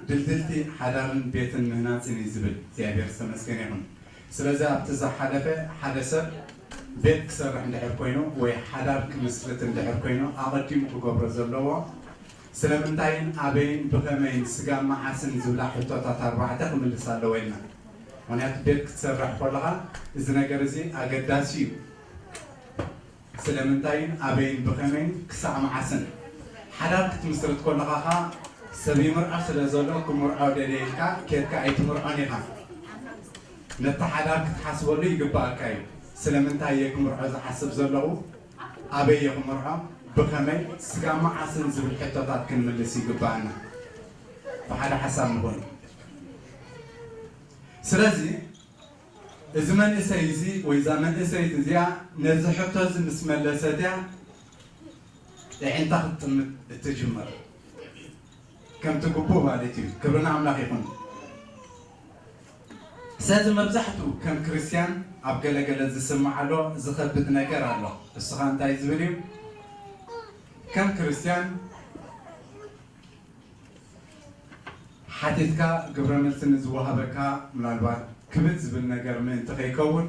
ድልድልቲ ሓዳርን ቤትን ምህናጽን እዩ ዝብል። እግዚኣብሔር ዝተመስገነ ይኹን። ስለዚ ኣብቲ ዝሓለፈ ሓደ ሰብ ቤት ክሰርሕ እንድሕር ኮይኑ ወይ ሓዳር ክምስርት እንድሕር ኮይኑ ኣቐዲሙ ክገብሮ ዘለዎ ስለምንታይን ኣበይን ብኸመይን ስጋ መዓስን ዝብላ ሕቶታት ኣርባዕተ ክምልስ ኣለዎ ኢልና። ምኽንያቱ ቤት ክትሰርሕ ከለኻ እዚ ነገር እዚ ኣገዳሲ እዩ። ስለምንታይን ኣበይን ብኸመይን ክሳዕ መዓስን ሓዳር ክትምስርት ከለኻ ኸኣ ሰብ ይምርዖ ስለ ዘሎ ክምርዖ ደልየ ኢልካ ኬድካ ኣይትምርዖን ኢኻ። ነቲ ሓዳር ክትሓስበሉ ይግብኣካ እዩ። ስለምንታይ እየ ክምርዖ ዝሓስብ ዘለኹ? ኣበይ እየ ክምርዖ? ብኸመይ? ስጋብ መዓስን ዝብል ሕቶታት ክንምልስ ይግብኣና። ብሓደ ሓሳብ ንኹን። ስለዚ እዚ መንእሰይ እዚ ወይ እዛ መንእሰይት እዚኣ ነዚ ሕቶ እዚ ምስ መለሰት እያ ኣዒንታ ክትጥምት እትጅምር። ከምቲ ግቡእ ማለት እዩ። ክብሪ ንኣምላኽ ይኹን። ስለዚ መብዛሕትኡ ከም ክርስትያን ኣብ ገለገለ ዝስምዓሎ ዝኸብድ ነገር ኣሎ። እሱ ኸኣ እንታይ ዝብል እዩ? ከም ክርስትያን ሓቲትካ ግብረ መልሲ ንዝወሃበካ ምናልባት ክብድ ዝብል ነገር ምእንቲ ከይከውን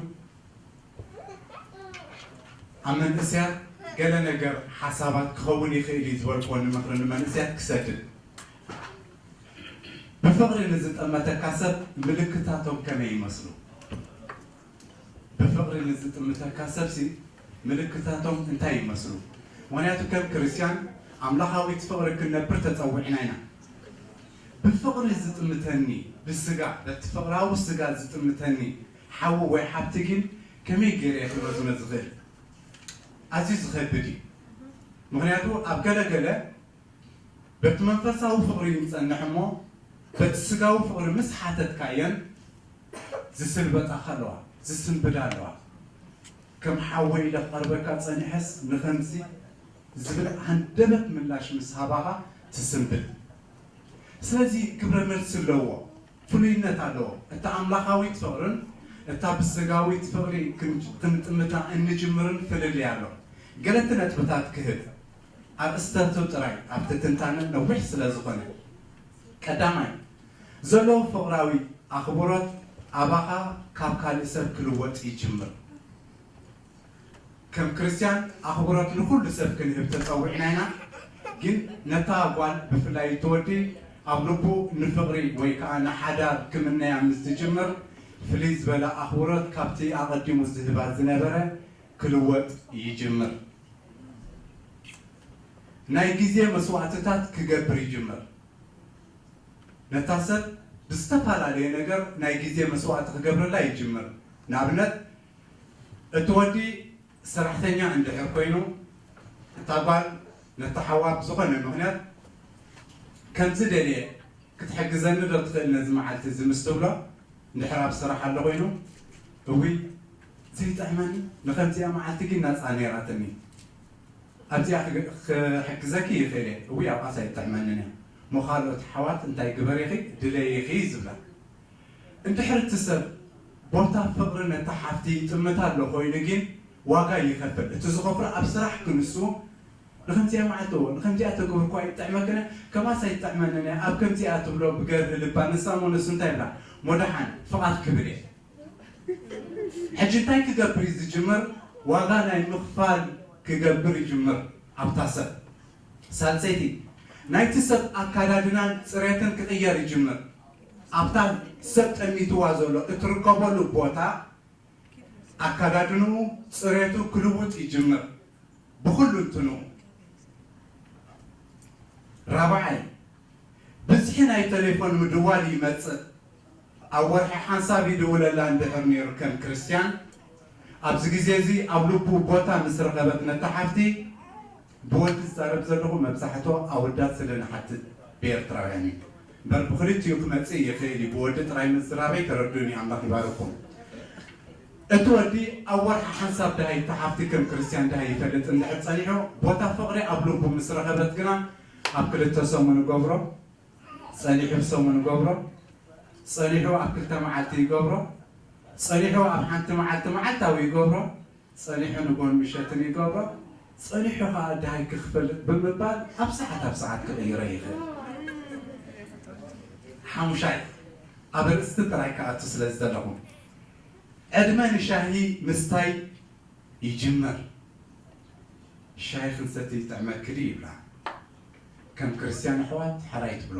ኣብ መንእሰያት ገለ ነገር ሓሳባት ክኸውን ይኽእል እዩ ዝበልክዎ ንምኽሪ ንመንእሰያት ክሰድድ ብፍቕሪ ንዝጠመተካ ሰብ ምልክታቶም ከመይ ይመስሉ? ብፍቕሪ ንዝጥምተካ ሰብሲ ምልክታቶም እንታይ ይመስሉ? ምኽንያቱ ከም ክርስትያን ኣምላኻዊት ፍቕሪ ክንነብር ተጸዊዕና ኢና። ብፍቕሪ ዝጥምተኒ ብስጋ በቲ ፍቕራዊ ስጋ ዝጥምተኒ ሓዊ ወይ ሓብቲ ግን ከመይ ገይረ እየ ክመዝኖ ዝኽእል? ኣዝዩ ዝኸብድ እዩ። ምኽንያቱ ኣብ ገለ ገለ በቲ መንፈሳዊ ፍቕሪ ንጸንሕ እሞ በቲ ስጋዊ ፍቕሪ ምስ ሓተትካየን ዝስልበጣኻ ኣለዋ፣ ዝስንብዳ ኣለዋ። ከም ሓወይ ኢለ ክቐርበካ ጸኒሐስ ንኸምዚ ዝብል ሃንደበት ምላሽ ምስ ሃባኻ ትስንብድ። ስለዚ ግብረ መልሲ ኣለዎ፣ ፍሉይነት ኣለዎ። እታ ኣምላኻዊት ፍቕርን እታ ብስጋዊት ፍቕሪ ክንጥምታ እንጅምርን ፍልልይ ኣሎ። ገለቲ ነጥብታት ክህብ ኣርእስተቱ ጥራይ ኣብቲ ትንታነ ነዊሕ ስለ ዝኾነ፣ ቀዳማይ፣ ዘሎ ፍቕራዊ ኣኽብሮት ኣባኻ ካብ ካልእ ሰብ ክልወጥ ይጅምር። ከም ክርስትያን ኣኽብሮት ንኹሉ ሰብ ክንህብ ተጸዊዕና ኢና። ግን ነታ ጓል ብፍላይ እቲ ወዲ ኣብ ልቡ ንፍቕሪ ወይ ከኣ ንሓዳር ክምነያ ምስ ዝጅምር ፍልይ ዝበለ ኣኽብሮት ካብቲ ኣቐዲሙ ዝህባ ዝነበረ ክልወጥ ይጅምር። ናይ ግዜ መስዋእትታት ክገብር ይጅምር። ነታ ሰብ ብዝተፈላለየ ነገር ናይ ግዜ መስዋእቲ ክገብረላ ይጅምር። ንኣብነት እቲ ወዲ ሰራሕተኛ እንድሕር ኮይኑ እታ ጓል ነታ ሓዋ ብዝኾነ ምኽንያት ከምዚ ደልየ ክትሕግዘኒ ዶ ትኽእል ነዚ መዓልቲ እዚ ምስ ትብሎ እንድሕር ኣብ ስራሕ ኣሎ ኮይኑ እውይ ዘይጥዕመኒ ንከምዚኣ መዓልቲ ግን ናፃ ነይራትኒ ኣብዚኣ ክሕግዘኪ ይኽእል እየ እውይ ኣብኣስ ኣይጥዕመንን እያ ሞ ካልኦት ሓዋት እንታይ ግበር ኢኺ ድለይ ኢኺ ዝብላ እንድሕር እቲ ሰብ ቦታ ፍቕሪ ነታ ሓፍቲ ይጥምታ ኣሎ ኮይኑ ግን ዋጋ ይኸፍል እቲ ዝኸፍሎ ኣብ ስራሕ ክንሱ ንኸምዚኣ መዓልቲ እዎ ንኸምዚኣ ተግብር እኳ ይጥዕመክን ከምኣስ ኣይጥዕመንን እያ ኣብ ከምዚኣ ትብሎ ብገርህ ልባ ንሳ ሞ ንሱ እንታይ ብላ ሞ ደሓን ፍቓድ ክብል እየ ሕጂ እንታይ ክገብር እዩ ዝጅምር ዋጋ ናይ ምኽፋል ክገብር ይጅምር ኣብታ ሰብ ሳልሰይቲ ናይቲ ሰብ ኣካዳድናን ፅሬትን ክቕየር ይጅምር ኣብታ ሰብ ጠሚትዋ ዘሎ እትርከበሉ ቦታ ኣካዳድንኡ ፅሬቱ ክልውጥ ይጅምር ብኹሉ እንትንኡ ራብዓይ ብዝሒ ናይ ተሌፎን ምድዋል ይመፅእ ኣብ ወርሒ ሓንሳብ ይድውለላ እንድሕር ነይሩ ከም ክርስትያን ኣብዚ ግዜ እዚ ኣብ ልቡ ቦታ ምስ ረኸበት ነታ ሓፍቲ ብወዲ ዝዛረብ ዘለኹ መብዛሕትኦ ኣወዳት ስለ ንሓትት ብኤርትራውያን እዩ እምበር ብክልቲኡ ክመፅእ ይኽእል እዩ ብወዲ ጥራይ ምዝራበይ ተረዱኒ ኣምላኽ ይባርኩም እቲ ወዲ ኣብ ወርሒ ሓንሳብ ድሃይ እታ ሓፍቲ ከም ክርስትያን ድሃይ ይፈልጥ እንድሕር ፀኒሑ ቦታ ፍቕሪ ኣብ ልቡ ምስ ረኸበት ግና ኣብ ክልተ ሰሙን ይገብሮ፣ ፀኒሑ ሰሙን ይገብሮ፣ ፀኒሑ ኣብ ክልተ መዓልቲ ይገብሮ፣ ፀኒሑ ኣብ ሓንቲ መዓልቲ መዓልታዊ ይገብሮ፣ ፀኒሑ ንጎን ምሸትን ይገብሮ፣ ፀኒሑ ከዓ ድሃይ ክኽፈልጥ ብምባል ኣብ ሰዓት ኣብ ሰዓት ክቕይሮ ይኽእል። ሓሙሻይ፣ ኣብ ርእስቲ ጥራይ ክኣቱ ስለ ዝደለኹ፣ ዕድመ ንሻሂ ምስታይ ይጅምር። ሻሂ ክንሰቲ ይጥዕመኪ ድዩ ይብላ። ከም ክርስትያን ኣሕዋት ሓራይ ትብሎ።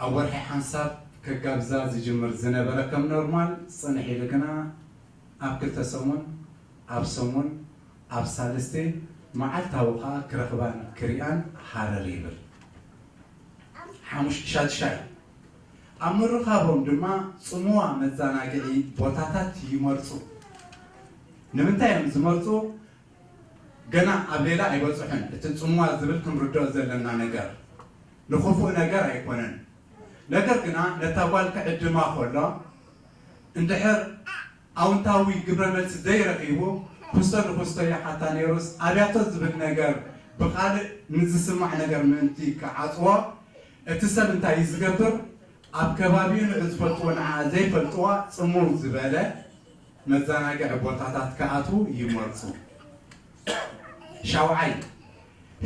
ኣብ ወርሒ ሓንሳብ ከጋብዛ ዝጅምር ዝነበረ ከም ኖርማል ጽንሕ ኢሉ ግና ኣብ ክልተ ሰሙን፣ ኣብ ሰሙን፣ ኣብ ሳልስቲ መዓልታዊ ከኣ ክረኽባን ክሪኣን ሃረር ይብል። ሓሙሽ-፣ ሻድሻይ፣ ኣብ ምርኻቦም ድማ ጽምዋ መዘናግዒ ቦታታት ይመርጹ። ንምንታይ እዮም ዝመርጹ? ገና ኣብ ሌላ ኣይበጽሑን። እቲ ጽምዋ ዝብል ክንርድኦ ዘለና ነገር ንኽፉእ ነገር ኣይኮነን። ነገር ግና ነታ ጓል ክዕድማ ከሎ እንድሕር ኣውንታዊ ግብረ መልሲ ዘይረኺቡ፣ ኩስቶ ንኩስቶ ይሓታ ነይሩስ ኣብያቶ ዝብል ነገር ብኻልእ ንዝስማዕ ነገር ምእንቲ ክዓጽዎ፣ እቲ ሰብ እንታይ እዩ ዝገብር? ኣብ ከባቢኡ ንዑ ዝፈልጥዎ ንዓ ዘይፈልጥዋ ጽምው ዝበለ መዘናግዒ ቦታታት ክኣትዉ ይመርጹ። ሻውዓይ፣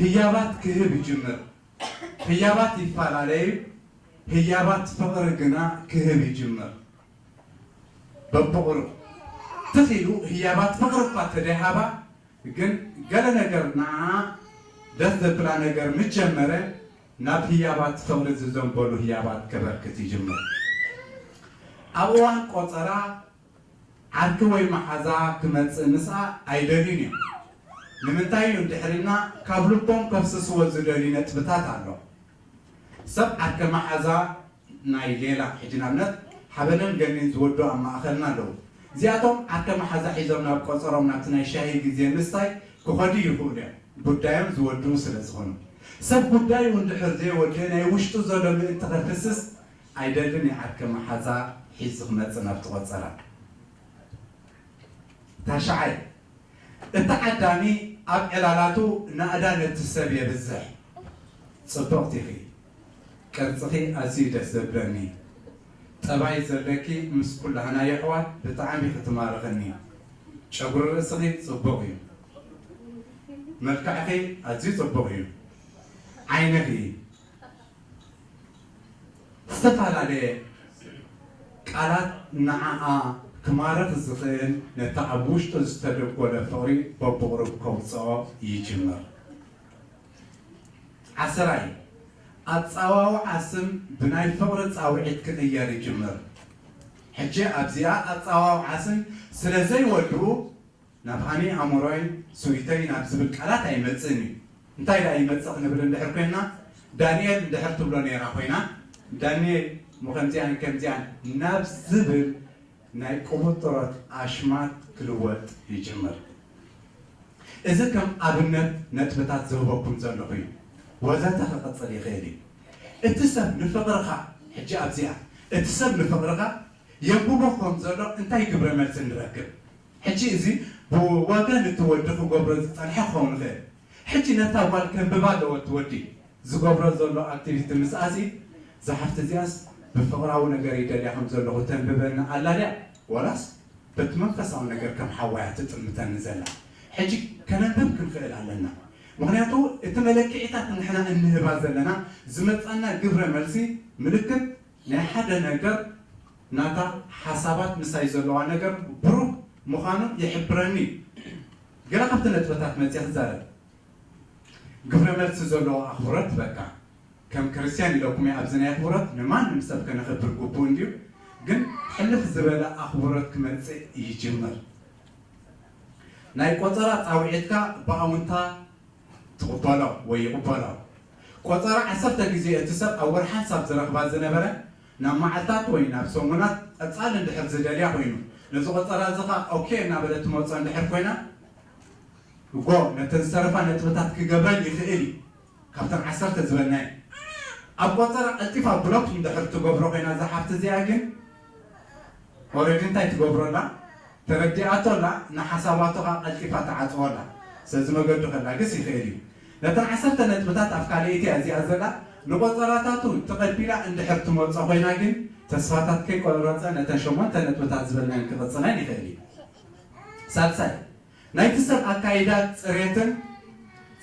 ህያባት ክህብ ይጅምር። ህያባት ይፈላለዩ፣ ህያባት ፍቕሪ ግና ክህብ ይጅምር። በብቕሩ ትኺሉ ህያባት ፍቕሪ እኳ ተደይሃባ፣ ግን ገለ ነገር ንዓ ደስ ዘብላ ነገር ምስ ጀመረ፣ ናብ ህያባት ፍቕሪ ዝዘንበሉ ህያባት ከበርክት ይጅምር። ኣብ እዋን ቆጸራ ዓርኪ ወይ መሓዛ ክመጽእ ምስኣ ኣይደልዩን እዮም። ንምንታይ እዩ እንድሕር ኢልና፣ ካብ ልቦም ከፍስስዎ ዝደልዩ ነጥብታት ኣሎ። ሰብ ዓርከ መሓዛ ናይ ሌላ፣ ሕጂ ንኣብነት ሓበንን ገኒን ዝወዱ ኣብ ማእኸልና ኣለዉ። እዚኣቶም ዓርከ መሓዛ ሒዞም ናብ ቆጸሮም፣ ናብቲ ናይ ሻሂ ግዜ ምስታይ ክኸዱ ይኽእሉ እዮም፣ ጉዳዮም ዝወድኡ ስለ ዝኾኑ። ሰብ ጉዳዩ እንድሕር ዘይወድእ፣ ናይ ውሽጡ ዘሎ ምእንቲ ከፍስስ ኣይደልን እዩ ዓርከ መሓዛ ሒዙ ክመጽእ ናብቲ ቆጸራ። ታሽዓይ፣ እቲ ዓዳሚ ኣብ ዕላላቱ ናእዳ ነቲ ሰብ የብዝሕ። ጽብቕቲ ኢኺ። ቅርጽኺ ኣዝዩ ደስ ዘብለኒ። ጠባይ ዘለኪ ምስ ኩላህና የሕዋት ብጣዕሚ ኢኺ ትማርኽኒ። ጨጉሪ ርእስኺ ጽቡቕ እዩ። መልክዕኺ ኣዝዩ ጽቡቕ እዩ። ዓይንኺ ዝተፈላለየ ቃላት ንዓኣ ክማርኽ ዝኽእል ነቲ ኣብ ውሽጡ ዝተደጎለ ፍቕሪ በብቕሩብ ከውጽኦ ይጅምር። ዓስራይ፣ ኣጸዋውዓ ስም ብናይ ፍቕሪ ጻውዒት ክቕየር ይጅምር። ሕጂ ኣብዚኣ ኣጸዋውዓ ስም ስለ ዘይወድኡ ናብ ሃኒ ኣእምሮይ፣ ስዊተይ ናብ ዝብል ቃላት ኣይመጽእን እዩ። እንታይ ደኣ ይመጽእ ክንብል እንድሕር ኮይንና፣ ዳንኤል እንድሕር ትብሎ ነይራ ኮይና፣ ዳንኤል እሞ ከምዚኣን ከምዚኣን ናብ ዝብል ናይ ቅቡጥሮት ኣሽማት ክልወጥ ይጅምር። እዚ ከም ኣብነት ነጥብታት ዝህበኩም ዘለኹ እዩ። ወዘተ ክቕጽል ይኽእል እዩ። እቲ ሰብ ንፍቕርኻ፣ ሕጂ ኣብዚኣ፣ እቲ ሰብ ንፍቕርኻ የንብቦ ከም ዘሎ እንታይ ግብረ መልሲ ንረክብ? ሕጂ እዚ ብወገን እቲ ወዲ ክገብሮ ዝጸንሐ ክኸውን ይኽእል። ሕጂ ነታ ጓል ከንብባ ኣለዎ እቲ ወዲ። ዝገብሮ ዘሎ ኣክቲቪቲ ምስኣሲ፣ እዛ ሓፍቲ እዚኣስ ብፍቕራዊ ነገር ይደልያ ከም ዘለኹ ተንብበኒ ኣላ ድያ? ወላስ በቲ መንፈሳዊ ነገር ከም ሓዋያ ትጥምተኒ ዘላ? ሕጂ ከነንብብ ክንኽእል ኣለና። ምኽንያቱ እቲ መለክዒታት ንሕና እንህባ ዘለና ዝመጻና ግብረ መልሲ ምልክት ናይ ሓደ ነገር ናታ ሓሳባት ምሳይ ዘለዋ ነገር ብሩህ ምዃኑ ይሕብረኒ እዩ። ገለ ካብቲ ነጥብታት መጽየ ክዛረብ። ግብረ መልሲ ዘለዎ ኣኽብሮት በቃ ከም ክርስትያን ኢለኩም እየ ኣብዚ ናይ ኣኽብሮት ንማንም ሰብ ከነኽብር ግቡእ እንድዩ፣ ግን ሕልፍ ዝበለ ኣኽብሮት ክመጽእ ይጅምር። ናይ ቆጸራ ጻውዒትካ ብኣውንታ ትቕበሎ ወይ ይቕበሎ። ቆጸራ ዓሰርተ ግዜ እቲ ሰብ ኣብ ወርሓን ሳብ ዝረኽባ ዝነበረ ናብ መዓልታት ወይ ናብ ሰሙናት ቀጻሊ እንድሕር ዝደልያ ኮይኑ፣ ነዚ ቆጸራ እዚ ኸኣ ኦኬ እናበለት ትመጾ እንድሕር ኮይና፣ ጎ ነተን ዝተረፋ ነጥብታት ክገብረን ይኽእል እዩ። ካብተን ዓሰርተ ዝበልናዮ ኣብ ቆጸራ ቀልጢፋ ብሎክ እንድሕር ትገብሮ ኮይና እዛ ሓፍቲ እዚኣ ግን ኦረዲ እንታይ ትገብሮ ኣላ? ተረዲኣቶ ኣላ፣ ንሓሳባቱ ኸኣ ቀልጢፋ ትዓጽዎ ኣላ። ስለዚ መገዱ ከላግስ ይኽእል እዩ። ነተን ዓሰርተ ነጥብታት ኣብ ካልኣይቲ እያ እዚኣ ዘላ፣ ንቆጸራታቱ ተቐቢላ እንድሕር ትመርጾ ኮይና ግን ተስፋታት ከይቆረጸ ነተን ሸሞንተ ነጥብታት ዝበልናየን ክቕጽለን ይኽእል እዩ። ሳልሳይ፣ ናይቲ ሰብ ኣካይዳ ጽሬትን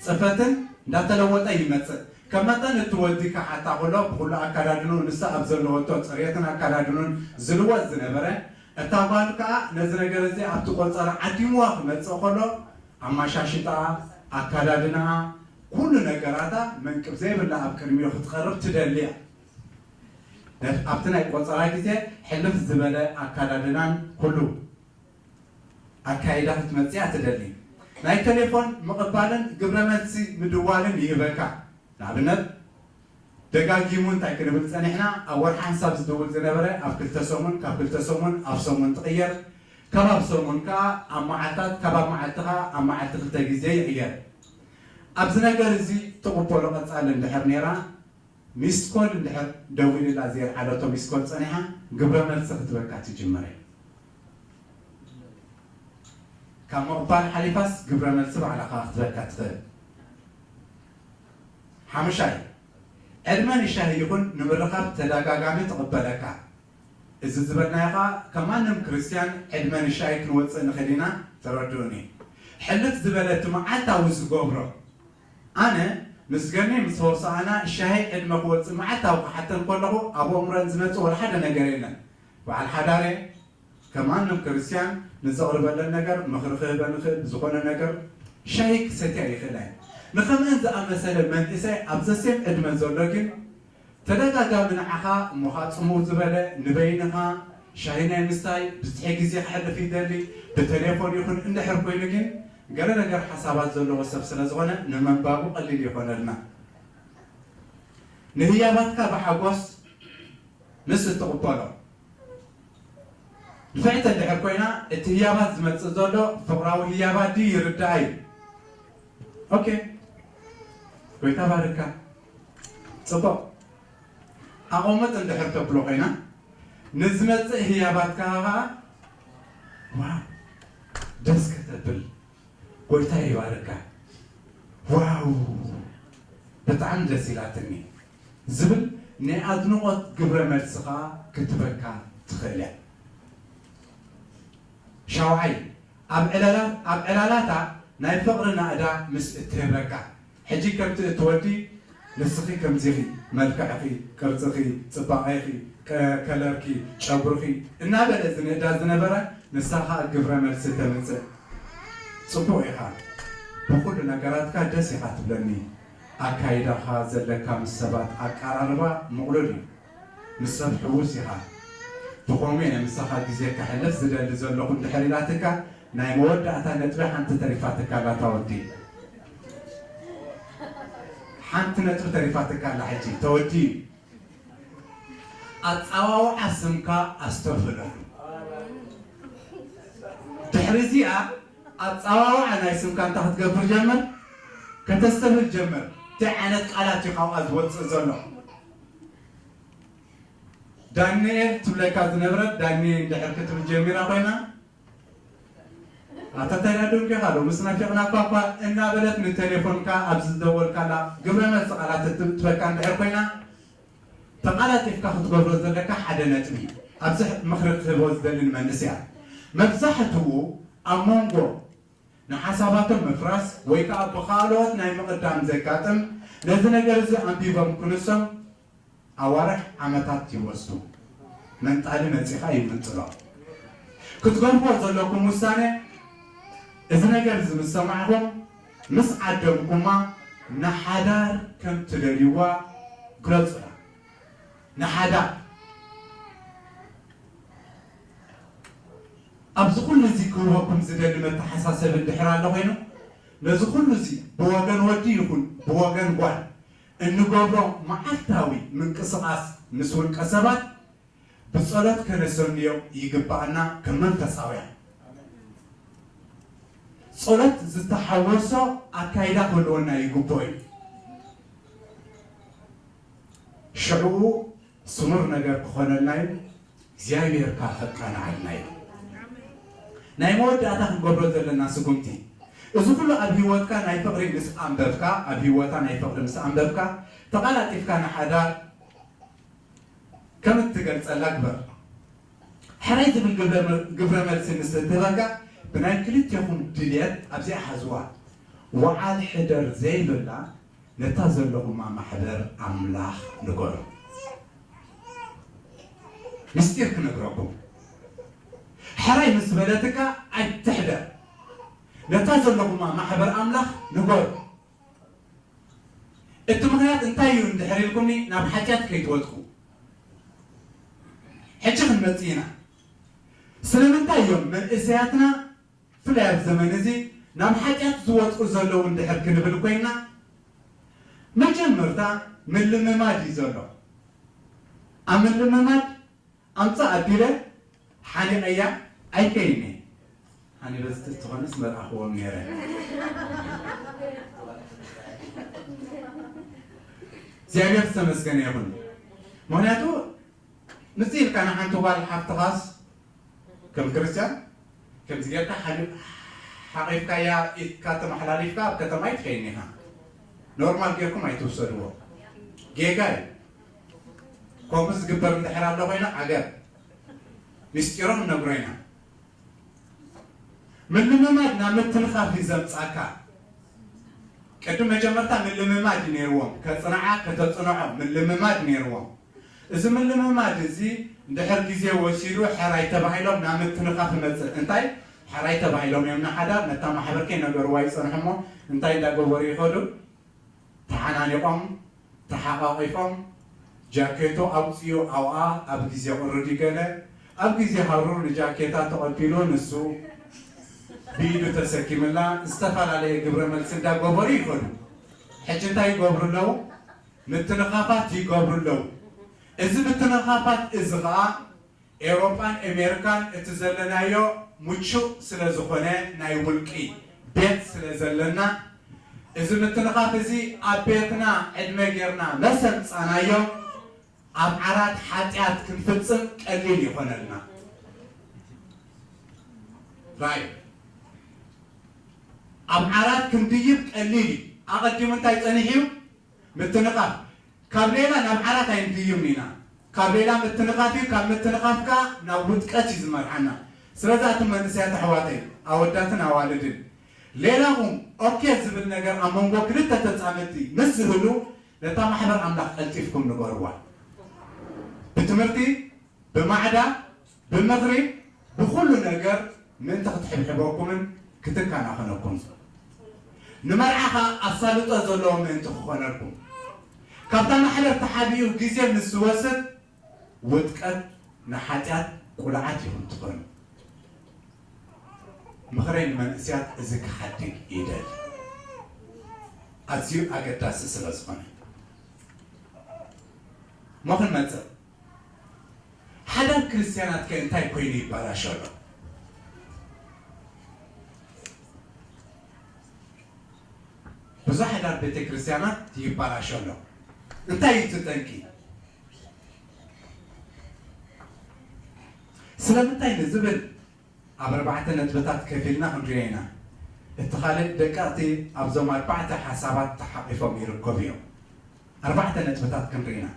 ጽፈትን እንዳተለወጠ ይመጽእ። ከም መጠን እቲ ወዲ ክሓታ ከሎ ብኹሉ ኣካዳድንኡ ንሳ ኣብ ዘለወቶ ጽርየትን ኣካዳድንኡን ዝልወጥ ዝነበረ፣ እታ ጓል ከኣ ነዚ ነገር እዚ ኣብቲ ቆጸራ ዓዲምዋ ክመጽእ ከሎ ኣማሻሽጣኣ፣ ኣካዳድናኣ፣ ኩሉ ነገራታ መንቅብ ዘይብላ ኣብ ቅድሚኡ ክትቐርብ ትደሊ እያ። ነ- ኣብቲ ናይ ቆጸራ ግዜ ሕልፍ ዝበለ ኣካዳድናን ኩሉ ኣካይዳ ክትመጽእ እያ ትደሊ። ናይ ቴሌፎን ምቕባልን ግብረ መልሲ ምድዋልን ይህበካ። ንኣብነት ደጋጊሙ እንታይ ክንብል ጸኒሕና፣ ኣብ ወርሒ ሓንሳብ ዝድውል ዝነበረ ኣብ ክልተ ሰሙን፣ ካብ ክልተ ሰሙን ኣብ ሰሙን ትቕየር፣ ካብ ኣብ ሰሙን ከኣ ኣብ መዓልታት፣ ካብ ኣብ መዓልቲ ከኣ ኣብ መዓልቲ ክልተ ግዜ ይቕየር። ኣብዚ ነገር እዚ ትቕበሎ ቀጻሊ እንድሕር ነይራ፣ ሚስኮል እንድሕር ደዊሉላ ዘየልዓለቶ ሚስኮል ጸኒሓ ግብረ መልሲ ክትበካ ትጅምር እያ። ካብ ምቕባል ሓሊፋስ ግብረ መልሲ ባዕላ ከኣ ክትበካ ትኽእል። ሓሙሻይ፣ ዕድመ ንሻሂ ይኹን ንምርኻብ ተደጋጋሚ ትቕበለካ። እዚ ዝበልናዮ ኸኣ ከም ማንም ክርስትያን ዕድመ ንሻሂ ክንወጽእ ንኽእል ኢና፣ ተረድኡኒ። ሕልፍ ዝበለ እቲ መዓልታዊ ዝገብሮ ኣነ ምስ ገኒ ምስ ሆሳዕና ሻሂ ዕድመ ክወጽእ መዓልታዊ ክሓተን ከለኹ ኣብ ኣእምሮን ዝመጽእ ወላ ሓደ ነገር የለን። በዓል ሓዳር እየ። ከም ማንም ክርስትያን ንዘቕርበለን ነገር ምኽሪ ክህበን ይኽእል፣ ብዝኾነ ነገር ሻሂ ክሰትያ ይኽእላ እየን። ንኸምአን ዝኣመሰለ መንእሰይ ኣብ ዘሴም ዕድመ ዘሎ ግን ተደጋጋሚ ንዓኻ እሞኻ ጽምው ዝበለ ንበይንኻ ሻሂ ናይ ምስታይ ብዝሒ ግዜ ከሕልፍ ይደሊ፣ ብቴሌፎን ይኹን እንድሕር ኮይኑ ግን ገለ ነገር ሓሳባት ዘለዎ ሰብ ስለ ዝኾነ ንምንባቡ ቀሊል ይኾነልና። ንህያባትካ ብሓጎስ ምስ እትቕበሎ ንፍዕቲ እንድሕር ኮይና እቲ ህያባት ዝመጽእ ዘሎ ፍቕራዊ ህያባት ድዩ ይርድኣ እዩ። ኦኬ፣ ጎይታ ባርካ። ጽቡቕ። ኣቐምጥ እንድሕር ተብሎ ኮይና ንዝመጽእ ህያባትካ ኸኣ ዋው ደስ ከተብል ጎይታ ይባርካ። ዋው ብጣዕሚ ደስ ኢላትኒ ዝብል ናይ ኣድንቖት ግብረ መልሲ ኸኣ ክትበካ ትኽእል እያ። ሻውዓይ ኣብ ዕላላ- ኣብ ዕላላታ ናይ ፍቕሪ ናእዳ ምስ እትህበካ ሕጂ ከምቲ እቲ ወዲ ንስኺ ከምዚኺ መልክዕኺ ቅርጽኺ ጽባቐኺ ከለርኪ ጨጉርኺ እናበለ ዝንእዳ ዝነበረ ንሳ ኸኣ ግብረ መልሲ ተምጽእ። ጽቡቕ ኢኻ፣ ብኹሉ ነገራትካ ደስ ኢኻ ትብለኒ። ኣካይዳኻ ዘለካ ምስ ሰባት ኣቀራርባ ምቕሉል እዩ። ምስ ሰብ ሕዉስ ኢኻ። ብኸምኡ እየ ምሳኻ ግዜ ከሕልፍ ዝደሊ ዘለኹ እንድሕር ኢላትካ ናይ መወዳእታ ነጥቢ ሓንቲ ተሪፋትካ ኣላ እታ ወዲ። ሓንቲ ነጥቢ ተሪፋትካ ኣላ ሕጂ ተወዲ እዩ። ኣጸዋውዓ ስምካ ኣስተብህለሉ። ድሕሪ እዚኣ ኣጸዋውዓ ናይ ስምካ እንታይ ክትገብር ጀምር? ከተስተብህል ጀምር። እንታይ ዓይነት ቃላት እዩ ካብኣ ዝወጽእ ዘሎ? ዳንኤል ትብለካ ዝነብረት ዳንኤል እንድሕር ክትብል ጀሚራ ኮይና ኣታ ተዳድም ዲኻ ዶ ምስ ናፊቕናኳ እኳ እናበለት ንቴሌፎንካ ኣብ ዝደወልካላ ግብረ መልሲ ቃላት ትበካ እንድሕር ኮይና ተቓላጢፍካ ክትገብሮ ዘለካ ሓደ ነጥቢ ኣብዚ ምኽሪ ክህቦ ዝደሊ ንመንእሰያት መብዛሕትኡ ኣብ መንጎ ንሓሳባቶም ምፍራስ ወይ ከዓ ብኻልኦት ናይ ምቕዳም ዘጋጥም ነዚ ነገር እዚ ኣንቢቦም ክንሶም ኣዋርሕ ዓመታት ይወስዱ። መንጣሊ መጺኻ ይምንጥሎ። ክትገብርዎ ዘለኩም ውሳነ እዚ ነገር እዚ ምስ ሰማዕኹም ምስ ዓደምኩማ ንሓዳር ከም ትደልይዋ ግለጹላ። ንሓዳር ኣብዚ ኩሉ እዚ ክህበኩም ዝደሊ መተሓሳሰቢ እንድሕር ኣሎ ኮይኑ ነዚ ኩሉ እዚ ብወገን ወዲ ይኹን ብወገን ጓል እንገብሮ መዓልታዊ ምንቅስቓስ ምስ ውልቀ ሰባት ብጸሎት ከነሰንዮ ይግብኣና ከም መንፈሳውያን። ጸሎት ዝተሓወሶ ኣካይዳ ክህልወና ይግብኦ እዩ። ሽዕኡ ስሙር ነገር ክኾነልና እዩ። እግዚኣብሔር ከኣ ከቃንዓልና እዩ። ናይ መወዳእታ ክንገብሮ ዘለና ስጉምቲ እዚ ኩሉ ኣብ ህይወትካ ናይ ፍቕሪ ምስ ኣንበብካ ኣብ ህይወታ ናይ ፍቕሪ ምስ ኣንበብካ ተቓላጢፍካ ንሓዳር ከም እትገልጸላ ግበር። ሕራይ ዝብል ግብረ መልሲ ምስ እትህበካ ብናይ ክልቴኹም ድልየት ኣብዚኣ ሓዝዋ። ወዓል ሕደር ዘይብላ ነታ ዘለኹማ ማሕበር ኣምላኽ ንገሩ። ምስጢር ክነግረኩም፣ ሕራይ ምስ በለትካ ኣይትሕደር። ነታ ዘለኹማ ማሕበር ኣምላኽ ንገሩ። እቲ ምኽንያት እንታይ እዩ እንድሕር ኢልኩምኒ፣ ናብ ሓጢኣት ከይትወድቁ። ሕጂ ክንመጽእ ኢና። ስለምንታይ እዮም መንእሰያትና ብፍላይ ኣብ ዘመን እዚ ናብ ሓጢኣት ዝወድቁ ዘለዉ እንድሕር ክንብል ኮይና፣ መጀመርታ ምልምማድ እዩ ዘሎ። ኣብ ምልምማድ ኣምጻ ኣቢለ ሓኒቐያ ኣይከይኒ። ሓኒ በዝቲ እትኾንስ መርኣኽዎም ነይረ። እግዚኣብሔር ዝተመስገነ ይኹን። ምኽንያቱ ምጽእ ኢልካ ንሓንቲ ጓል ሓፍትኻስ ከም ክርስቲያን ከምዚ ጌርካ ሓሊ-፣ ሓቒፍካያ ኢድካ ተመሓላሊፍካ ኣብ ከተማ ኣይትኸይን ኢኻ። ኖርማል ጌርኩም ኣይትውሰድዎ። ጌጋ እዩ። ከምኡ ዝግበር እንድሕር ኣሎ ኮይና ዓገብ። ምስጢሮም እነግሮ ኢና። ምልምማድ ናብ ምትንኻፍ እዩ ዘምጻካ። ቅድም መጀመርታ ምልምማድ እዩ ነይርዎም። ከጽንዓ፣ ከተጽንዖ ምልምማድ ነይርዎም። እዚ ምልምማድ እዚ እንድሕር ግዜ ወሲዱ ሕራይ ተባሂሎም ናብ ምትንኻፍ ይመጽእ። እንታይ? ሕራይ ተባሂሎም እዮም ንሓዳር፣ ነታ ማሕበር ከይነገርዋ ይጸንሑ እሞ እንታይ እንዳገበሩ ይኸዱ? ተሓናኒቖም፣ ተሓቋቒፎም፣ ጃኬቱ ኣውጺኡ ኣብኣ ኣብ ግዜ ቁሪ ድዩ ገለ፣ ኣብ ግዜ ሃሩር ንጃኬታ ተቐቢሉ ንሱ ብኢዱ ተሰኪምላ ዝተፈላለየ ግብረ መልሲ እንዳገበሩ ይኸዱ። ሕጂ እንታይ ይገብሩ ኣለዉ? ምትንኻፋት ይገብሩ ኣለዉ። እዚ ምትንኻፋት እዚ ኸኣ ኤውሮጳን ኣሜሪካን እቲ ዘለናዮ ምቹእ ስለ ዝኾነ ናይ ውልቂ ቤት ስለ ዘለና፣ እዚ ምትንኻፍ እዚ ኣብ ቤትና ዕድመ ጌርና መሰ ምጻናዮ ኣብ ዓራት ሓጢኣት ክንፍጽም ቀሊል ይኾነልና። ራይ ኣብ ዓራት ክንድይብ ቀሊል እዩ። ኣቐዲሙ እንታይ ጸኒሕ እዩ? ምትንኻፍ። ካብ ሌላ ናብ ዓራት ኣይንድይብን ኢና። ካብ ሌላ ምትንኻፍ እዩ፣ ካብ ምትንኻፍ ከኣ ናብ ውድቀት እዩ ዝመርሓና። ስለዚ ኣቱም መንእሰያት ኣሕዋተይ፣ ኣወዳትን ኣዋልድን፣ ሌላኹም ኦኬ ዝብል ነገር ኣብ መንጎ ክልተ ተጻመድቲ ምስ ዝህሉ፣ ነታ ማሕበር ኣምላኽ ቀልጢፍኩም ንገርዋ። ብትምህርቲ፣ ብማዕዳ፣ ብምኽሪ፣ ብኹሉ ነገር ምእንቲ ክትሕብሕበኩምን ክትከናኸነኩም፣ ንመርዓ ኸኣ ኣሳልጦ ዘለዎ ምእንቲ ክኾነልኩም፣ ካብታ ማሕበር ተሓቢኡ ግዜ ምስ ዝወስድ ውድቀት ንሓጢኣት ቁልዓት ኢኹም ትኾኑ። ምኽረይ ንመንእሰያት እዚ ክሓድግ ይደሊ። ኣዝዩ ኣገዳሲ ስለ ዝኾነ። እሞ ክንመጽእ። ሓዳር ክርስትያናት ከ እንታይ ኮይኑ ይባላሾ ኣሎ? ብዙሕ ሓዳር ቤተ ክርስትያናት ይባላሾ ኣሎ። እንታይ እዩ እቲ ጠንቂ? ስለምንታይ ንዝብል ኣብ ኣርባዕተ ነጥብታት ከፊልና ክንሪኦ ኢና። እቲ ካልእ ደቀቕቲ ኣብዞም ኣርባዕተ ሓሳባት ተሓቒፎም ይርከቡ እዮም። ኣርባዕተ ነጥብታት ክንርኢ ኢና።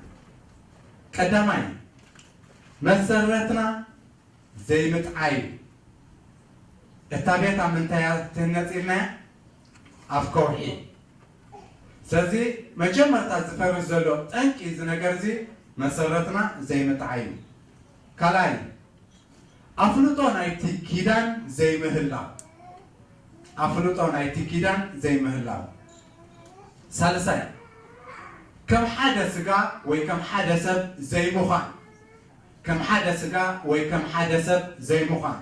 ቀዳማይ፣ መሰረትና ዘይምጥዓይ እዩ። እታ ቤት ኣብ ምንታይ እያ ትህነጽ ኢልናያ? ኣብ ከውሒ። ስለዚ መጀመርታ ዝፈርስ ዘሎ ጠንቂ እዚ ነገር እዚ መሰረትና ዘይምጥዓይ እዩ። ካልኣይ፣ ኣፍልጦ ናይቲ ኪዳን ዘይምህላው። ኣፍልጦ ናይቲ ኪዳን ዘይምህላው። ሳልሳይ፣ ከም ሓደ ስጋ ወይ ከም ሓደ ሰብ ዘይምዃን። ከም ሓደ ስጋ ወይ ከም ሓደ ሰብ ዘይምዃን።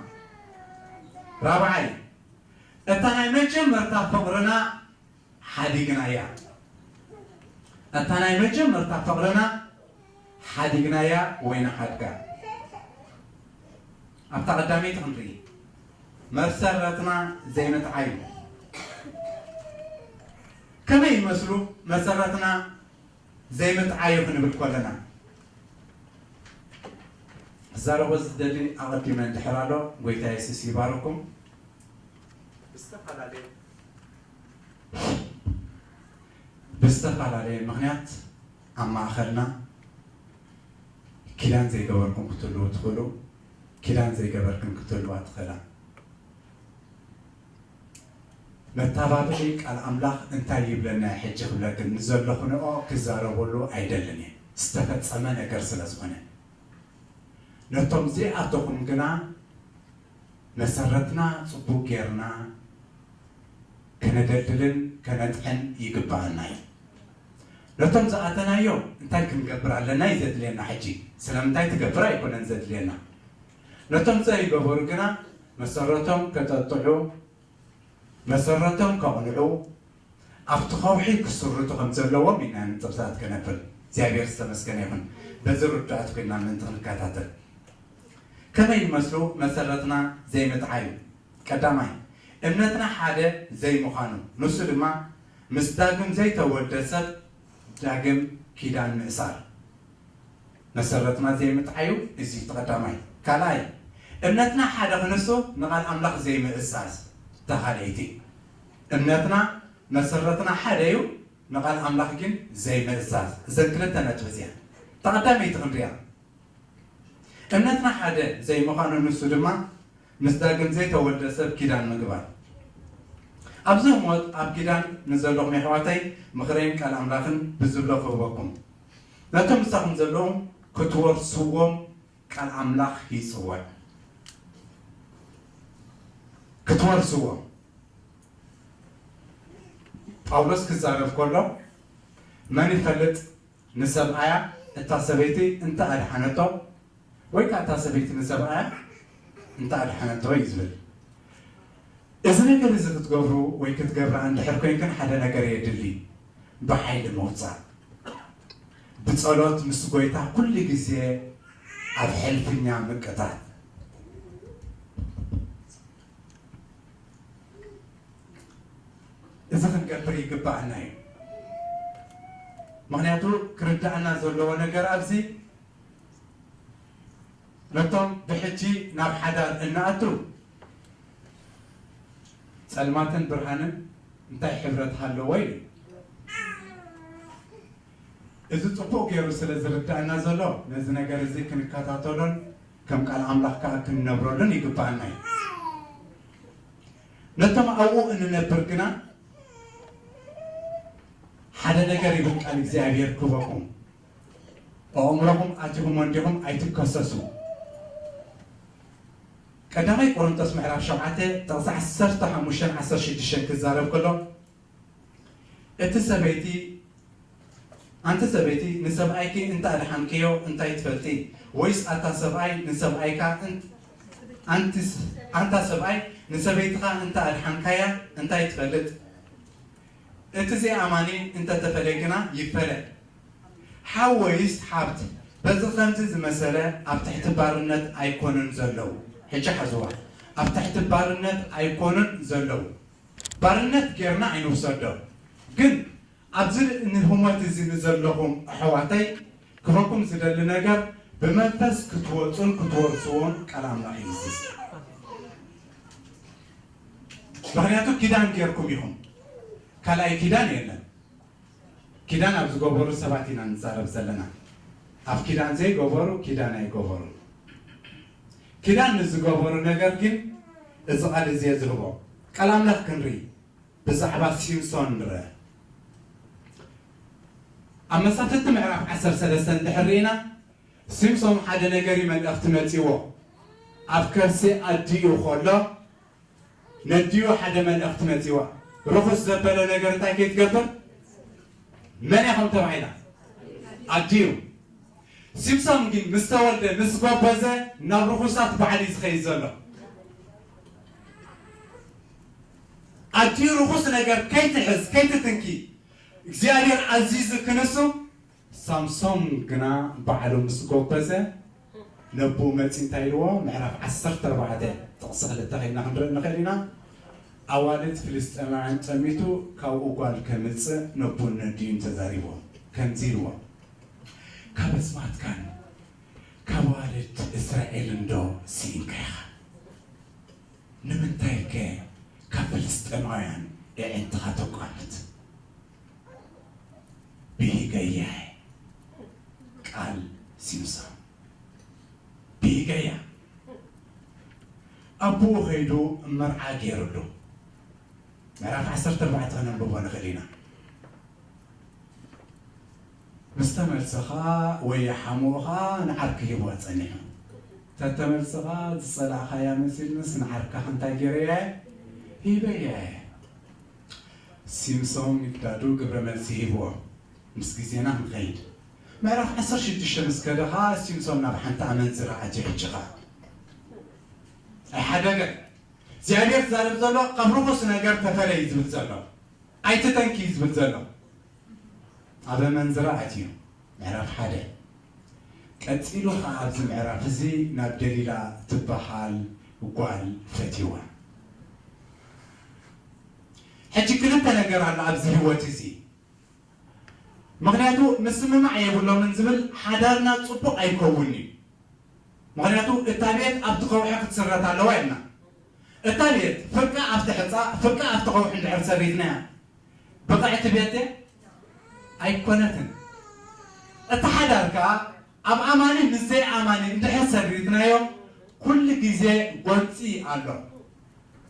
ራብዓይ፣ እታ ናይ መጀመርታ ፍቕርና ሓዲግናያ። እታ ናይ መጀመርታ ፍቕርና ሓዲግናያ ወይ ንሓድጋ። ኣብታ ቀዳመይቲ ክንርኢ፣ መሰረትና ዘይምጥዓይ እዩ። ከመይ ይመስሉ መሰረትና ዘይምጥዓዩ ክንብል ከለና? ክዛረቦ ዝደሊ ኣቐዲመ እንድሕር ኣሎ፣ ጎይታ የሱስ ይባርኩም። ብዝተፈላለየ ብዝተፈላለየ ምኽንያት ኣብ ማእኸልና ኪዳን ዘይገበርኩም ክትህልዉ ትኽእሉ፣ ኪዳን ዘይገበርክን ክትህልዋ ትኽእላ። መተባብዒ ቃል ኣምላኽ እንታይ ይብለና ሕጂ ክብለክን ንዘለኹንኦ ክዛረበሉ ኣይደልን እየ፣ ዝተፈጸመ ነገር ስለ ዝኾነ። ነቶም ዘይኣተኹም ግና መሰረትና ጽቡቕ ጌርና ከነደልድልን ከነጥዕን ይግብኣና እዩ። ነቶም ዝኣተናዮ እንታይ ክንገብር ኣለና እዩ ዘድልየና። ሕጂ ስለምንታይ ትገብር ኣይኮነን ዘድልየና። ነቶም ዘይገበሩ ግና መሰረቶም ከጠጥዑ፣ መሰረቶም ከቕንዑ፣ ኣብቲ ከውሒ ክስርቱ ከም ዘለዎም ኢና ንጥብታት ከነብል። እግዚኣብሔር ዝተመስገነ ይኹን። በዚ ርዱኣት ኮይና ምእንቲ ክንከታተል። ከመይ ንመስሉ መሰረትና ዘይምጥዓዩ? ቀዳማይ፣ እምነትና ሓደ ዘይምዃኑ፣ ንሱ ድማ ምስ ዳግም ዘይተወልደ ሰብ ዳግም ኪዳን ምእሳር። መሰረትና ዘይምጥዓዩ፣ እዚ እቲ ቀዳማይ። ካልኣይ፣ እምነትና ሓደ ክንሱ ንቓል ኣምላኽ ዘይምእዛዝ፣ እታ ካልኣይቲ። እምነትና መሰረትና ሓደ እዩ፣ ንቓል ኣምላኽ ግን ዘይምእዛዝ። እዘን ክልተ ነጥቢ እዚኣን። እታ ቀዳመይቲ ክንሪኣ። እምነትና ሓደ ዘይምዃኑ፣ ንሱ ድማ ምስ ዳግም ዘይተወልደ ሰብ ኪዳን ምግባር። ኣብዚ ህሞት ኣብ ኪዳን ንዘለኹም የሕዋተይ፣ ምኽረይን ቃል ኣምላኽን ብዝብሎ ክህበኩም። ነቶም ምሳኹም ዘለዉ ክትወርስዎም ቃል ኣምላኽ ይጽውዕ። ክትወርስዎም። ጳውሎስ ክዛረብ ከሎ፣ መን ይፈልጥ ንሰብኣያ እታ ሰበይቲ እንተ ኣድሓነቶ፣ ወይ ከኣ እታ ሰበይቲ ንሰብኣያ እንተ ኣድሓነቶ እዩ ዝብል። እዚ ነገር እዚ ክትገብሩ ወይ ክትገብራ እንድሕር ኮይንክን ሓደ ነገር የድሊ፣ ብሓይሊ ምውጻእ። ብጸሎት ምስ ጎይታ ኩሉ ግዜ ኣብ ሕልፍኛ ምቅታት። እዚ ክንገብር ይግብኣና እዩ። ምኽንያቱ ክርድኣና ዘለዎ ነገር ኣብዚ ነቶም ብሕጂ ናብ ሓዳር እንኣቱ ጸልማትን ብርሃንን እንታይ ሕብረት ሃለዎ ኢሉ። እዚ ጽቡቕ ገይሩ ስለ ዝርድኣና ዘሎ ነዚ ነገር እዚ ክንከታተሎን ከም ቃል ኣምላኽ ከኣ ክንነብረሉን ይግብኣና እዩ። ነቶም ኣብኡ እንነብር ግና ሓደ ነገር ይብል ቃል እግዚኣብሔር ክበኩም። ኣእምሮኹም ኣቲኹም እንዲኹም ኣይትከሰሱ። ቀዳማይ ቆሮንቶስ ምዕራፍ ሸውዓተ ጥቕሲ ዓሰርተ ሓሙሽተን ዓሰርተ ሽዱሽተን ክዛረብ ከሎ፣ እቲ ሰበይቲ፣ ኣንቲ ሰበይቲ ንሰብኣይኪ እንተ ኣድሓንክዮ እንታይ ትፈልጢ? ወይስ ኣታ ሰብኣይ ንሰብኣይካ እን-፣ ኣንቲ ስ-፣ ኣንታ ሰብኣይ ንሰበይትኻ እንተ ኣድሓንካያ እንታይ ትፈልጥ? እቲ ዘይኣማኒ እንተ ተፈለየ ግና ይፈለ። ሓው ወይስ ሓብቲ በዚ ከምዚ ዝመሰለ ኣብ ትሕቲ ባርነት ኣይኮኑን ዘለዉ። ሕጂ ሓዝዋ፣ ኣብ ትሕቲ ባርነት ኣይኮኑን ዘለዉ። ባርነት ጌርና ኣይንውሰዶ። ግን ኣብዚ ንህሞት እዚ ንዘለኹም ኣሕዋተይ ክበኩም ዝደሊ ነገር ብመንፈስ ክትወፁን ክትወርስዎን ቃል ኣምላኽ ይምስስ። ምኽንያቱ ኪዳን ጌርኩም ኢኹም። ካልኣይ ኪዳን የለን። ኪዳን ኣብ ዝገበሩ ሰባት ኢና ንዛረብ ዘለና። ኣብ ኪዳን ዘይገበሩ ኪዳን ኣይገበሩ። ኪዳን ንዝገበሩ ነገር ግን እዚ ቃል እዚ እየ ዝህቦ። ቃል ኣምላኽ ክንርኢ ብዛዕባ ሲምሶን ንርአ። ኣብ መሳፍንቲ ምዕራፍ ዓሰርተ ሰለስተ እንድሕር ርኢና ሲምሶን ሓደ ነገር እዩ መልእኽቲ መጺዎ። ኣብ ከርሲ ኣዲኡ ከሎ ነዲኡ ሓደ መልእኽቲ መጺዋ። ርኹስ ዘበለ ነገር እንታይ ከይትገብር? መን እያ ከም ተባሂላ? ኣዲኡ። ሲምሶን ግን ምስ ተወልደ ምስ ጎበዘ ናብ ርኹሳት ባዕሉ እዩ ዝኸይድ ዘሎ። ኣዲኡ ርኹስ ነገር ከይትሕዝ ከይትትንኪ እግዚኣብሔር ኣዚዙ ክንሱ ሳምሶን ግና ባዕሉ ምስ ጎበዘ ነብኡ መጺ እንታይ ኢልዎ? ምዕራፍ ዓሰርተ ኣርባዕተ ጥቕሲ ክልተ ከይድና ክንርኢ ንኽእል ኢና። ኣዋልድ ፍልስጤማውያን ጠሚቱ ካብኡ ጓል ከምጽእ ነብኡ ነዲኡን ተዛሪብዎ። ከምዚ ኢልዎ፣ ካብ ኣስማትካን ካብ ኣዋልድ እስራኤልን ዶ ስኢንካ ኢኻ? ንምንታይከ ካብ ፍልስጤማውያን ኣዒንትኻ ተቋርጽ? ብሂገያ ቃል ሲምሶን ብሂገያ ኣቦኡ ኸይዱ መርዓ ገይሩሉ። ምዕራፍ ዓሰርተ ኣርባዕተ ከነንብቦ ንኽእል ኢና። ምስ ተመልሰኻ ወይ ሓሙኻ ንዓርኪ ሂብዋ ጸኒሑ። ተተመልሰኻ ዝጸላእኻያ መሲልንስ ንዓርካኽ እንታይ ገይረያ እየ? ሂበያ እየ። ሲምሶን ንግዳዱ ግብረ መልሲ ሂብዎ። ምስ ግዜና ክንኸይድ። ምዕራፍ ዓሰርተ ሽዱሽተ ምስ ከደኻ፣ ሲምሶን ናብ ሓንቲ ኣመንዝራ ኣትዩ። ሕጂ ኸኣ ኣይሓደገን። እግዚኣብሔር ዝዛረብ ዘሎ ካብ ርኹስ ነገር ተፈለይ ዝብል ዘሎ። ኣይትተንኪ ዝብል ዘሎ። ኣብ ኣመንዝራ ኣትዩ። ምዕራፍ ሓደ። ቀጺሉ ኸኣ ኣብዚ ምዕራፍ እዚ ናብ ደሊላ ትበሃል ጓል ፈትይዋ። ሕጂ ክልተ ነገር ኣሎ ኣብዚ ህይወት እዚ። ምኽንያቱ ምስምማዕ የብሎምን ዝብል ሓዳርና ጽቡቕ ኣይከውን'ዩ። ምኽንያቱ እታ ቤት ኣብቲ ከውሒ ክትስረት ኣለዋ ኢልና። እታ ቤት ፍርቃ ኣብቲ ሕጻ፣ ፍርቃ ኣብቲ ከውሒ እንድሕር ሰሪትናያ፣ ብቕዕቲ ቤት ድያ? ኣይኮነትን። እቲ ሓዳር ከኣ ኣብ ኣማኒ ምስ ዘይኣማኒ እንድሕር ሰሪትናዮ፣ ኩሉ ግዜ ጎንጺ ኣሎ።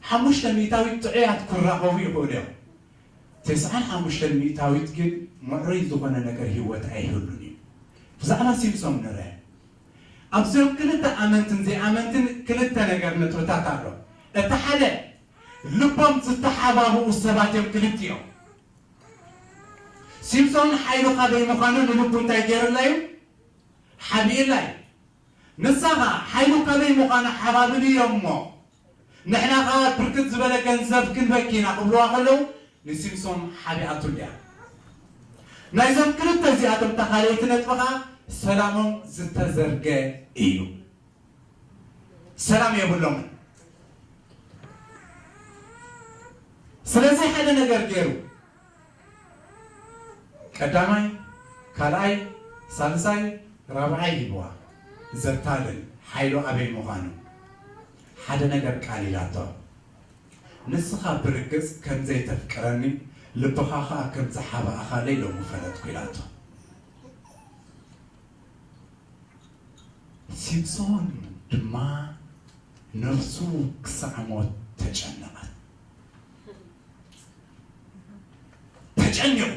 ሓሙሽተ ሚእታዊት ጥዑያት ክራኸቡ ይኽእሉ እዮም። ተስዓን ሓሙሽተን ሚእታዊት ግን ምዕሩይ ዝኾነ ነገር ህይወት ኣይህሉን እዩ። ብዛዕባ ሲምሶም ንርአ። ኣብዞም ክልተ ኣመንትን ዘይኣመንትን ክልተ ነገር ነጥብታት ኣሎ። እቲ ሓደ፣ ልቦም ዝተሓባብኡ ሰባት እዮም ክልቲኦም። ሲምሶን ሓይሉ ካበይ ምዃኑ ንልቡ እንታይ ገይሩላ እዩ? ሓቢእላ እዩ። ንሳ ኸኣ ሓይሉ ካበይ ምዃኑ ሓባብልዮ እሞ፣ ንሕና ኸኣ ብርክት ዝበለ ገንዘብ ክንበኪ ኢና ክብልዋ ከለዉ፣ ንሲምሶን ሓቢኣትሉ እያ። ናይዞም ክልተ እዚኣቶም እታ ካልኣይቲ ነጥቢ ኸኣ ሰላሞም ዝተዘርገ እዩ። ሰላም የብሎምን። ስለዚ ሓደ ነገር ገይሩ፣ ቀዳማይ፣ ካልኣይ፣ ሳልሳይ፣ ራብዓይ ሂብዋ። ዘታልል ሓይሉ ኣበይ ምዃኑ። ሓደ ነገር ቃል ኢላቶ። ንስኻ ብርግጽ ከም ዘይተፍቅረኒ፣ ልብኻ ኸኣ ከም ዝሓባእኻለይ ሎሚ ፈለጥኩ ኢላቶ። ሲምሶን ድማ ነፍሱ ክሳዕ ሞት ተጨነቐት። ተጨኒቑ፣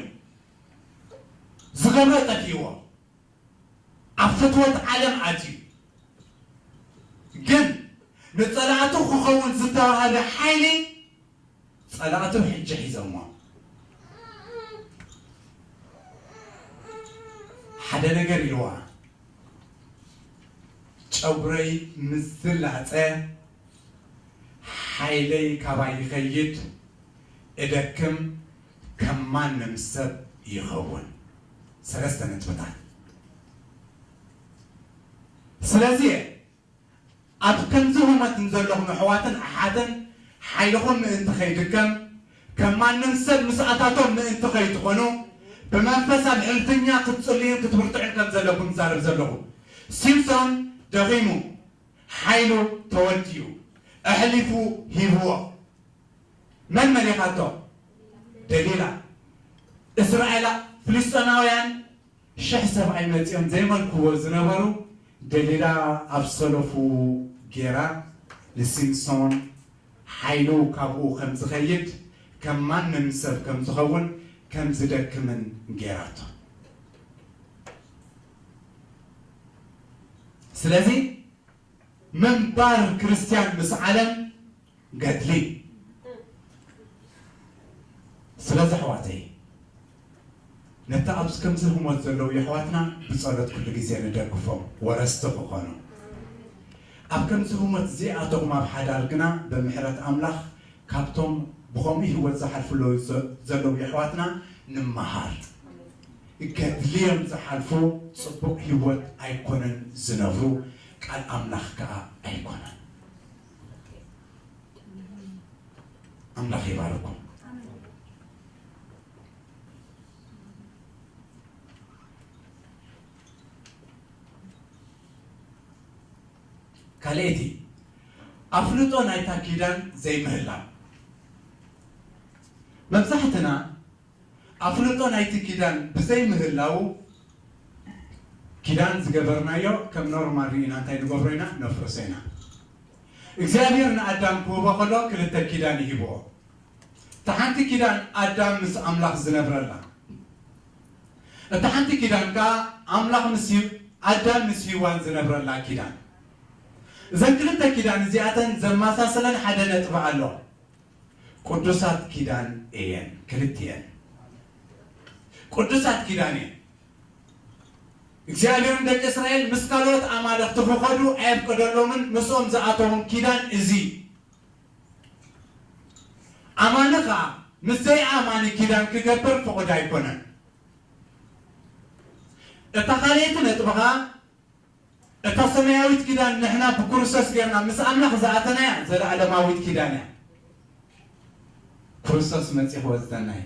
ዝገብሮ ጠፊእዎ፣ ኣብ ፍትወት ዓለም ኣትዩ። ግን ንጸላእቱ ክኸውን ዝተዋህበ ሓይሊ ጸላእቱ ሕጂ ሒዞሞ። ሓደ ነገር ኢልዋ፣ ጨጉረይ ምስ ዝላጸ ሓይለይ ካባይ ይኸይድ፣ እደክም፣ ከም ማንም ሰብ ይኸውን። ሰለስተ ነጥብታት። ስለዚ ኣብ ከምዚ ህሞት ንዘለኹም ኣሕዋትን ኣሓትን፣ ሓይልኹም ምእንቲ ከይድከም፣ ከም ማንም ሰብ ምስኣታቶም ምእንቲ ከይትኾኑ፣ ብመንፈስ ኣብ ሕልፍኛ ክትጽልዩን ክትብርትዑን ከም ዘለኩም እዛረብ ዘለኹ። ሲምሶን ደኺሙ፣ ሓይሉ ተወዲኡ፣ ኣሕሊፉ ሂብዎ። መን መሊኻቶ? ደሊላ። እስራኤላ-፣ ፍልስጤማውያን ሽሕ ሰብኣይ መጺኦም ዘይመልክዎ ዝነበሩ፣ ደሊላ ኣብ ሰለፉ ጌራ ንሲምሶን ሓይሉ ካብኡ ከም ዝኸይድ፣ ከም ማንም ሰብ ከም ዝኸውን፣ ከም ዝደክምን ጌራቶ። ስለዚ ምንባር ክርስትያን ምስ ዓለም ገድሊ። ስለዚ ኣሕዋተይ፣ ነቲ ኣብዚ ከምዚ ህሞት ዘለዉ የሕዋትና ብጸሎት ኩሉ ግዜ ንደግፎም፣ ወረስቲ ክኾኑ። ኣብ ከምዚ ህሞት ዘይኣተኹም ኣብ ሓዳር ግና ብምሕረት ኣምላኽ ካብቶም ብኸምኡ ህይወት ዝሓልፉ ኣለዉ ዘ-፣ ዘለዉ የሕዋትና ንመሃር። ገድልዮም ዝሓልፉ ጽቡቕ ህይወት ኣይኮነን ዝነብሩ፣ ቃል ኣምላኽ ከኣ ኣይኮነን። ኣምላኽ ይባርኩም። ካልኣይቲ፣ ኣፍልጦ ናይታ ኪዳን ዘይምህላው። መብዛሕትና ኣፍልጦ ናይቲ ኪዳን ብዘይምህላው፣ ኪዳን ዝገበርናዮ ከም ኖርማል ርኢና እንታይ ንገብሮ ኢና? ነፍርሶ ኢና። እግዚኣብሔር ንኣዳም ክህቦ ከሎ ክልተ ኪዳን ይህብዎ። እታ ሓንቲ ኪዳን ኣዳም ምስ ኣምላኽ ዝነብረላ፣ እታ ሓንቲ ኪዳን ከኣ ኣምላኽ ምስ ሂ-፣ ኣዳም ምስ ሂዋን ዝነብረላ ኪዳን። እዘን ክልተ ኪዳን እዚኣተን ዘመሳሰለን ሓደ ነጥቢ ኣሎ። ቅዱሳት ኪዳን እየን፣ ክልቲኤን ቅዱሳት ኪዳን እየን። እግዚኣብሔር ንደቂ እስራኤል ምስ ካልኦት ኣማልኽቲ ክኸዱ ኣየፍቀደሎምን፣ ምስኦም ዝኣተዎም ኪዳን እዚ። ኣማኒ ኸኣ ምስ ዘይኣማኒ ኪዳን ክገብር ፍቑድ ኣይኮነን። እታ ካልኣይቲ ነጥቢ ኸኣ እታ ሰማያዊት ኪዳን ንሕና ብክርስቶስ ጌርና ምስ ኣምላኽ ዝኣተናያ ዘለኣለማዊት ኪዳን እያ። ክርስቶስ መጺኡ ክወስደና እዩ።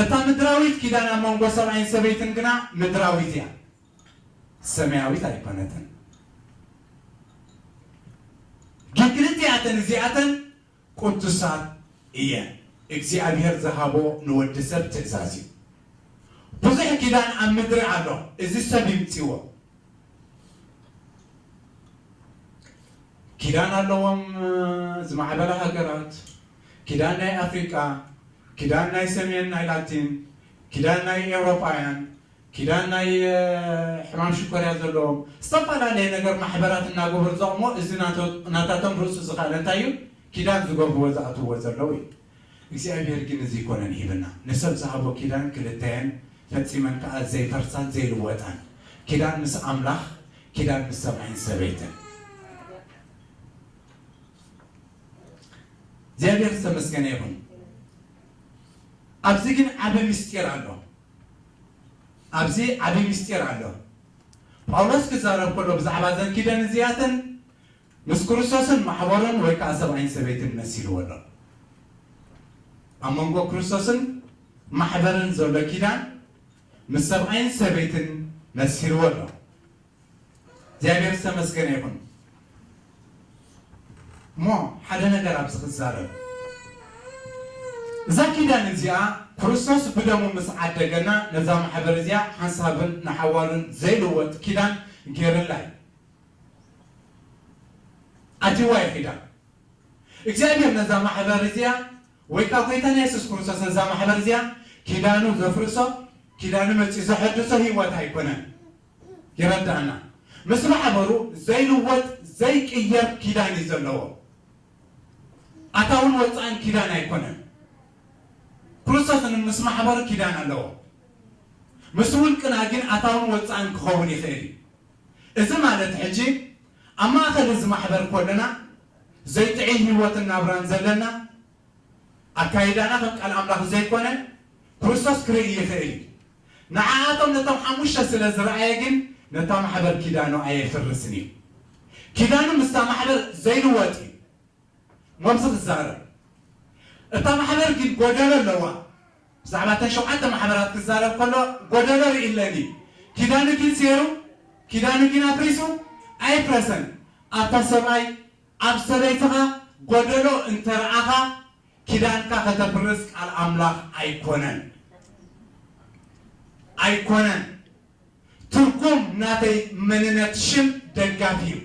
እታ ምድራዊት ኪዳን ኣብ መንጎ ሰብኣይን ሰበይትን ግና ምድራዊት እያ፣ ሰማያዊት ኣይኮነትን። ግን ክልቲኣተን እዚኣተን ቅዱሳት እየን። እግዚኣብሔር ዝሃቦ ንወዲ ሰብ ትእዛዝ እዩ። ብዙሕ ኪዳን ኣብ ምድሪ ኣሎ፣ እዚ ሰብ ይምጽዎ። ኪዳን ኣለዎም ዝማዕበላ ሃገራት፣ ኪዳን ናይ ኣፍሪቃ፣ ኪዳን ናይ ሰሜን ናይ ላቲን፣ ኪዳን ናይ ኤውሮጳውያን፣ ኪዳን ናይ ሕማም ሽኮርያ ዘለዎም ዝተፈላለየ ነገር ማሕበራት እናገበሩ ዘቕሞ፣ እዚ ናታቶም ርእሱ ዝኸኣለ እንታይ እዩ? ኪዳን ዝገብርዎ ዝኣትውዎ ዘለዉ እዩ። እግዚኣብሔር ግን እዚ ኣይኮነን ሂብና። ንሰብ ዝሃቦ ኪዳን ክልተየን ፈጺመን ከኣ ዘይፈርሳን ዘይልወጣን ኪዳን ምስ ኣምላኽ፣ ኪዳን ምስ ሰብኣይን ሰበይትን። እግዚኣብሔር ዝተመስገነ ይኹን። ኣብዚ ግን ዓቢ ምስጢር ኣሎ። ኣብዚ ዓቢ ምስጢር ኣሎ። ጳውሎስ ክዛረብ ከሎ ብዛዕባ እዘን ኪዳን እዚኣተን ምስ ክርስቶስን ማሕበሩን ወይ ከኣ ሰብኣይን ሰበይትን መሲልዎ ኣሎ። ኣብ መንጎ ክርስቶስን ማሕበርን ዘሎ ኪዳን ምስ ሰብኣይን ሰበይትን መሲልዎ ኣሎ። እግዚኣብሔር ዝተመስገነ ይኹን። እሞ ሓደ ነገር ኣብዚ ክዛረብ፣ እዛ ኪዳን እዚኣ ክርስቶስ ብደሙ ምስ ዓደገና ነዛ ማሕበር እዚኣ ሓንሳብን ንሓዋሩን ዘይልወጥ ኪዳን ገይርላ እዩ። ኣትዋ ይኺዳ። እግዚኣብሔር ነዛ ማሕበር እዚኣ ወይ ከዓ ጎይታና የሱስ ክርስቶስ ነዛ ማሕበር እዚኣ ኪዳኑ ዘፍርሶ፣ ኪዳኑ መፂኡ ዘሐድሶ ህይወት ኣይኮነን። ይረዳእና። ምስ ማሕበሩ ዘይልወጥ ዘይቅየር ኪዳን እዩ ዘለዎ። ኣታውን ወፃእን ኪዳን ኣይኮነን። ክርስቶስን ምስ ማሕበሩ ኪዳን ኣለዎ። ምስ ውልቅና ግን ኣታውን ወፃእን ክኸውን ይኽእል እዩ። እዚ ማለት ሕጂ ኣብ ማእኸል እዚ ማሕበር ኮለና ዘይጥዒ ህይወትን ናብራን ዘለና ኣካይዳና ከም ቃል ኣምላኽ ዘይኮነ ክርስቶስ ክርኢ ይኽእል እዩ። ንዓኣቶም ነቶም ሓሙሽተ ስለ ዝረኣየ ግን ነታ ማሕበር ኪዳኑ ኣየፍርስን እዩ። ኪዳኑ ምስታ ማሕበር ዘይልወጥ እዩ። መብዚ ክዛረብ እታ ማሕበር ግን ጎደሎ ኣለዋ። ብዛዕባ እተን ሸውዓተ ማሕበራት ክዛረብ ከሎ ጎደሎ ርኢ ኣለኒ። ኪዳኑ ግን ሴሩ፣ ኪዳኑ ግን ኣፍሪሱ ኣይፍረሰን። ኣብታ ሰብኣይ ኣብ ሰበይትኻ ጎደሎ እንተረኣኻ ኪዳንካ ከተፍርስ ቃል ኣምላኽ ኣይኮነን። ኣይኮነን። ትርጉም ናተይ መንነት ሽም ደጋፊ እዩ።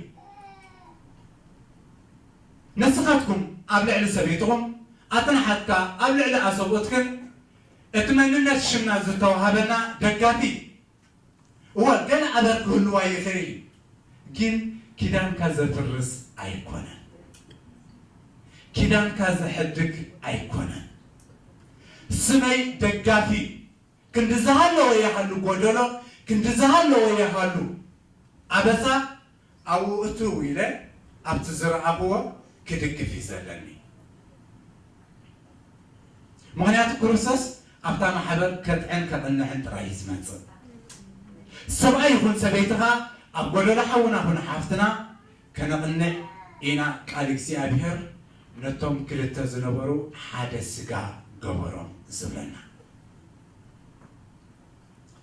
ንስኻትኩም ኣብ ልዕሊ ሰበይትኹም፣ ኣቲ ንሓትካ ኣብ ልዕሊ ኣሰብኡትክን እቲ መንነት ሽምና ዝተዋሃበና ደጋፊ እዩ። እወ ገለ ኣበር ክህልዋ ይኽእል እዩ፣ ግን ኪዳንካ ዘፍርስ ኣይኮነን። ኪዳንካ ዘሕድግ ኣይኮነን። ስመይ ደጋፊ እዩ። ክንዲ ዝሃለወ ይሃሉ ጎደሎ፣ ክንዲ ዝሃለወ ይሃሉ ኣበሳ ኣብኡ እትው ኢለ ኣብቲ ዝረኣኽዎ ክድግፍ እዩ ዘለኒ። ምኽንያቱ ክርስቶስ ኣብታ ማሕበር ከጥዕን ከቕንዕን ጥራይ እዩ ዝመጽእ። ሰብኣይ ይኹን ሰበይቲ ኸኣ ኣብ ጎደሎ ሓውና ኹን ሓፍትና ከነቕንዕ ኢና፣ ቃል እግዚኣብሔር ነቶም ክልተ ዝነበሩ ሓደ ስጋ ገበሮም ዝብለና።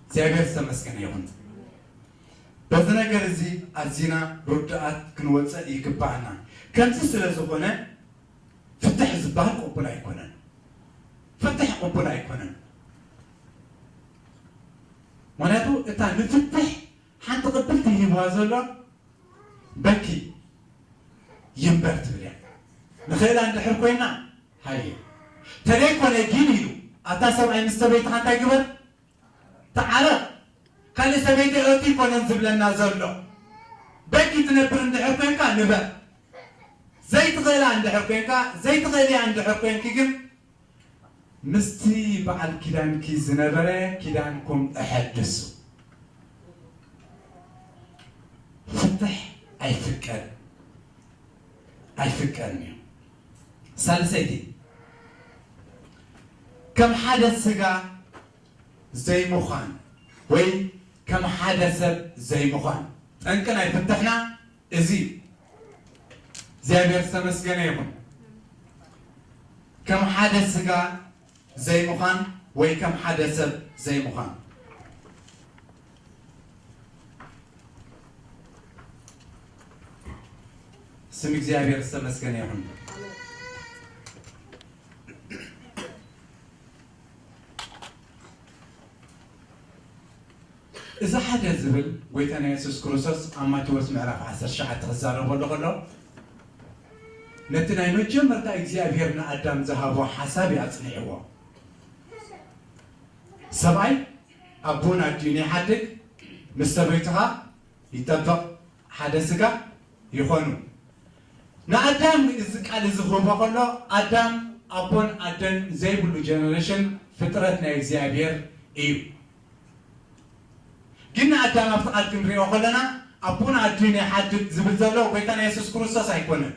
እግዚኣብሔር ዝተመስገነ ይኹን። በዚ ነገር እዚ ኣዚና ርዱኣት ክንወፅእ ይግባኣና። ከምዚ ስለ ዝኾነ ፍትሕ ዝበሃል ቅቡል ኣይኮነን። ፍትሕ ቅቡል ኣይኮነን። ምኽንያቱ እታ ንፍትሕ ሓንቲ ቅብልቲ ሂብዋ ዘሎ በኪ ይንበር ትብል እያ። ንኽእላ እንድሕር ኮይና፣ ሃየ። ተደይኮነ ግን ኢሉ፣ ኣታ ሰብኣይ ምስ ሰበይትኻ እንታይ ግበር? ተዓረቕ። ካልእ ሰበይቲ እቱ ይኮነን ዝብለና ዘሎ። በኪ ትነብር እንድሕር ኮንካ ንበር። ዘይትኽእላ እንድሕር ኮንካ፣ ዘይትኽእልያ እንድሕር ኮንኪ ግን ምስቲ በዓል ኪዳንኪ ዝነበረ ኪዳንኩም እሐድሱ። ፍትሕ ኣይፍቀድ፣ ኣይፍቀድን እዩ። ሳልሰይቲ፣ ከም ሓደ ስጋ ዘይምዃን ወይ ከም ሓደ ሰብ ዘይምዃን። ጠንቂ ናይ ፍትሕና እዚ እዩ። እግዚኣብሔር ዝተመስገነ ይኹን። ከም ሓደ ስጋ ዘይምዃን ወይ ከም ሓደ ሰብ ዘይምዃን። ስም እግዚኣብሔር ዝተመስገነ ይኹን። እዚ ሓደ ዝብል ጎይታና የሱስ ክርስቶስ ኣብ ማቴዎስ ምዕራፍ ዓሰርተ ትሽዓተ ክዛረበሉ ከሎ፣ ነቲ ናይ መጀመርታ እግዚኣብሔር ንኣዳም ዝሃቦ ሓሳብ እዩ ኣጽኒዕዎ። ሰብኣይ ኣቦን ኣዲኡን ይሓድግ፣ ምስ ሰበይቱ ኸኣ ይጠበቕ፣ ሓደ ስጋ ይኾኑ። ንኣዳም እዚ ቃል እዚ ክህቦ ከሎ፣ ኣዳም ኣቦን ኣደን ዘይብሉ ጀነሬሽን ፍጥረት ናይ እግዚኣብሔር እዩ። ግን ንኣዳም ኣብቲ ቃል ክንሪኦ ከለና፣ ኣቦን ኣዲኡን ይሓድግ ዝብል ዘሎ ጎይታና የሱስ ክርስቶስ ኣይኮነን።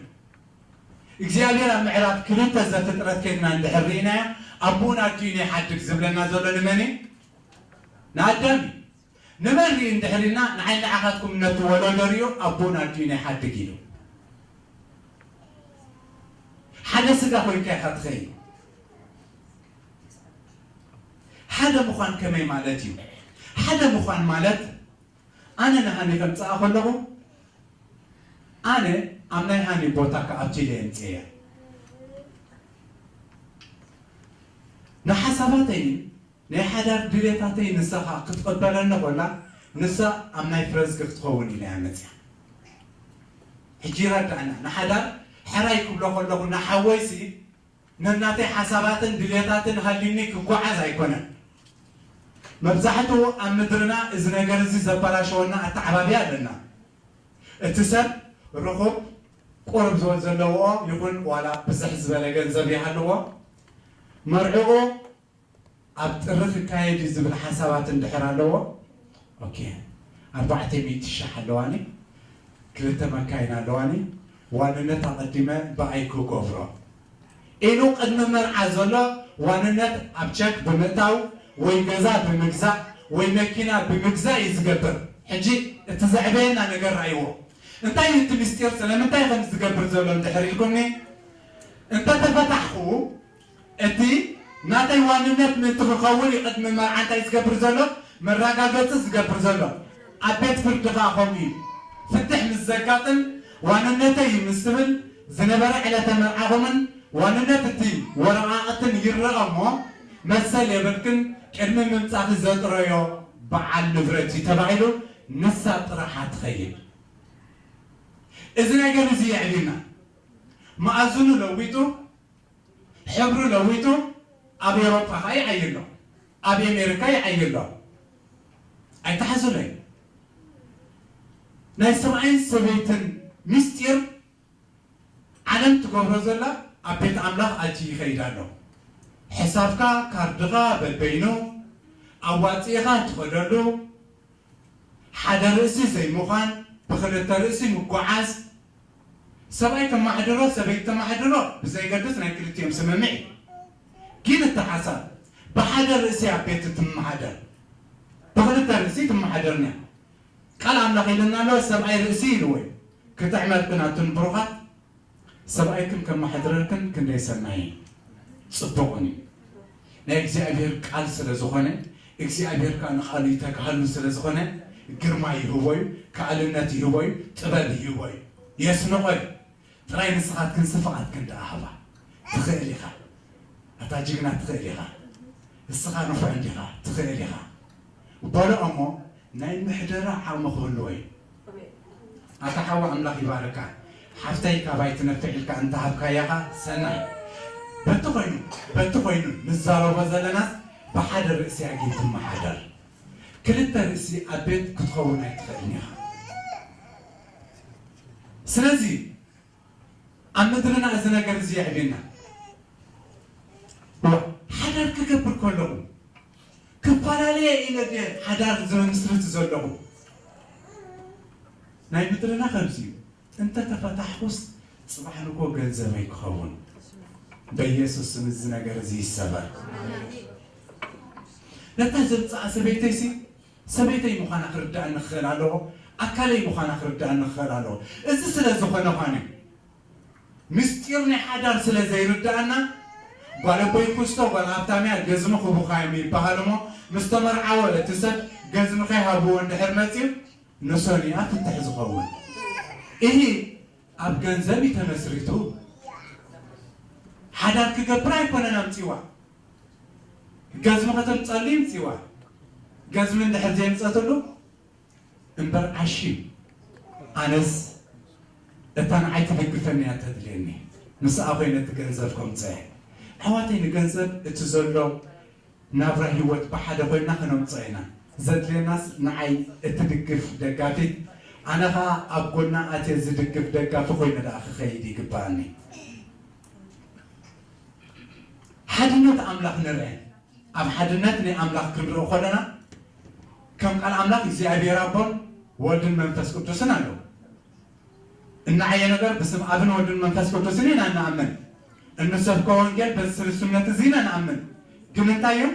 እግዚኣብሔር ኣብ ምዕራፍ ክልተ ዘፍጥረት ከድና እንድሕር ርኢናዮ፣ ኣቦን ኣዲኡን ይሓድግ ዝብለና ዘሎ ንመን እዩ? ንኣዳም እዩ። ንመን ርኢ እንድሕር ኢልና፣ ንዓይ ንዓኻትኩም ነቲ ወለዶ ርእዩ፣ ኣቦን ኣዲኡን ይሓድግ ኢሉ። ሓደ ስጋ ኮይንካ ኢኻ ትኸይድ። ሓደ ምዃን ከመይ ማለት እዩ? ሓደ ምዃን ማለት፣ ኣነ ንሃኒ ከምጽኣ ከለኹ፣ ኣነ ኣብ ናይ ሃኒ ቦታ ክኣቱ ኢለ የምጽእያ። ንሓሳባተይን ናይ ሓዳር ድሌታተይ ንሳ ኸኣ ክትቕበለኒ ኾላ፣ ንሳ ኣብ ናይ ፍረዝጊ ክትኸውን ኢለ እያ መጽያ። ሕጂ ይረዳእና፣ ንሓዳር ሕራይ ክብሎ ከለኹ፣ ንሓወይሲ ነናተይ ሓሳባትን ድሌታትን ሃልዩኒ ክጓዓዝ ኣይኮነን። መብዛሕትኡ ኣብ ምድርና እዚ ነገር እዚ ዘበላሸወና ኣተዓባብያ ኣለና። እቲ ሰብ ርኹብ ቁሩብ ዝበል ዘለዎ ይኹን ዋላ ብዝሕ ዝበለ ገንዘብ ይሃልዎ፣ መርዕኡ ኣብ ጥሪ ክካየድ እዩ ዝብል ሓሳባት እንድሕር ኣለዎ፣ ኦኬ፣ ኣርባዕተ ሚእቲ ሺሕ ኣለዋኒ፣ ክልተ መካይን ኣለዋኒ፣ ዋንነት ኣቐዲመ ብኣይ ክገብሮ ኢሉ ቅድሚ መርዓ ዘሎ ዋንነት ኣብ ቸክ ብምእታው ወይ ገዛ ብምግዛእ ወይ መኪና ብምግዛእ እዩ ዝገብር። ሕጂ እቲ ዘዕበየና ነገር ረኣይዎ። እንታይ እዩ እቲ ምስጢር? ስለምንታይ ከም ዝገብር ዘሎ እንድሕር ኢልኩምኒ፣ እንተተፈታሕኹ፣ እቲ ናተይ ዋንነት ምእንቲ ክኸውን እዩ ቅድሚ መርዓ እንታይ ዝገብር ዘሎ? መረጋገጺ ዝገብር ዘሎ። ኣብ ቤት ፍርዲ ኸኣ ከምኡ እዩ። ፍትሕ ምስ ዘጋጥም፣ ዋንነተይ እዩ ምስ ትብል፣ ዝነበረ ዕለተ መርዓኹምን ዋንነት እቲ ወረቓቕትን ይረኣ እሞ፣ መሰል የብልክን፣ ቅድሚ ምምጻእኺ ዘጥረዮ በዓል ንብረት እዩ ተባሂሉ፣ ንሳ ጥራሓ ትኸይድ። እዚ ነገር እዚ የዕቢና። መኣዝኑ ለዊጡ፣ ሕብሩ ለዊጡ፣ ኣብ ኤውሮጳ ኸኣ ይዓዪ ኣሎ፣ ኣብ ኣሜሪካ ይዓዪ ኣሎ። ኣይትሓዙለይ። ናይ ሰብኣይን ሰበይትን ምስጢር ዓለም ትገብሮ ዘላ ኣብ ቤት ኣምላኽ ኣትዩ ይኸይድ ኣሎ። ሕሳብካ፣ ካርድኻ በበይኑ ኣዋጺእኻ ትኸደሉ፣ ሓደ ርእሲ ዘይምዃን፣ ብኽልተ ርእሲ ምጓዓዝ፣ ሰብኣይ ከማሕድሮ፣ ሰበይቲ ተማሕድሮ፣ ብዘይገድስ ናይ ክልቲኦም ስምምዕ እዩ። ግን እቲ ሓሳብ ብሓደ ርእሲ ኣብ ቤት ትመሓደር፣ ብኽልተ ርእሲ ትመሓደርንያ። ቃል ኣምላኽ ኢልና ኣሎ፣ ሰብኣይ ርእሲ ኢልዎ እዩ። ክጥዕመልክን ኣቱን ብሩኻት፣ ሰብኣይክን ከመሓድረልክን ክንደይ ሰናይን ጽቡቕን እዩ። ናይ እግዚኣብሔር ቃል ስለ ዝኾነ፣ እግዚኣብሔር ከኣ ንቓሉ ይተግሃሉ ስለ ዝኾነ፣ ግርማ ይህቦ እዩ፣ ከኣልነት ይህቦ እዩ፣ ጥበብ ይህቦ እዩ፣ የስንቖ እዩ። ጥራይ ንስኻትክን ስፍቓትክን ደኣ ሃባ። ትኽእል ኢኻ። ኣታ ጅግና ትኽእል ኢኻ። ንስኻ ንፉዕ እንዲኻ፣ ትኽእል ኢኻ። በሎ እሞ ናይ ምሕደራ ዓቕሚ ክህልዎ እዩ። ኣታ ሓው ኣምላኽ ይባርካ። ሓፍተይ ካባይ ትነፍዕ ኢልካ እንተሃብካያ ኸኣ ሰናይ። በቲ ኮይኑ በቲ ኮይኑ ንዛረቦ ዘለናስ ብሓደ ርእሲ እያ ግን ትመሓደር። ክልተ ርእሲ ኣብ ቤት ክትኸውን ኣይትኽእልን ኢኻ። ስለዚ ኣብ ምድርና እዚ ነገር እዚ የዕብየና። ዋ፣ ሓዳር ክገብር ከለኹ ክፈላለየ ኢለ ድየ ሓዳር ዝምስርት ዘለኹ? ናይ ምድርና ከምዚ እዩ። እንተ ተፈታሕኩስ ጽባሕ ንግሆ ገንዘበይ ክኸውን። በኢየሱስ ስም እዚ ነገር እዚ ይሰበር። ነታ ዘምጽኣ ሰበይተይሲ ሰበይተይ ምዃና ክርድኣኒ ክኽእል ኣለዎ። ኣካለይ ምዃና ክርድኣኒ ክኽእል ኣለዎ። እዚ ስለ ዝኾነ ኳነ ምስጢር ናይ ሓዳር ስለ ዘይርድኣና፣ ጓል ኣቦይ ኩስቶ ጓል ሃብታምያ ገዝሚ ክቡኻዮም ይበሃል እሞ፣ ምስ ተመርዓወ እቲ ሰብ ገዝሚ ከይሃብዎ እንድሕር መፅዩ፣ ንሶን እያ ፍትሕ ዝኸውን። እሂ ኣብ ገንዘብ እዩ ተመስሪቱ። ሓዳር ክገብር ኣይኮነን ኣምፂዋ። ገዝሚ ከተምፀሉ ይምፂዋ። ገዝሚ እንድሕር ዘይምፀትሉ እምበር ዓሽ እዩ። ኣነስ እታ ንዓይ ትድግፈኒ እያ ተድልየኒ። ምስኣ ኮይነ እቲ ገንዘብ ከምፅአ። ኣሕዋተይ ንገንዘብ እቲ ዘሎ ናብራ ህይወት ብሓደ ኮይና ክነምፅኦ ኢና። ዘድልየናስ ንዓይ እትድግፍ ደጋፊት፣ ኣነ ኸዓ ኣብ ጎና ኣትየ ዝድግፍ ደጋፊ ኮይነ ደኣ ክኸይድ ይግበኣኒ። ሓድነት ኣምላኽ ንርአ። ኣብ ሓድነት ናይ ኣምላኽ ክንርኦ ከለና ከም ቃል ኣምላኽ እግዚኣብሔር ኣቦን ወልድን መንፈስ ቅዱስን ኣለዉ። እንዓየ ነገር ብስም ኣብን ወልድን መንፈስ ቅዱስን ኢና እንኣምን። እንሰብኮ ወንጌል በዚ ስልሱነት እዚ ኢና ንኣምን። ግን እንታይ እዩ?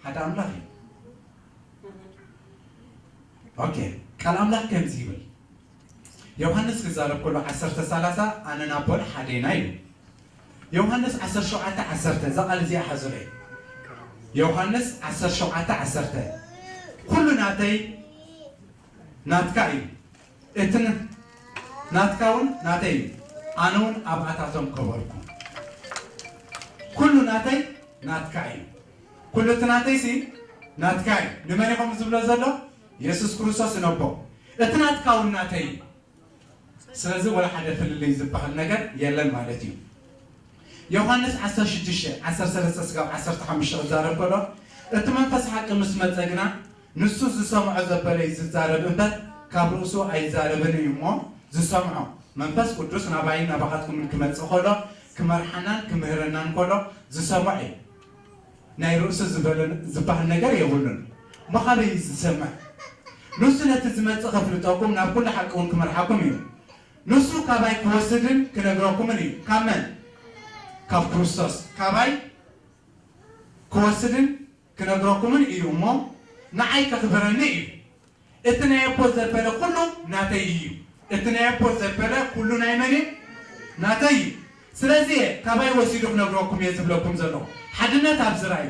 ሓደ ኣምላኽ እዩ። ኦኬ፣ ቃል ኣምላኽ ከምዚ ይብል። ዮሃንስ ክዛረብ ከሎ ዓሰርተ ሰላሳ ኣነን ኣቦን ሓደ ኢና ኢሉ። ዮሃንስ ዓሰርተ ሸውዓተ ዓሰርተ እዛ ቃል እዚኣ ሓዙለይ። ዮሃንስ ዓሰርተ ሸውዓተ ዓሰርተ ኩሉ ናተይ ናትካ እዩ። እቲ ን-፣ ናትካ እውን ናተይ እዩ። ኣነ እውን ኣብኣታቶም ከበርኩ። ኩሉ ናተይ ናትካ እዩ። ኩሉ እቲ ናተይሲ ናትካ እዩ። ንመን እዩ ከምኡ ዝብሎ ዘሎ? የሱስ ክርስቶስ ነቦ። እቲ ናትካ እውን ናተይ እዩ። ስለዚ ወላ ሓደ ፍልልይ ዝበሃል ነገር የለን ማለት እዩ። ዮሃንስ ዓሰርተ ሽዱሽተ፣ ዓሰርተ ሰለስተ ስጋብ ዓሰርተ ሓሙሽተ ክዛረብ ከሎ፣ እቲ መንፈስ ሓቂ ምስ መጸ ግና፣ ንሱ ዝሰምዖ ዘበለ እዩ ዝዛረብ እምበር፣ ካብ ርእሱ ኣይዛረብን እዩ እሞ፣ ዝሰምዖ መንፈስ ቅዱስ ናባይን ናባኻትኩምን ክመጽእ ከሎ፣ ክመርሓናን ክምህረናን ከሎ፣ ዝሰምዖ እዩ። ናይ ርእሱ ዝበለ-፣ ዝበሃል ነገር የብሉን። እሞ ካበይ እዩ ዝሰምዕ? ንሱ ነቲ ዝመጽእ ከፍልጠኩም፣ ናብ ኩሉ ሓቂ እውን ክመርሓኩም እዩ። ንሱ ካባይ ክወስድን ክነግረኩምን እዩ። ካብ መን? ካብ ክርስቶስ። ካባይ ክወስድን ክነግረኩምን እዩ እሞ፣ ንዓይ ከኽብረኒ እዩ። እቲ ናይ ኣቦ ዘበለ ኩሉ ናተይ እዩ። እቲ ናይ ኣቦ ዘበለ ኩሉ ናይ መን እዩ? ናተይ እዩ። ስለዚ እየ ካባይ ወሲዱ ክነግረኩም እየ ዝብለኩም ዘለኹ። ሓድነት ኣብዚ ራእዩ።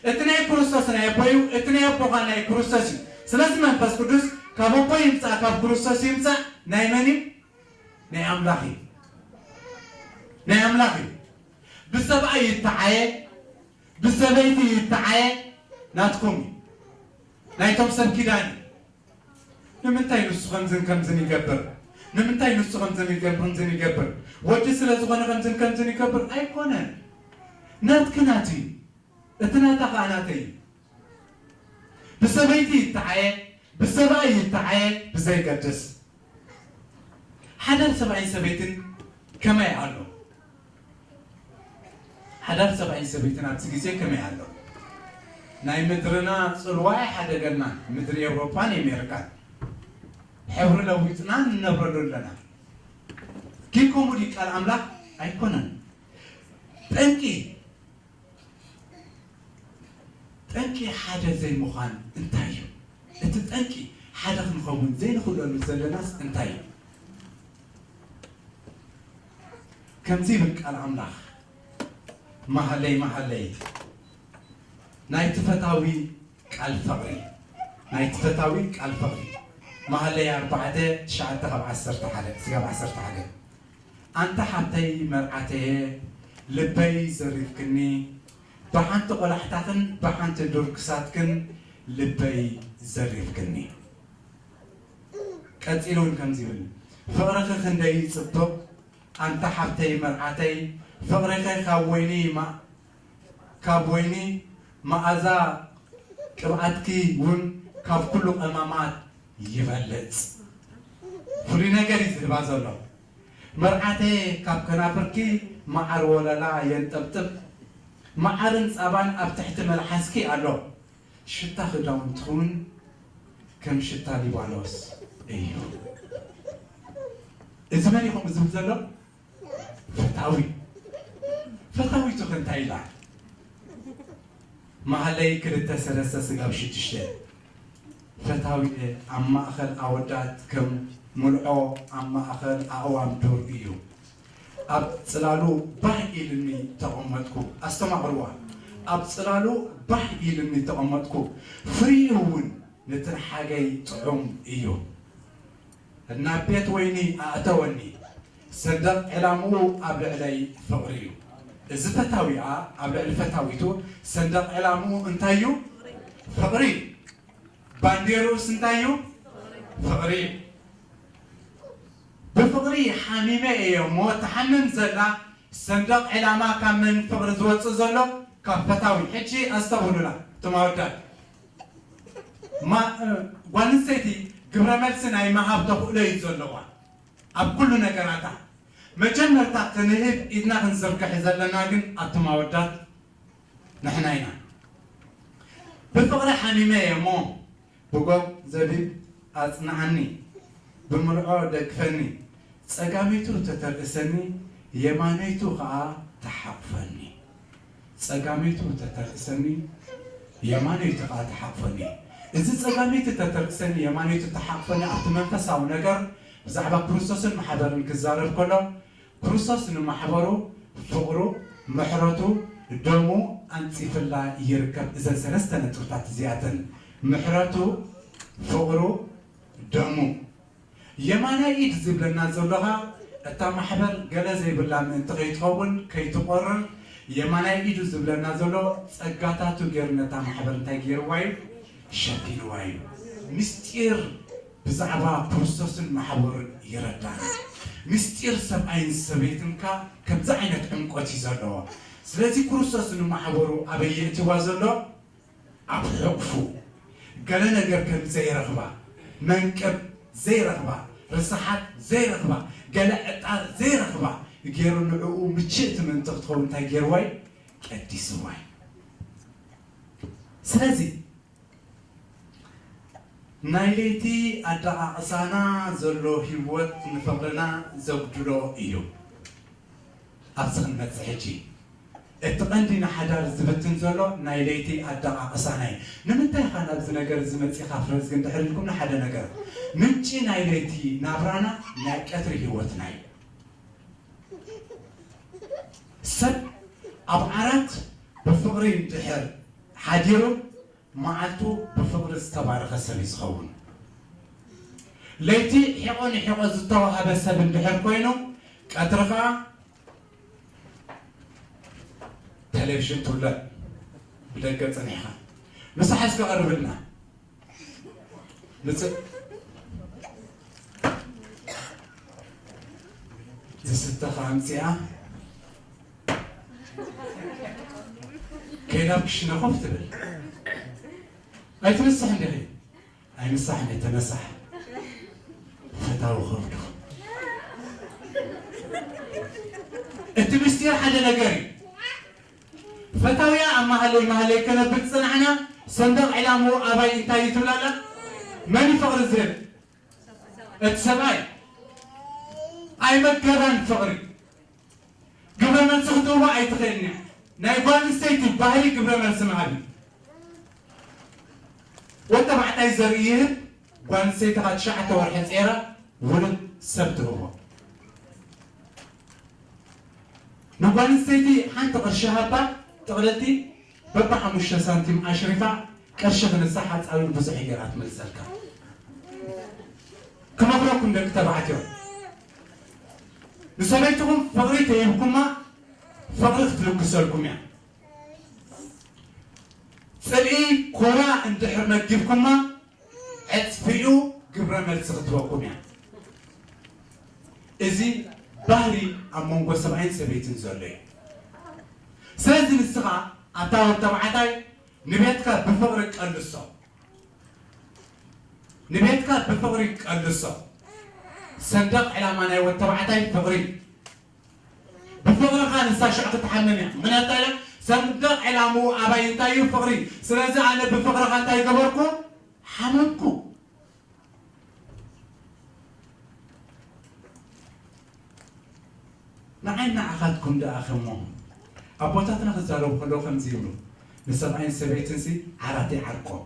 እቲ ናይ ክርስቶስ ናይ ኣቦ እዩ፣ እቲ ናይ ኣቦኻ ናይ ክርስቶስ እዩ። ስለዚ መንፈስ ቅዱስ ካብ ኣቦ ይምጻእ፣ ካብ ክርስቶስ ይምጻእ፣ ናይ መን እዩ? ናይ ኣምላኽ እዩ። ናይ ኣምላኽ እዩ። ብሰብኣይ ይተዓየ፣ ብሰበይቲ ይተዓየ፣ ናትኩም እዩ። ናይቶም ሰብ ኪዳን እዩ። ንምንታይ ንሱ ከምዝን ከምዝን ይገብር? ንምንታይ ንሱ ከምዝን ይገብር፣ ከምዝን ይገብር? ወዲ ስለ ዝኾነ ከምዝን ከምዝን ይገብር? ኣይኮነን። ናትኪ ናቱ እዩ። እቲ ናታ ኸኣ ናተይ እዩ። ብሰበይቲ ይተዓየ፣ ብሰብኣይ ይተዓየ፣ ብዘይገድስ። ሓዳር ሰብኣይን ሰበይትን ከመይ ኣሎ? ሓዳር ሰብኣይን ሰበይትን ኣብዚ ግዜ ከመይ ኣሎ? ናይ ምድርና ጽልዋ ኣይሓደገናን፣ ምድሪ ኤውሮጳን ኣሜሪካን። ሕብሪ ለዊጥና ንነብረሉ ኣለና። ግን ከምኡ ድዩ ቃል ኣምላኽ? ኣይኮነን። ጠንቂ ጠንቂ ሓደ ዘይምዃን እንታይ እዩ? እቲ ጠንቂ ሓደ ክንኸውን ዘይንኽእለሉ ዘለናስ እንታይ እዩ? ከምዚ ይብል ቃል ኣምላኽ፣ መሃለይ መሃለይ ናይቲ ፈታዊ ቃል ፍቕሪ፣ ናይቲ ፈታዊ ቃል ፍቕሪ፣ መሃለይ ኣርባዕተ ትሽዓተ ካብ ዓሰርተ ሓደ ስጋብ ዓሰርተ ሓደ። ኣንታ ሓብተይ መርዓተየ ልበይ ዘሪፍክኒ፣ ብሓንቲ ቆላሕታኽን ብሓንቲ ዱር ክሳድክን ልበይ ዘሪፍክኒ። ቀጺሉ እውን ከምዚ ይብል፣ ፍቕርኺ ክንደይ ጽብቕ ኣንታ ሓብተይ መርዓተይ፣ ፍቕርኺ ካብ ወይኒ ማ-፣ ካብ ወይኒ መኣዛ ቅብኣትኪ እውን ካብ ኩሉ ቀማማት ይበልጽ። ፍሉይ ነገር እዩ ዝህባ ዘሎ። መርዓተየ ካብ ከናፍርኪ መዓር ወለላ የንጠብጥብ፣ መዓርን ጻባን ኣብ ትሕቲ መልሓስኪ ኣሎ። ሽታ ክዳውንትኺ እውን ከም ሽታ ሊባኖስ እዩ። እዚ መን ኢኹም ዝብል ዘሎ? ፈታዊ። ፈታዊቱ ከ እንታይ ኢላ? መሃለይ ክልተ ሰለስተ ስጋብ ሽዱሽተ። ፈታዊየ ኣብ ማእኸል ኣወዳት ከም ሙልዖ ኣብ ማእኸል ኣእዋም ዱር እዩ። ኣብ ጽላሉ ባህ ኢልኒ ተቐመጥኩ። ኣስተማቕርዋ። ኣብ ጽላሉ ባህ ኢልኒ ተቐመጥኩ። ፍሪኡ እውን ነትን ሓገይ ጥዑም እዩ። ናብ ቤት ወይኒ ኣእተወኒ። ሰንደቕ ዕላምኡ ኣብ ልዕለይ ፍቕሪ እዩ። እዚ ፈታዊኣ ኣብ ልዕሊ ፈታዊቱ ሰንደቕ ዕላምኡ እንታይ እዩ? ፍቕሪ። ባንዴርኡስ እንታይ እዩ? ፍቕሪ። ብፍቕሪ ሓሚመ እየ እሞ ትሓምም ዘላ ሰንደቕ ዕላማ ካብ መን ፍቕሪ ዝወጽእ ዘሎ? ካብ ፈታዊ። ሕጂ ኣስተብህሉላ እቶም ኣወዳት። ማ-፣ እ፣ ጓል ኣንስተይቲ ግብረ መልሲ ናይ ምሃብ ተኽእሎ እዩ ዘለዋ ኣብ ኩሉ ነገራታ። መጀመርታ ክንህብ ኢድና ክንዝርግሕ ዘለና ግን ኣቱም ኣወዳት ንሕና ኢና። ብፍቕሪ ሓሚመ እየ እሞ ብጎብ ዘቢብ ኣጽንዓኒ፣ ብምልዖ ደግፈኒ፣ ጸጋመይቱ ተተርእሰኒ፣ የማነይቱ ኸኣ ተሓቑፈኒ። ጸጋመይቱ ተተርእሰኒ፣ የማነይቱ ኸኣ ተሓቑፈኒ። እዚ ጸጋመይቲ ተተርእሰኒ፣ የማነይቱ ተሓቑፈኒ ኣብቲ መንፈሳዊ ነገር ብዛዕባ ክርስቶስን ማሕበርን ክዛረብ ከሎ፣ ክርስቶስ ንማሕበሩ ፍቕሩ፣ ምሕረቱ፣ ደሙ ኣንጺፍላ ይርከብ። እዘን ሰለስተ ነጥብታት እዚኣተን፣ ምሕረቱ፣ ፍቕሩ፣ ደሙ። የማናይ ኢድ ዝብለና ዘሎኻ፣ እታ ማሕበር ገለ ዘይብላ ምእንቲ ከይትኸውን፣ ከይትቖርር፣ የማናይ ኢዱ ዝብለና ዘሎ ጸጋታቱ ገይሩ ነታ ማሕበር እንታይ ገይርዋ እዩ? ሸፊንዋ እዩ። ምስጢር ብዛዕባ ክርስቶስን ማሕበሩን ይረዳና። ምስጢር ሰብኣይን ሰበይትን ከኣ ከምዚ ዓይነት ዕምቆት እዩ ዘለዎ። ስለዚ ክርስቶስ ንማሕበሩ ኣበይ የእትዋ ዘሎ? ኣብ ሕቑፉ። ገለ ነገር ከም ዘይረኽባ፣ መንቅብ ዘይረኽባ፣ ርስሓት ዘይረኽባ፣ ገለ ዕጣር ዘይረኽባ ገይሩ ንዕኡ ምችእቲ ምእንቲ ክትኸውን እንታይ ገይርዋ እዩ? ቀዲስዋ እዩ። ስለዚ ናይ ለይቲ ኣደቓቕሳና ዘሎ ህይወት ንፍቕርና ዘጉድሎ እዩ። ኣብዚ ክንመጽእ ሕጂ፣ እቲ ቀንዲ ንሓዳር ዝብትን ዘሎ ናይ ለይቲ ኣደቓቕሳና እዩ። ንምንታይ ኢኻ ናብዚ ነገር እዚ መጺኻ ፍረዝጊ እንድሕር ኢልኩምኒ፣ ሓደ ነገር፣ ምንጪ ናይ ለይቲ ናብራና ናይ ቀትሪ ህይወትና እዩ። ሰብ ኣብ ዓራት ብፍቕሪ እንድሕር ሓዲሩ፣ መዓልቱ ብፍቕሪ ዝተባረኸ ሰብ እዩ ዝኸውን። ለይቲ ሒቖ ንሒቖ ዝተዋሃበ ሰብ እንድሕር ኮይኑ፣ ቀትሪ ኸዓ ቴሌቪዥን ትውለዕ ብደገ ጸኒሕኻ። ንስሓ እስከ ቀርብልና። ንጽ-፣ ዝስተ ኸዓ ኣምጺኣ ከይዳ ኣብ ክሽነ ኮፍ ትብል። ኣይትንሳሕ እንዲኺ? ኣይንሳሕን እየ፣ ተነሳሕ። ፈታዊ ከብዱ። እቲ ምስጢር ሓደ ነገር እዩ። ፈታውያ ኣብ መሃለይ መሃለይ ከነብል ዝጸናሕና፣ ሰንደቕ ዕላምኡ ኣባይ እንታይ እዩ ትብል ኣላ? መን እዩ ፍቕሪ ዝህብ? እቲ ሰብኣይ። ኣይመገባን ፍቕሪ። ግብረ መልሲ ክትህቦ ኣይትኽእልን እያ። ናይ ጓል ኣንስተይቲ ባህሪ ግብረ መልሲ ምሃብ እዩ። ወዲ ተባዕታይ ዘርኢ ይህብ፣ ጓል ኣንስተይቲ ኸዓ ትሽዓተ ወርሒ ጸይራ ውሉድ ሰብ ትህቦ። ንጓል ኣንስተይቲ ሓንቲ ቅርሺ ሃባ፣ ጥቕልልቲ በብሓሙሽተ ሳንቲም ኣሽሪፋ፣ ቅርሺ ክንሳ ሓጻዊን ብዙሕ ገይራ ትመልሰልካ። ክመኽረኩም ደቂ ተባዕትዮ፣ ንሰበይትኹም ፍቕሪ ተሂብኩማ፣ ፍቕሪ ክትልግሰልኩም እያ። ጽልኢ ኮራ እንድሕር መጊብኩማ፣ ዕጽፊኡ ግብረ መልሲ ክትበኩም እያ። እዚ ባህሪ ኣብ መንጎ ሰብኣይን ሰበይትን ዘሎ እዩ። ስለዚ ንስኻ ኣታ ወዲ ተባዕታይ ንቤትካ ብፍቕሪ ቀልሶ፣ ንቤትካ ብፍቕሪ ቀልሶ። ሰንደቕ ዕላማ ናይ ወዲ ተባዕታይ ፍቕሪ። ብፍቕርኻ ንሳ ሽዑ ክትሓምም እያ። ምክንያቱ እንታይ ኢላ? ሰንደቕ ዕላምኡ ኣባይ እንታይ እዩ? ፍቕሪ። ስለዚ ኣነ ብፍቕርኻ እንታይ ገበርኩ? ሓመምኩ። ንዓይ ንዓኻትኩም ደኣ ከሞ ኣቦታትና ክዛረቡ ከለዉ ከምዚ ይብሉ፣ ንሰብኣይን ሰበይትን ሲ ዓራት ይዓርቆም።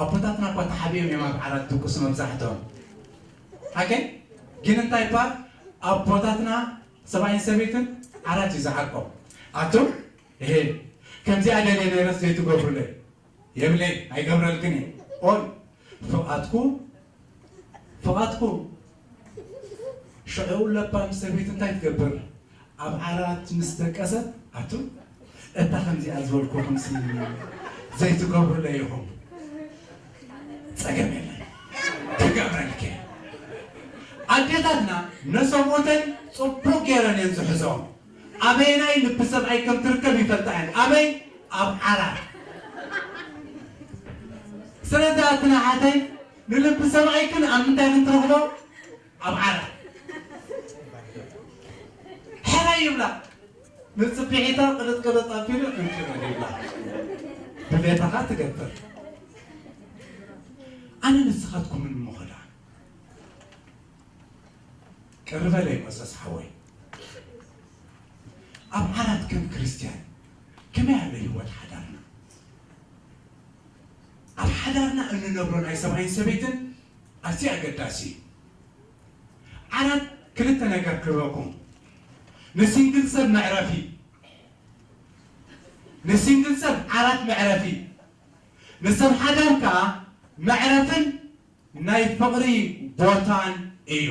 ኣቦታትና እኳ ተሓቢኦም እዮም ኣብ ዓራት ድቁስ መብዛሕትኦም። ኣከ ግን እንታይ ይባል? ኣቦታትና ሰብኣይን ሰበይትን ዓራት እዩ ዝዓርቆም። ኣቱም እሄ ከምዚኣ ደልየ ነይረስ ዘይትገብሩለይ። የብለይ ኣይገብረልክን እየ። ኦይ ፍቓድኩ ፍቓድኩ። ሽዑ ለባም ሰበይቲ እንታይ ትገብር? ኣብ ዓራት ምስ ደቀሰት ኣቱ እታ ከምዚኣ ዝበልኩኹም ሲ ዘይትገብሩለይ ኢኹም። ጸገም የለን ክገብረልኪ። ኣዴታትና ነሰብኡተን ጽቡቕ ገይረን እየን ዝሕዝኦም። ኣበየናይ ልቢ ሰብኣይ ከም ትርከብ ይፈልጣ እየን። ኣበይ? ኣብ ዓራት። ስለዚ ኣቲ ንሓተይ ንልቢ ሰብኣይክን ኣብ ምንታይ ክንትረኽቦ? ኣብ ዓራት። ሕራይ ይብላ። ንጽብሒታ ቅልጥ ቅልጥ ኣቢሉ እንክብል ይብላ። ድሌታኻ ትገብር። ኣነ ንስኻትኩምን እሞ ኸዳ ቅርበለይ መሰስ ሓወይ። ኣብ ዓራት ከም ክርስትያን ከመይ ኣሎ ህይወት ሓዳርና? ኣብ ሓዳርና እንነብሮ ናይ ሰብኣይን ሰበይትን ኣዝዩ ኣገዳሲ እዩ። ዓራት ክልተ ነገር ክህበኩም። ንሲንግል ሰብ መዕረፊ፣ ንሲንግል ሰብ ዓራት መዕረፊ፣ ንሰብ ሓዳር ከኣ መዕረፍን ናይ ፍቕሪ ቦታን እዩ።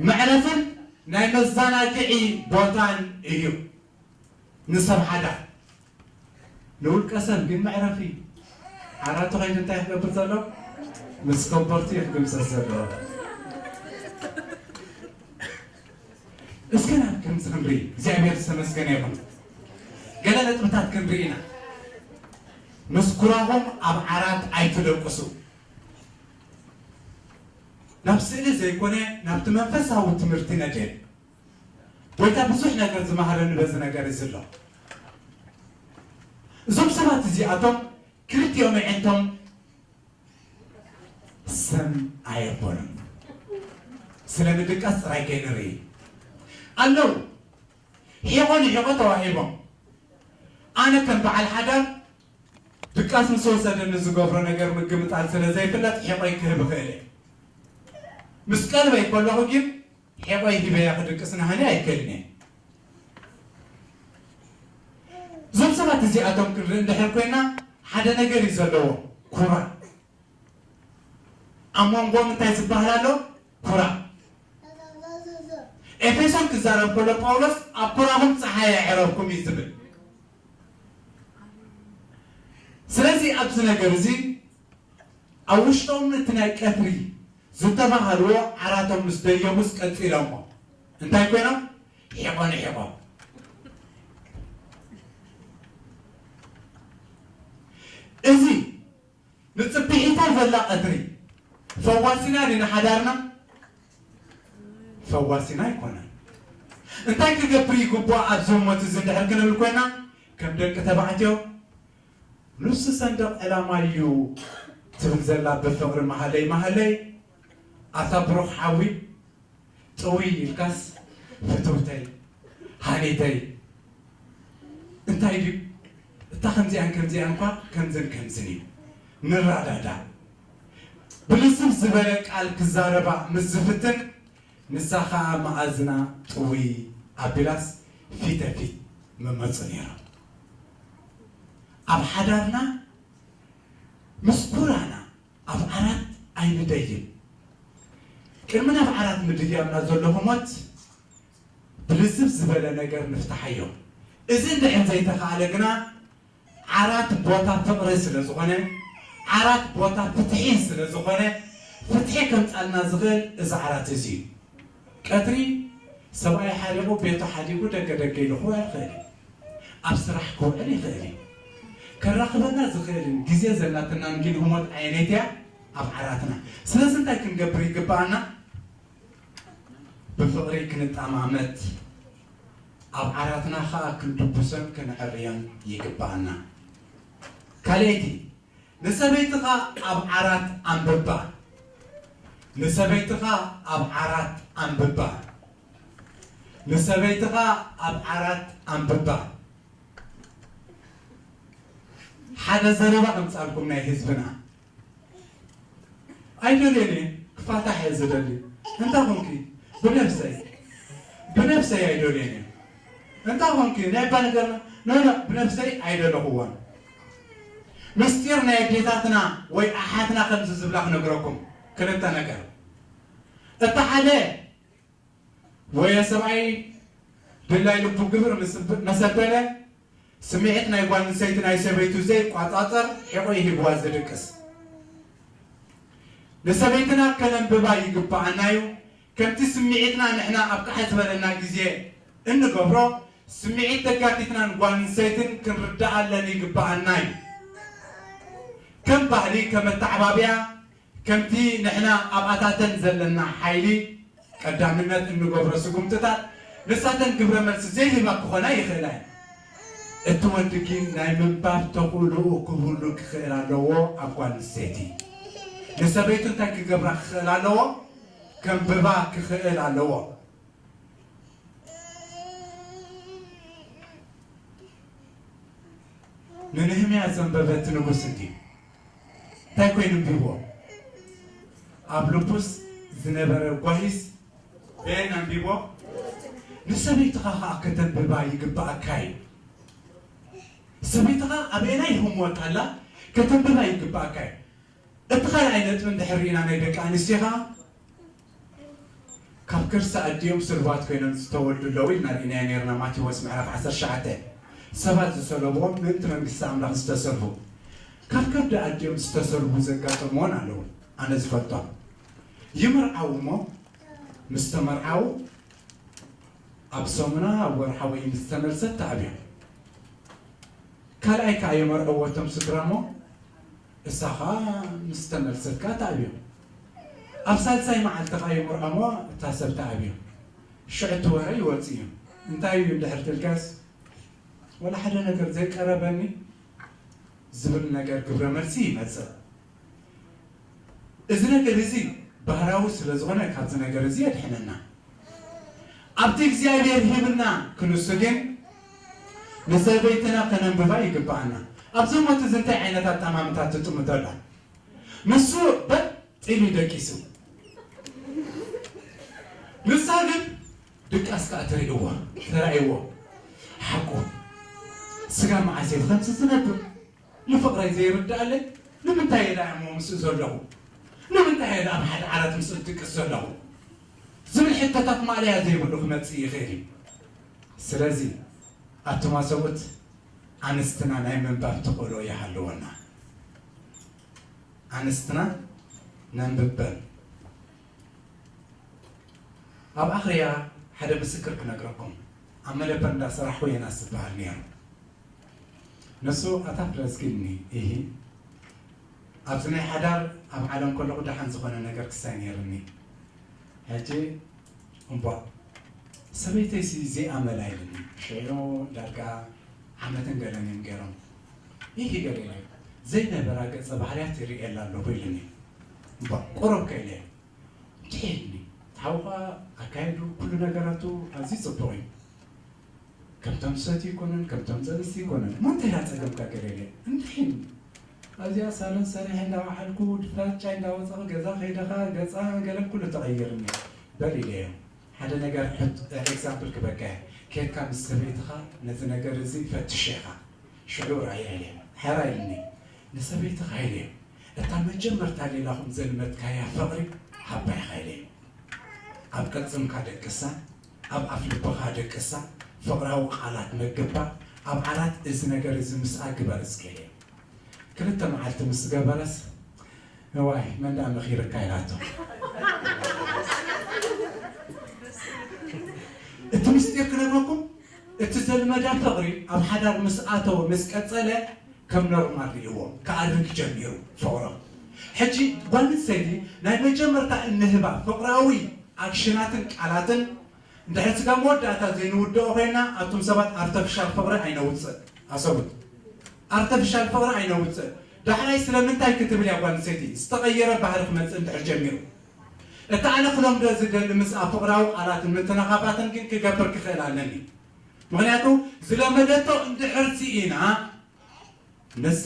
መዕረፍን ናይ መዘናግዒ ቦታን እዩ ንሰብ ሓዳር። ንውልቀ ሰብ ግን መዕረፊ። ዓራቱ ኸይዱ እንታይ ክገብር ዘሎ? ምስ ከበርቲ እዩ ክግምሰስ ዘለዎ። እስከ ናብ ከምዚ ክንርኢ፣ እግዚኣብሔር ዝተመስገነ ይኹን። ገለ ነጥብታት ክንርኢ ኢና። ምስ ኩራኹም ኣብ ዓራት ኣይትደቅሱ። ናብ ስእሊ ዘይኮነ ናብቲ መንፈሳዊ ትምህርቲ ነድህብ። ጎይታ ብዙሕ ነገር ዝመሃረኒ በዚ ነገር እዚ ኣሎ። እዞም ሰባት እዚኣቶም ክልቲኦም ኣዒንቶም ሰም ኣየበሉን። ስለ ምድቃስ ጥራይ ከይንርኢ ኣለዉ። ሒቖ ንሒቖ ተዋሂቦም። ኣነ ከም በዓል ሓዳር ድቃስ ምስ ወሰደኒ ዝገብሮ ነገር ምግምጣል ስለ ዘይፍለጥ ሒቖይ ክህብ እኽእል እየ። ምስ ቀልበይ ከለኹ ግን ሒቖይ ሂበያ ክድቅስ ናህኒ ኣይክእልን እየ። እዞም ሰባት እዚኣቶም ክንርኢ እንድሕር ኮይና ሓደ ነገር እዩ ዘለዎ፣ ኩራ። ኣብ መንጎም እንታይ ዝበሃል ኣሎ? ኩራ። ኤፌሶን ክዛረብ ከሎ ጳውሎስ ኣብ ኩራኹም ጸሓይ ኣዕረብኩም እዩ ዝብል። ስለዚ ኣብዚ ነገር እዚ ኣብ ውሽጦም እቲ ናይ ቀትሪ ዝተባሃልዎ ዓራቶም ምስ ደየቡስ ቀጺሎሞ እንታይ ኮይኖም? ሒቖ ንሒቖ። እዚ ንጽብሒታ ዘላ ቀትሪ ፈዋሲና ድዩ ንሓዳርና? ፈዋሲና ኣይኮነን። እንታይ ክገብር ይግብኦ ኣብዚ ህሞት እዚ እንድሕር ክንብል ኮይና ከም ደቂ ተባዕትዮ ንሱ ሰንደቕ ዕላማ እዩ ትብል ዘላ ብፍቕሪ መሃለይ መሃለይ ኣታ ብሩኽ ሓዊ ጥውይ ኢልካስ ፍትውተይ ሃኒተይ እንታይ ድዩ እታ ከምዚኣን ከምዚኣን እኳ ከምዝን ከምዝን እዩ ንረዳዳእ ብልስብ ዝበለ ቃል ክዛረባ ምስ ዝፍትን ንሳ ኸኣ መኣዝና ጥውይ ኣቢላስ ፊተ ፊት ምመጹ ነይሮም ኣብ ሓዳርና ምስ ኩራና ኣብ ዓራት ኣይንደይብ። ቅድሚ ናብ ዓራት ምድያብና ዘሎ ህሞት ብልዝብ ዝበለ ነገር ንፍትሓዮ። እዚ እንድሕር ዘይተኻእለ ግና ዓራት ቦታ ፍቕሪ ስለ ዝኾነ፣ ዓራት ቦታ ፍትሒ ስለ ዝኾነ፣ ፍትሒ ከምጻልና ዝኽእል እዚ ዓራት እዚ እዩ። ቀትሪ ሰብኣይ ሓሪቑ ቤቱ ሓዲጉ ደገ ደገ ኢሉ ክውዕል ይኽእል እዩ። ኣብ ስራሕ ክውዕል ይኽእል እዩ። ከራኽበና ዝኽእልን ግዜ ዘላትናን ግን ህሞት ዓይነት እያ ኣብ ዓራትና። ስለዚ እንታይ ክንገብር ይግብኣና? ብፍቕሪ ክንጠማመት፣ ኣብ ዓራትና ኸኣ ክንድብሶን ክንዕርዮን ይግብኣና። ካልኣይቲ፣ ንሰበይትኻ ኣብ ዓራት ኣንብባ። ንሰበይትኻ ኣብ ዓራት ኣንብባ። ንሰበይትኻ ኣብ ዓራት ኣንብባ። ሓደ ዘረባ ከምጻልኩም ናይ ህዝብና። ኣይደልዮን እየ፣ ክፋታሕ እየ ዝደሊ። እንታይ ኾንኪ? ብነብሰይ፣ ብነብሰይ ኣይደልዮን እየ። እንታይ ኾንኪ? ናይ ኣባ ነገርና? ኖ፣ ኖ፣ ብነብሰይ ኣይደለኹዎን። ምስጢር ናይ ኣዴታትና ወይ ኣሓትና ከምዚ ዝብላ ክነግረኩም። ክልተ ነገር። እቲ ሓደ ወይ ሰብኣይ ድላይ ልቡ ግብር ምስ-፣ መሰበለ ስምዒት ናይ ጓል ኣንስተይቲ ናይ ሰበይቱ ዘይቋጻጸር ሒቑ ይሂብዋ ዝድቅስ። ንሰበይትና ከነንብባ ይግብኣና እዩ። ከምቲ ስምዒትና ንሕና ኣብ ቃሕ ዝበለና ግዜ እንገብሮ፣ ስምዒት ተጋቲትናን ጓል ኣንስተይትን ክንርድኣለን ይግብኣና እዩ። ከም ባህሊ፣ ከም መተዓባብያ፣ ከምቲ ንሕና ኣብኣታተን ዘለና ሓይሊ ቀዳምነት እንገብሮ ስጉምትታት፣ ንሳተን ግብረ መልሲ ዘይህባ ክኾና ይኽእላ እየን። እቲ ወዲ ግን ናይ ምንባብ ተኽእሎኡ ክህሉ ክኽእል ኣለዎ። ኣብ ጓል ኣንስተይቲ ንሰበይቱ እንታይ ክገብራ ክኽእል ኣለዎ? ከንብባ ክኽእል ኣለዎ። ንነህምያ ዘንበበ እቲ ንጉስ እንድዩ። እንታይ ኮይኑ ኣንቢብዎ? ኣብ ልቡስ ዝነበረ ጓሂስ በየን ኣንቢብዎ? ንሰበይትኻ ኸኣ ከተንብባ ይግብኣካ እዩ። ሰበይትኻ ኣበየናይ ህሞት ኣላ ከተንብባ ይግብኣካ እዩ። እቲ ካልኣይ ነጥቢ እንድሕር ርኢና ናይ ደቂ ኣንስትዮ ኸኣ ካብ ከርሲ ኣዲኦም ስልባት ኮይኖም ዝተወልዱ ኣለዉ ኢልና ርኢናዮ ነርና። ማቴዎስ ምዕራፍ ዓሰርተ ትሽዓተ። ሰባት ዝሰለብዎም ምእንቲ መንግስቲ ኣምላኽ ዝተሰልቡ፣ ካብ ከብዲ ኣዲኦም ዝተሰልቡ ዘጋጠምዎን ኣለዉ። ኣነ ዝፈልጦም ይምርዓዉ እሞ ምስ ተመርዓዉ ኣብ ሰሙና ኣብ ወርሓ ወይ ምስ ተመልሰት ተኣብዮም። ካልኣይ ከኣ የመርዕዎ እቶም ስድራ እሞ እሳ ኸኣ ምስ ተመልሰት ከኣ ተኣብዮም። ኣብ ሳልሳይ መዓልቲ ኸኣ የመርዖሞ እታ ሰብ ተኣብዮም። ሽዑ እቲ ወረ ይወጽእ እዩ። እንታይ እዩ እንድሕር ትልካስ ወላ ሓደ ነገር ዘይቀረበኒ ዝብል ነገር ግብረ መልሲ ይመጽእ። እዚ ነገር እዚ ባህራዊ ስለ ዝኾነ ካብዚ ነገር እዚ የድሕነና። ኣብቲ እግዚኣብሔር ሂብና ክንሱ ግን ንሰበይትና ከነንብባ ይግብኣና። ኣብዚ ሞት እዚ እንታይ ዓይነት ኣጠማምታ ትጥምቶ ኣላ? ንሱ በጥ ኢሉ ደቂሱ። ንሳ ግን ድቃስ ከኣ ትርእይዎ፣ ተራእይዎ። ሓቁ ስጋ መዓስ እዩ ከምዚ ዝነብር? ንፍቕረይ ዘይርድኣለይ ንምንታይ እየ ደኣ እሞ ምስኡ ዘለኹ? ንምንታይ እየ ደኣ ኣብ ሓደ ዓራት ምስኡ ዝድቅስ ዘለኹ? ዝብል ሕቶታት ማእለያ ዘይብሉ ክመጽእ ይኽእል እዩ። ስለዚ ኣቱማ ሰብኡት ኣንስትና ናይ ምንባብ ተኽእሎ ይሃልወና። ኣንስትና ነንብበን። ኣብ ኣኽርያ ሓደ ምስክር ክነግረኩም። ኣብ መደበር እንዳሰራሕኩ ዮናስ ዝበሃል ነይሩ። ንሱ ኣታ ፍረዝጊኒ ኢሂ ኣብዚ ናይ ሓዳር ኣብ ዓለም ከለኹ ደሓን ዝኾነ ነገር ክሳይ ነይርኒ። ሕጂ እምቧ ሰበይተይሲ ዘይኣመላ ኢልኒ። ሽዑ ዳርጋ ዓመትን ገለን እዮም ገይሮም። ኢሂ ገሌላይ ዘይነበራ ገጸ ባህርያት ይርእየላ ኣለኹ ኢልኒ። እምቧ ቁሩብ ከኢለ እንድሕኒ ሓውኻ ኣካየዱ ኩሉ ነገራቱ ኣዝዩ ጽቡቕ እዩ። ከምቶም ዝሰትዩ ይኮነን፣ ከምቶም ዘልስቲ ይኮነን። እሞ እንታይ ኢላ ጸገምካ ገለ ኢለ እንድሕን ኣብዚኣ ሳሎን ሰሪሐ እንዳወዓልኩ ድፋጫይ እንዳወጻኹ ገዛ ከይደኻ ገጻ ገለን ኩሉ ተቐይርኒ በል ኢለዮ። ሓደ ነገር ሕት-፣ ኤግዛምፕል ክበካ እየ። ኬድካ ምስ ሰበይትኻ ነዚ ነገር እዚ ፈትሽ ኢኻ። ሽዑ ራእያ ኢለ፣ ሕራይ ኢልኒ። ንሰበይትኻ ኢለ፣ እታ መጀመርታ ሌላኹም ዘልመድካያ ፍቕሪ ሃባ ኢኻ ኢለ። ኣብ ቅልጽምካ ደቅሳ፣ ኣብ ኣፍልብኻ ደቅሳ፣ ፍቕራዊ ቃላት መግባ፣ ኣብ ዓራት እዚ ነገር እዚ ምስኣ ግበር እስከ ኢለ። ክልተ መዓልቲ ምስ ገበረስ፣ እዋይ መን ደኣ መኺርካ ኢላቶ። እቲ ምስጢር ክነግረኩም፣ እቲ ዘልመዳ ፍቕሪ ኣብ ሓዳር ምስ ኣተወ፣ ምስ ቀጸለ፣ ከም ኖርማል ርእይዎ፣ ክኣርግ ጀሚሩ ፍቕሮም። ሕጂ ጓል ኣንስተይቲ ናይ መጀመርታ እንህባ ፍቕራዊ ኣክሽናትን ቃላትን፣ እንድሕር ስጋ መወዳእታ ዘይንውድኦ ኮይና፣ ኣቱም ሰባት ኣርተፊሻል ፍቕሪ ኣይነውፅእ። ኣሰቡት፣ ኣርተፊሻል ፍቕሪ ኣይነውፅእ። ዳሕራይ ስለምንታይ ክትብል እያ ጓል ኣንስተይቲ ዝተቐየረ ባህሪ ክመፅእ እንድሕር ጀሚሩ። እቲ ኣነ ክለምዶ ዝደሊ ምስ ኣብ ፍቕራዊ ቃላትን ምትንኻፋትን ግን ክገብር ክኽእል ኣለኒ። ምኽንያቱ ዝለመደቶ እንድሕር ስኢና፣ ንሳ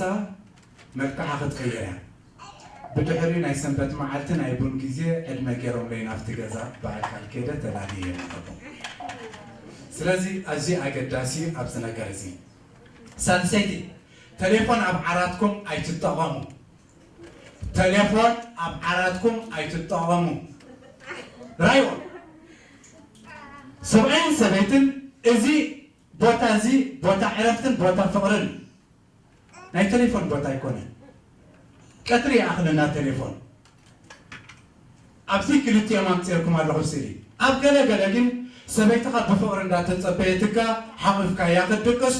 መልክዓ ክትቅይር እያ። ብድሕሪኡ ናይ ሰንበት መዓልቲ ናይ ቡን ግዜ ዕድመ ገይሮምለይ ናብቲ ገዛ ብኣካል ከይደ ተላልየ እየ መለኹ። ስለዚ ኣዝዩ ኣገዳሲ እዩ ኣብዚ ነገር እዚ። ሳልሰይቲ፣ ተሌፎን ኣብ ዓራትኩም ኣይትጠቐሙ። ተሌፎን ኣብ ዓራትኩም ኣይትጠቐሙ። ራይዎ፣ ሰብኣይን ሰበይትን፣ እዚ ቦታ እዚ ቦታ ዕረፍትን ቦታ ፍቕርን ናይ ተሌፎን ቦታ ኣይኮነን። ቀትሪ ይኣኽለና ተሌፎን። ኣብዚ ክልቲኦም ኣምፂኤልኩም ኣለኹ ስእሊ። ኣብ ገለ ገለ ግን ሰበይትኻ ብፍቕሪ እንዳተፀበየትካ ሓቒፍካያ ክትድቅስ፣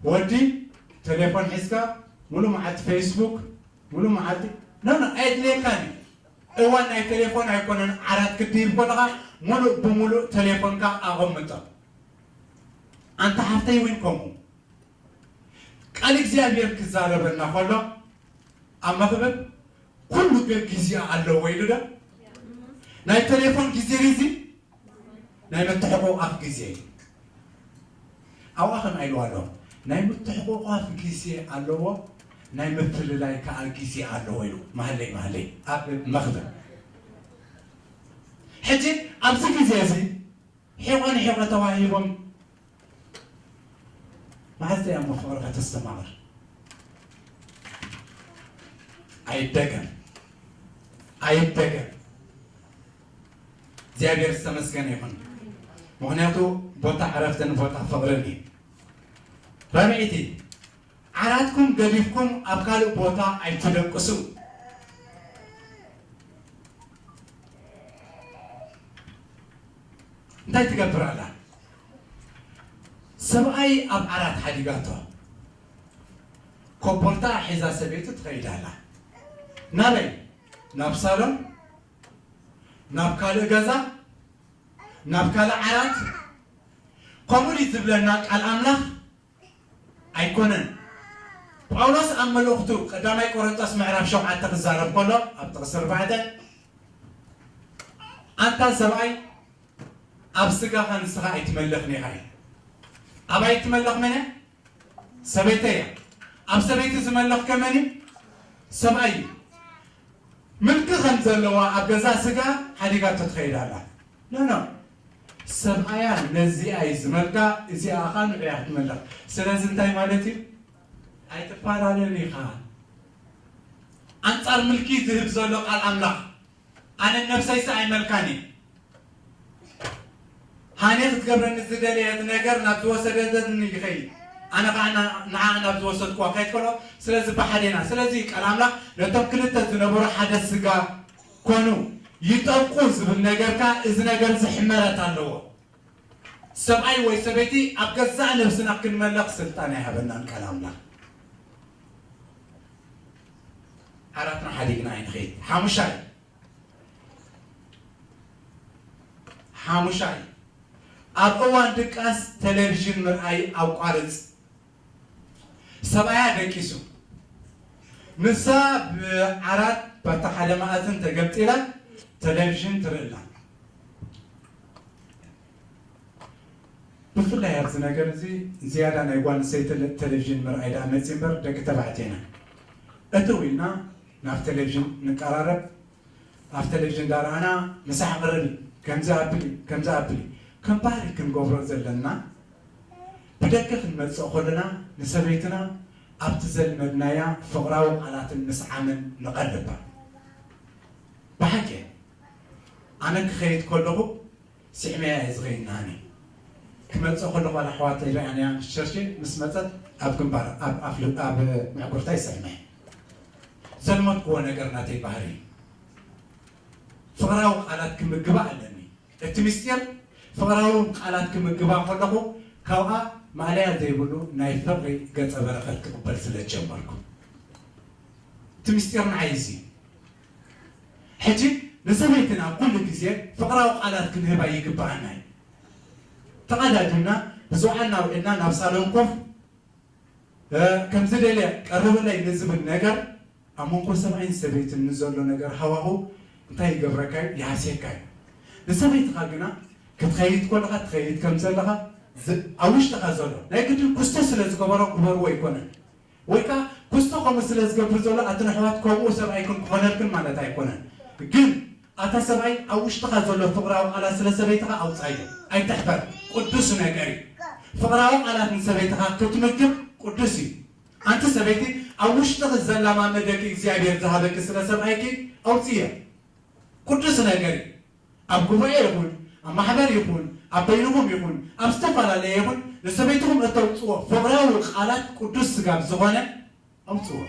ወዲ ተሌፎን ሒዝካ ሙሉእ መዓልቲ ፌስቡክ፣ ሙሉእ መዓልቲ፣ ኖ፣ ኖ፣ ኣየድልየካን እዩ። እዋን ናይ ተሌፎን ኣይኮነን። ዓራት ክትድይብ ከለኻ ሙሉእ ብሙሉእ ተሌፎንካ ኣቐምጦ። ኣንታ ሓፍተይ እውን ከምኡ። ቃል እግዚኣብሔር ክዛረበና ከሎ ኣብ መኽብብ ኩሉ ግን ግዜ ኣለዎ ኢሉ ዶ? ናይ ተሌፎን ግዜ ሪዚ ናይ ምትሕቑቓፍ ግዜ እዩ። ኣብኣ ከም ኢልዋ ኣሎ፣ ናይ ምትሕቑቓፍ ግዜ ኣለዎ፣ ናይ ምፍልላይ ከኣ ግዜ ኣለዎ ኢሉ መሃለይ መሃለይ ኣብ መኽብብ። ሕጂ ኣብዚ ግዜ እዚ ሒቖ ንሒቖ ተዋሂቦም መዓልቲ እያ እሞ ፍቕርኻ ተስተማቕር። ኣይደገም፣ ኣይደገም። እግዚኣብሔር ዝተመስገነ ይኹን። ምኽንያቱ ቦታ ዕረፍትን ቦታ ፍቕርን እዩ። ራብዐይቲ፣ ዓራትኩም ገዲፍኩም ኣብ ካልእ ቦታ ኣይትደቅሱ። እንታይ ትገብር ኣላ? ሰብኣይ ኣብ ዓራት ሓዲጋቶ ኮቦርታ ሒዛ ሰበይቱ ትኸይድ ኣላ። ናበይ? ናብ ሳሎን፣ ናብ ካልእ ገዛ፣ ናብ ካልእ ዓራት። ከምኡ ድዩ ዝብለና ቃል ኣምላኽ? ኣይኮነን። ጳውሎስ ኣብ መልእኽቱ ቀዳማይ ቆሮንቶስ ምዕራፍ ሸውዓተ ክዛረብ ከሎ ኣብ ጥቕሲ ኣርባዕተ፣ ኣንታ ሰብኣይ ኣብ ስጋኻ ንስኻ ኣይትመለኽን ኢኻ እዩ። ኣባይ እትመለኽ መን እያ? ሰበይተይ እያ። ኣብ ሰበይቲ ዝመለኽ ከመን እዩ? ሰብኣይ እዩ። ምልኪ ከም ዘለዋ ኣብ ገዛ ስጋ ሓዲጋቶ ትኸይድ ኣላ። ኖ፣ ኖ። ሰብኣያ ነዚኣ እዩ ዝመልካ፣ እዚኣ ኸዓ ንዑያ ክትመልኽ። ስለዚ እንታይ ማለት እዩ? ኣይትፈላለን ኢኻ። ኣንጻር ምልኪ ዝህብ ዘሎ ቃል ኣምላኽ፣ ኣነ ነብሰይስ ኣይመልካን እየ። ሃኒ ክትገብረኒ ዝደለየት ነገር ናብ ዝወሰደትኒ ይኸይድ፣ ኣነ ኸዓ ና-፣ ንዓ ናብ ዝወሰድክዋ ከይድ ከሎ፣ ስለዚ ብሓደ ኢና። ስለዚ ቃል ኣምላኽ ነቶም ክልተ ዝነበሩ ሓደ ስጋ ኮኑ ይጠብቁ ዝብል ነገርካ፣ እዚ ነገር እዚ ሕመረት ኣለዎ። ሰብኣይ ወይ ሰበይቲ ኣብ ገዛእ ነብስና ክንመለኽ ስልጣን ኣይሃበናን ቃል ኣምላኽ። ዓራትና ሓዲግና ኣይንኸይድ። ሓሙሻይ፣ ሓሙሻይ፣ ኣብ እዋን ድቃስ ቴሌቪዥን ምርኣይ ኣቋርጽ። ሰብኣያ ደቂሱ፣ ንሳ ብዓራት ባታ ሓደ መኣዝን ተገምጢላ ቴሌቪዥን ትርኢ ኣላ። ብፍላይ ኣብዚ ነገር እዚ ዝያዳ ናይ ጓል ኣንስተይቲ ቴሌቪዥን ምርኣይ ደኣ መፂኡ እምበር ደቂ ተባዕትዮ ኢና። እትው ኢልና ናብ ቴሌቪዥን ንቀራረብ፣ ኣብ ቴሌቪዥን እንዳረኣና ምሳሕ ቅርብ፣ ከምዚ ኣብሊ፣ ከምዚ ኣብሊ፣ ከም ባህሪ ክንገብሮ ዘለና፣ ብደገ ክንመጽእ ከለና ንሰበይትና ኣብቲ ዘልመድናያ ፍቕራዊ ቃላትን ምስዓምን ንቐልባ። ብሓቂ ኣነ ክኸይድ ከለኹ ስዕመያ እየ ዝኸይድ ናኒ። ክመጽእ ከለኹ ዋላ ኣሕዋተይ ርኣንያ ምስ ሸርሺ ምስ መጸት ኣብ ግንባር ኣብ ኣፍል ኣብ ምዕጉርታ ይስዕመ። ዘልመድክዎ ነገር ናተይ ባህሪ እዩ። ፍቕራዊ ቃላት ክምግባ ኣለኒ። እቲ ምስጢር ፍቕራዊ ቃላት ክምግባ ከለኹ ካብኣ ማእለያ ዘይብሉ ናይ ፍቕሪ ገጸ በረኸት ክቕበል ስለ ዝጀመርኩ። እቲ ምስጢር ንዓይ እዚ እዩ። ሕጂ ንሰበይትና ኩሉ ግዜ ፍቕራዊ ቃላት ክንህባ ይግብኣና እዩ። ተቐዳዲምና ብዝውዓልና ውዒልና ናብ ሳሎን ኮፍ ከምዚ ደልየ ቀርብለይ ንዝብል ነገር ኣብ መንጎ ሰብኣይን ሰበይትን ንዘሎ ነገር ሃዋሁ እንታይ ይገብረካ እዩ? ይሃስየካ እዩ። ንሰበይትኻ ግና ክትኸይድ ከለኻ ትኸይድ ከም ዘለኻ ኣብ ውሽጥኻ ዘሎ ናይ ግድን ኩስቶ ስለ ዝገበሮ ግበርዎ ኣይኮነን። ወይ ከዓ ኩስቶ ከምኡ ስለ ዝገብር ዘሎ ኣትን ኣሕዋት ከምኡ ሰብኣይክን ክኾነልክን ማለት ኣይኮነን። ግን ኣታ ሰብኣይ ኣብ ውሽጥኻ ዘሎ ፍቕራዊ ቃላት ስለ ሰበይትኻ ኣውፃዮ። ኣይትሕፈር። ቅዱስ ነገር እዩ። ፍቕራዊ ቃላት ንሰበይትኻ ክትምግብ ቅዱስ እዩ። ኣንቲ ሰበይቲ ኣብ ውሽጥኺ ዘላማመደኪ እግዚኣብሔር ዝሃበኪ ስለ ሰብኣይኪ ኣውፅዮ። ቅዱስ ነገር እዩ። ኣብ ጉባኤ ይኹን ኣብ ማሕበር ይኹን ኣብ በይንኹም ይኹን ኣብ ዝተፈላለየ ይኹን ንሰበይትኹም እተውፅዎ ፍቕራዊ ቃላት ቅዱስ ስጋብ ዝኾነ ኣውፅዎ።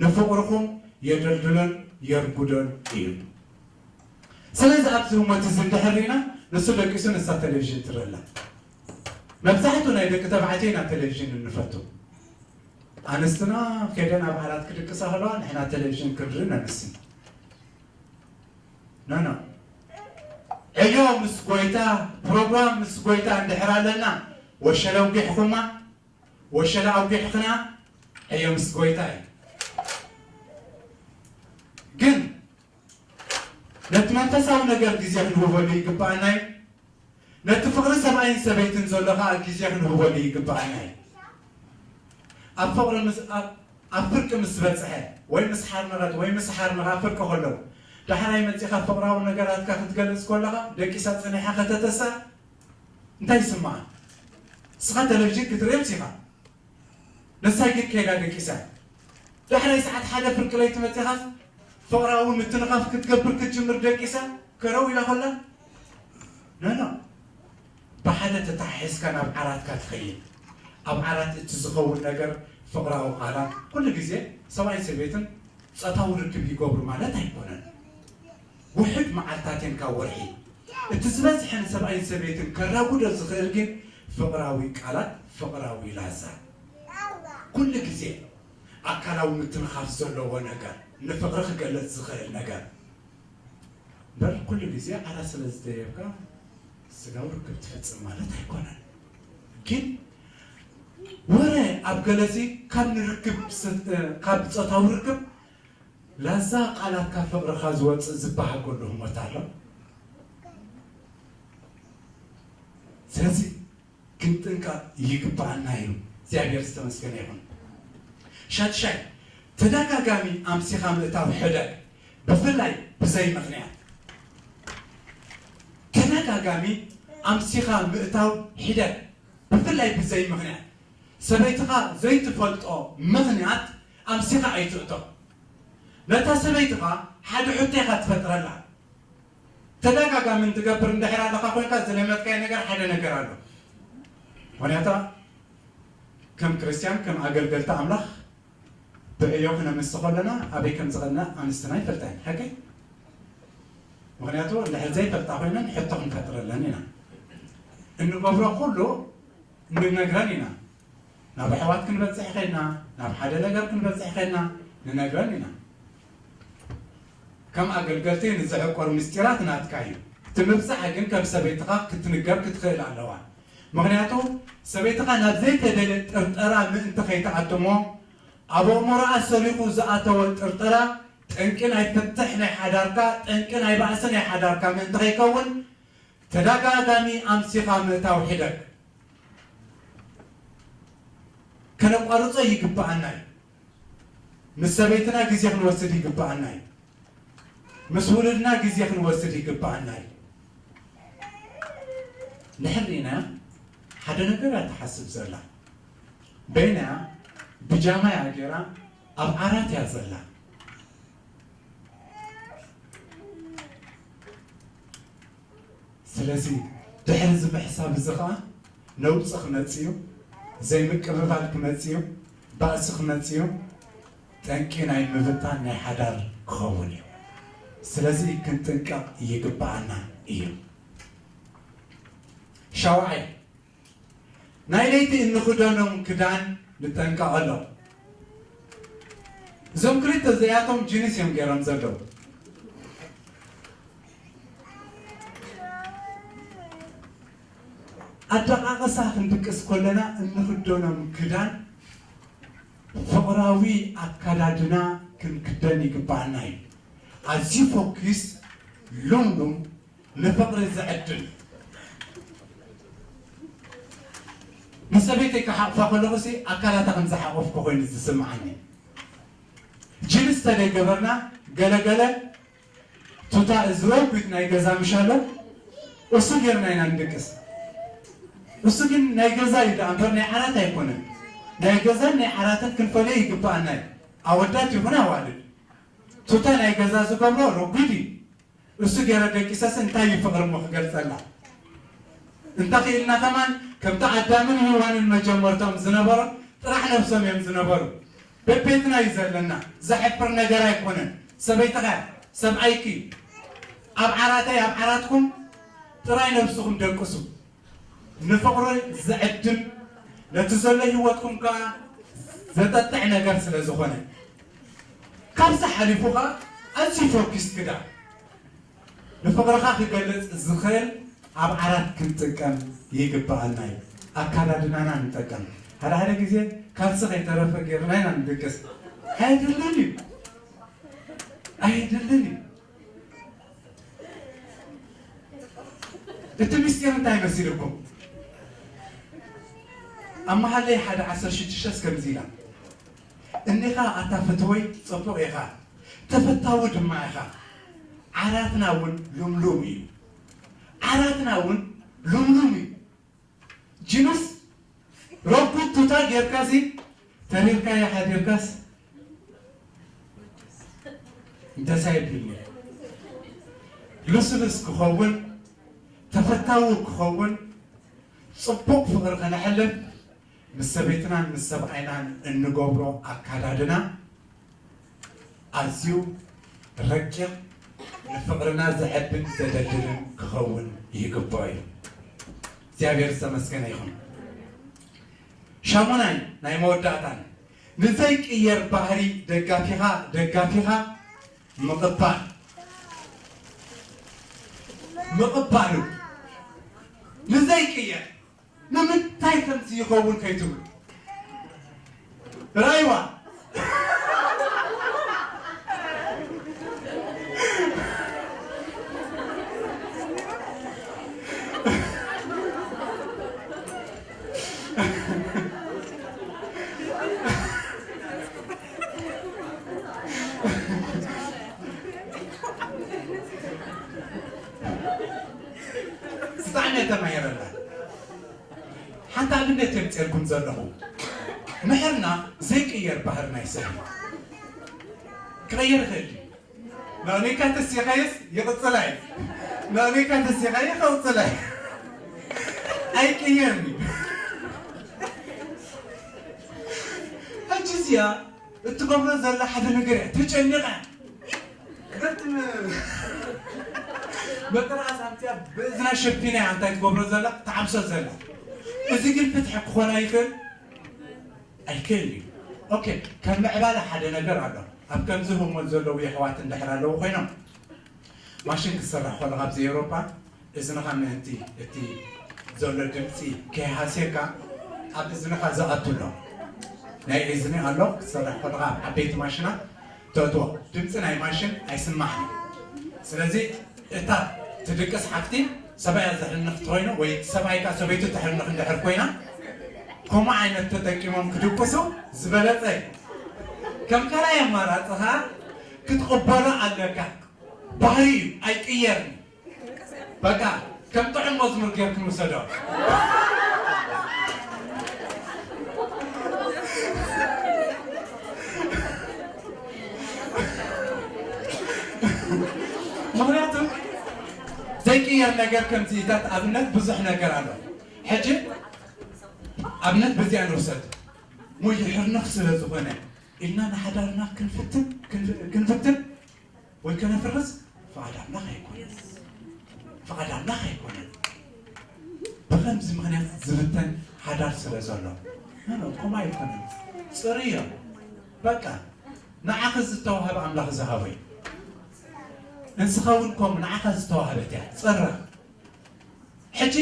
ንፍቕርኹም የደልድሎን የርጉዶን እዩ። ስለዚ ኣብዚ ህሞት እዚ እንድሕር ርኢና ንሱ ደቂሱ ንሳ ቴሌቪዥን ትርኢ ኣላ። መብዛሕትኡ ናይ ደቂ ተባዕትዮ ኢና ቴሌቪዥን እንፈቱ። ኣንስትና ከይደን ኣብ ዓራት ክድቅሳ ከለዋ ንሕና ቴሌቪዥን ክንርኢ ነምስን። ኖ ኖ። ዕዮ ምስ ጎይታ፣ ፕሮግራም ምስ ጎይታ እንድሕር ኣለና ወሸለ ኣውጊሕኹማ ወሸለ ኣውጊሕኽና ዕዮ ምስ ጎይታ እዩ። ግን ነቲ መንፈሳዊ ነገር ግዜ ክንህበሉ ይግብኣና እዩ። ነቲ ፍቕሪ ሰብኣይን ሰበይትን ዘሎ ከዓ ግዜ ክንህበሉ ይግብኣና እዩ። ኣብ ፍቕሪ ምስ ኣብ ኣብ ፍርቂ ምስ በፅሐ ወይ ምስ ሓርነቐት ወይ ምስ ሓርነቐ ኣብ ፍርቂ ከለዉ ዳሕራይ መፂኻ ፍቕራዊ ነገራትካ ክትገልፅ ከለኻ ደቂሳ ፀኒሓ ከተተሳ እንታይ ይስምዓ? ንስኻ ቴሌቪዥን ክትርኢ ኣምሲኻ ንሳ ግን ከይዳ ደቂሳ። ዳሕራይ ሰዓት ሓደ ፍርቂ ለይቲ መፂኻስ ፍቕራዊ ምትንኻፍ ክትገብር ክትጅምር ደቂሳ ከረው ኢላ ከላ ኖ ኖ። ብሓደ ተተሓሒዝካ ናብ ዓራትካ ትኸይድ። ኣብ ዓራት እቲ ዝኸውን ነገር ፍቕራዊ ቃላት ኩሉ ግዜ ሰብኣይን ሰበይትን ጾታዊ ርክብ ይገብሩ ማለት ኣይኮነን። ውሑድ መዓልታት እየን ካብ ወርሒ። እቲ ዝበዝሐ ንሰብኣይን ሰበይትን ከራጉዶ ዝኽእል ግን ፍቕራዊ ቃላት፣ ፍቕራዊ ላዛ። ኩሉ ግዜ ኣካላዊ ምትንኻፍ ዘለዎ ነገር፣ ንፍቕሪ ክገልጽ ዝኽእል ነገር። እምበር ኩሉ ግዜ ዓራት ስለ ዝደየብካ ስጋዊ ርክብ ትፍጽም ማለት ኣይኮነን። ግን ወረ ኣብ ገለሲ ካብ ንርክብ ስ-፣ ካብ ጾታዊ ርክብ ላዛ ቃላት ካብ ፍቕርኻ ዝወጽእ ዝበሃገሉ ህሞት ኣሎ። ስለዚ ክንጥንቀቕ ይግብኣና እዩ። እግዚኣብሔር ዝተመስገነ ይኹን። ሻድሻይ፣ ተደጋጋሚ ኣምሲኻ ምእታው ሕደግ፣ ብፍላይ ብዘይ ምኽንያት። ተደጋጋሚ ኣምሲኻ ምእታው ሕደግ፣ ብፍላይ ብዘይ ምኽንያት። ሰበይትኻ ዘይትፈልጦ ምኽንያት ኣምሲኻ ኣይትእቶ። ነታ ሰበይትኻ ሓደ ሕቶ ኢኻ ትፈጥረላ። ተደጋጋሚ እንትገብር እንድሕር ኣለኻ ኮይንካ ዝለመድካዮ ነገር ሓደ ነገር ኣሎ። ምኽንያቱ ከም ክርስትያን ከም ኣገልገልቲ ኣምላኽ ብዕዮ ክነምስ ከለና ኣበይ ከም ዝቐንእ ኣንስትና ይፈልጣ እየን። ሓቂ? ምኽንያቱ እንድሕር ዘይፈልጣ ኮይነን ሕቶ ክንፈጥረለን ኢና። እንገብሮ ኩሉ ንነግረን ኢና። ናብ ኣሕዋት ክንበጽሕ ኸድና፣ ናብ ሓደ ነገር ክንበጽሕ ኸድና ንነግረን ኢና። ከም ኣገልገልቲ ንዝዕቆር ምስጢራት ናትካ እዩ። እቲ ምብጻሕ ግን ከም ሰበይትኻ ክትንገር ክትኽእል ኣለዋ። ምኽንያቱ ሰበይትኻ ናብ ዘይተደልየ ጥርጠራ ምእንቲ ከይትኣቱ እሞ ኣብ ኣእምሮኣ ሰሪቑ ዝኣተወ ጥርጠራ ጠንቂ ናይ ፍትሕ ናይ ሓዳርካ፣ ጠንቂ ናይ ባእሲ ናይ ሓዳርካ ምእንቲ ከይከውን ተደጋጋሚ ኣምሲኻ ምእታው ሕደግ። ከነቋርጾ ይግብኣና እዩ። ምስ ሰበይትና ግዜ ክንወስድ ይግብኣና እዩ። ምስ ውሉድና ግዜ ክንወስድ ይግብኣና እዩ። ንሕሪና ሓደ ነገር እያ ትሓስብ ዘላ። በይና እያ ብጃማ እያ ገይራ ኣብ ዓራት እያ ዘላ። ስለዚ ድሕሪ እዚ ምሕሳብ እዚ ኸዓ ነውፂ ክመፅእ እዩ፣ ዘይምቅብባል ክመፅእ እዩ፣ ባእሲ ክመፅእ እዩ፣ ጠንቂ ናይ ምብታን ናይ ሓዳር ክኸውን እዩ። ስለዚ ክንጥንቀቕ ይግብኣና እዩ። ሻውዓይ፣ ናይ ለይቲ እንኽደኖም ክዳን ንጠንቀቐሎም። እዞም ክልተ እዚኣቶም ጅንስ እዮም ገይሮም ዘለዉ። ኣደቓቕሳ ክንድቅስ ከለና እንኽደኖም ክዳን ፍቕራዊ ኣካዳድና ክንክደን ይግባኣና እዩ። ኣዝዩ ፎኪስ ሉምሉም ንፍቕሪ ዝዕድም። ንሰበይተይ ክሓቕፋ ከለኹሲ ኣካላታ ከም ዝሓቖፍኩ ኮይኑ ዝስምዓኒ። ጅንስ ተደይገበርና ገለገለ ቱታ እዚ ረጒድ ናይ ገዛ ምሻሎ እሱ ጌርና ኢና ንድቅስ። እሱ ግን ናይ ገዛ እዩ ደኣ እምበር ናይ ዓራት ኣይኮነን። ናይ ገዛን ናይ ዓራትን ክንፈልዮ ይግብኣና እዩ። ኣወዳት ይኹን ኣዋልድ። ቱታ ናይ ገዛ ዝገብሮ ረጒድ እዩ። እሱ ገይረ ደቂሰስ እንታይ እዩ ፍቕሪ እሞ ክገልጸላ? እንተኽኢልና ከማን ከምቲ ኣዳምን ሄዋንን መጀመርቶም ዝነበሮም ጥራሕ ነብሶም እዮም ዝነበሩ። በቤትና እዩ ዘለና። ዘሕፍር ነገር ኣይኮነን። ሰበይትኻ እያ፣ ሰብኣይኪ እዩ። ኣብ ዓራተይ ኣብ ዓራትኩም ጥራይ ነብስኹም ደቅሱ። ንፍቕሪ ዝዕድም፣ ነቲ ዘሎ ህይወትኩም ከኣ ዘጠጥዕ ነገር ስለ ዝኾነ። ካብዚ ሓሊፉ ከኣ ኣዝዩ ፎኪስ ክዳን ንፍቕርኻ ክገልጽ ዝኽእል ኣብ ዓራት ክንጥቀም ይግብኣና እዩ። ኣካዳድናና ንጠቀም። ሓደ ሓደ ግዜ ካልሲ ከይተረፈ ጌርና ኢና ንድቅስ። ኣየድልን እዩ። ኣየድልን እዩ። እቲ ምስጢር እንታይ መሲልኩም? ኣብ መሃለይ ሓደ ዓሰርተ ሽዱሽተ ከምዚ ኢላ፣ እኒኻ ኣታ ፍትወይ ጽቡቕ ኢኻ፣ ተፈታዊ ድማ ኢኻ። ዓራትና እውን ልምሉም እዩ። ዓራትና እውን ልምሉም እዩ። ጅኑስ ረጒድ ቱታ ጌርካሲ ተሪርካዮ ሓዲርካስ ደስ ኣይብልኒ። ልስሉስ ክኸውን፣ ተፈታዊ ክኸውን፣ ጽቡቕ ፍቕሪ ከነሕልፍ ምስ ሰበይትናን ምስ ሰብኣይናን እንገብሮ ኣካዳድና ኣዝዩ ረቂቕ፣ ንፍቕርና ዘዕብን ዘደልድልን ክኸውን ይግብኦ እዩ። እግዚኣብሔር ዝተመስገነ ይኹን። ሻሙናይ ናይ መወዳእታን ንዘይቅየር ባህሪ ደጋፊኻ ደጋፊኻ ምቕባል፣ ምቕባሉ ንዘይቅየር ንምንታይ ከምዚ ይኸውን ከይትብሉ ራይዋ ብጣዕሚ እየ ተማሂረላ። ሓንቲ ኣብነት የምፅኤልኩም ዘለኹ። ምሕርና ዘይቅየር ባህርና ይስሕብ። ክቕየር ይኽእል እዩ። ናኒካ ተሲኻየስ ይቕፅላ እዩ። ናኒካ ተሲኻየ ይቕፅላ እዩ። ኣይቅየርን እዩ። ሕጂ እዚኣ እትገብሮ ዘላ ሓደ ነገር እያ። ተጨኒቓ ግጥም መጥረስ ኣምፅያ ብእዝና ሸፊና እያ እንታይ ትገብሮ ዘላ? ትዓብሶ ዘላ። እዚ ግን ፍትሒ ክኾን ኣይኽእል? ኣይክእል እዩ። ኦኬ፣ ከም ምዕባለ ሓደ ነገር ኣሎ። ኣብ ከምዚ ህሞት ዘለዉ የሕዋት እንድሕር ኣለዉ ኮይኖም፣ ማሽን ክትሰርሕ ከለኻ ኣብዚ ኤውሮፓ እዝንኻ ምእንቲ እቲ ዘሎ ድምፂ ከይሃስየካ ኣብ እዝንኻ ዝኣቱ ኣሎ። ናይ እዝኒ ኣሎ፣ ክትሰርሕ ከለኻ ኣብ ዓበይቲ ማሽናት ተእትዎ። ድምፂ ናይ ማሽን ኣይስማዕን እዩ። ስለዚ እታ ትድቅስ ሓፍቲ ሰብኣያ ዘሕንኽ እንተኾይኑ ወይ ሰብኣይካ ሰበይቱ ተሕንኽ እንድሕር ኮይና ከምኡ ዓይነት ተጠቂሞም ክድቅሱ ዝበለፀ እዩ። ከም ካልኣይ ኣማራፂ ኸዓ ክትቕበሎ ኣለካ። ባህሪ እዩ፣ ኣይቅየርን። በቃ ከም ጥዑም መዝሙር ጌርኩም ውሰዶ። ምኽንያቱ ዘይቅየር ነገር ከምዚታት ኣብነት ብዙሕ ነገር ኣሎ። ሕጂ ኣብነት በዚኣ ንውሰድ። ሞይ ሕርንኽ ስለ ዝኾነ ኢልና ንሓዳርና ክንፍትን ክንፍ- ክንፍትን ወይ ከነፍርስ ፍቓድ ኣምላኽ ኣይኮነን። ፍቓድ ኣምላኽ ኣይኮነን። ብኸ ምኽንያት ዝብተን ሓዳር ስለ ዘሎ። ኖ፣ ኖ፣ ከምኡ ኣይኮነን። ጽርዮ። በቃ፣ ንዓኺ ዝተዋህበ ኣምላኽ ዝሃቦ እዩ። ንስኻ እውን ከምኡ ንዓኻ ዝተዋህበት እያ። ጽረ። ሕጂ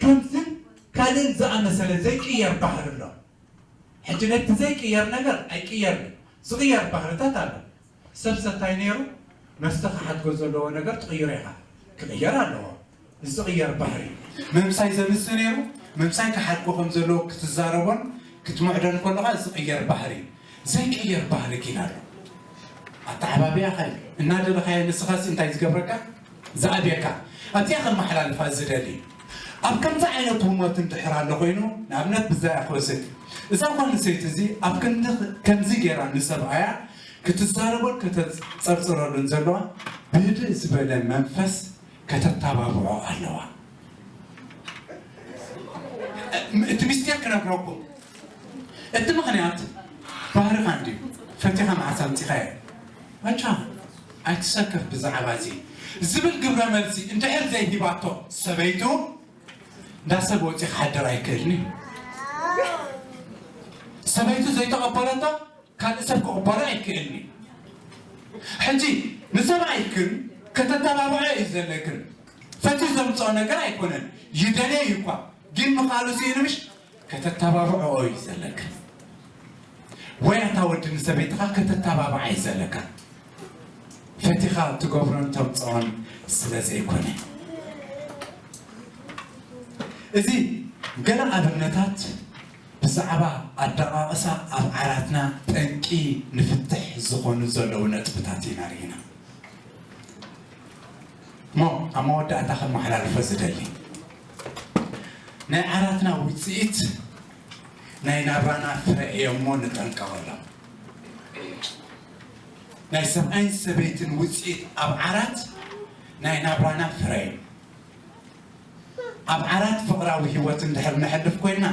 ከምዝን ካልእን ዝኣመሰለ ዘይቅየር ባህሪ ኣሎ። ሕጂ ነቲ ዘይቅየር ነገር ኣይቅየርን እዩ። ዝቕየር ባህርታት ኣሎ። ሰብሰ እንታይ ነይሩ? መስተ ክሓድጎ ዘለዎ ነገር ትቕይሮ ኢኻ። ክቕየር ኣለዎ። ዝቕየር ባህሪ። ምምሳይ ዘምስ ነይሩ፣ ምምሳይ ክሓድጎ ከም ዘለዎ ክትዛረቦን ክትምዕዶን ከለኻ ዝቕየር ባህሪ። ዘይቅየር ባህሪ ግን ኣሎ። ኣተዓባብያኻ እዩ። እናደለኻዮ ንስኻስ እንታይ ዝገብረካ? ዝኣብየካ። ኣብዚኣ ከመሓላልፋ ዝደሊ። ኣብ ከምዚ ዓይነት ህሞት እንድሕር ኣሎ ኮይኑ፣ ንኣብነት ብዛያ ክወስድ፣ እዛ ጓል ኣንስተይቲ እዚ ኣብ ክንዲ ከምዚ ገይራ ንሰብኣያ ክትዛረቦን ከተጸርጽረሉን ዘለዋ፣ ብህድእ ዝበለ መንፈስ ከተተባብዖ ኣለዋ። እቲ ሚስጢር ክነግረኩም፣ እቲ ምኽንያት ባህርኻ እንድዩ። ፈቲኻ መዓስ ኣምጺኻዮ? ኣንቻ ኣይትሰከፍ ብዛዕባ እዚ ዝብል ግብረ መልሲ እንድሕር ዘይሂባቶ ሰበይቱ፣ እንዳ ሰብ ወፂ ክሓድር ኣይክእልን እዩ። ሰበይቱ ዘይተቐበለቶ ካልእ ሰብ ክቕበሎ ኣይክእልን እዩ። ሕጂ ንሰብኣይክን ከተተባብዖ እዩ ዘለክን። ፈትዩ ዘምፅኦ ነገር ኣይኮነን። ይደልዮ እዩ እኳ፣ ግን ምኽኣሉ ስኢኑ ምሽ? ከተተባብዖ እዩ ዘለክን። ወይ ኣታ ወዲ ንሰበይትኻ ከተተባብዓ እዩ ዘለካ። ፈቲኻ ትገብሮን ተምፅኦን ስለ ዘይኮነ። እዚ ገለ ኣብነታት ብዛዕባ ኣደቓቕሳ ኣብ ዓራትና ጠንቂ ንፍትሕ ዝኾኑ ዘለዉ ነጥብታት ኢና ርኢና። እሞ ኣብ መወዳእታ ከመሓላልፎ ዝደሊ፣ ናይ ዓራትና ውፅኢት ናይ ናብራና ፍረ እዮም እሞ ንጠንቀቐሎም። ናይ ሰብኣይን ሰበይትን ውፅኢት ኣብ ዓራት ናይ ናብራና ፍረ እዩ። ኣብ ዓራት ፍቕራዊ ህይወት እንድሕር ነሕልፍ ኮይና፣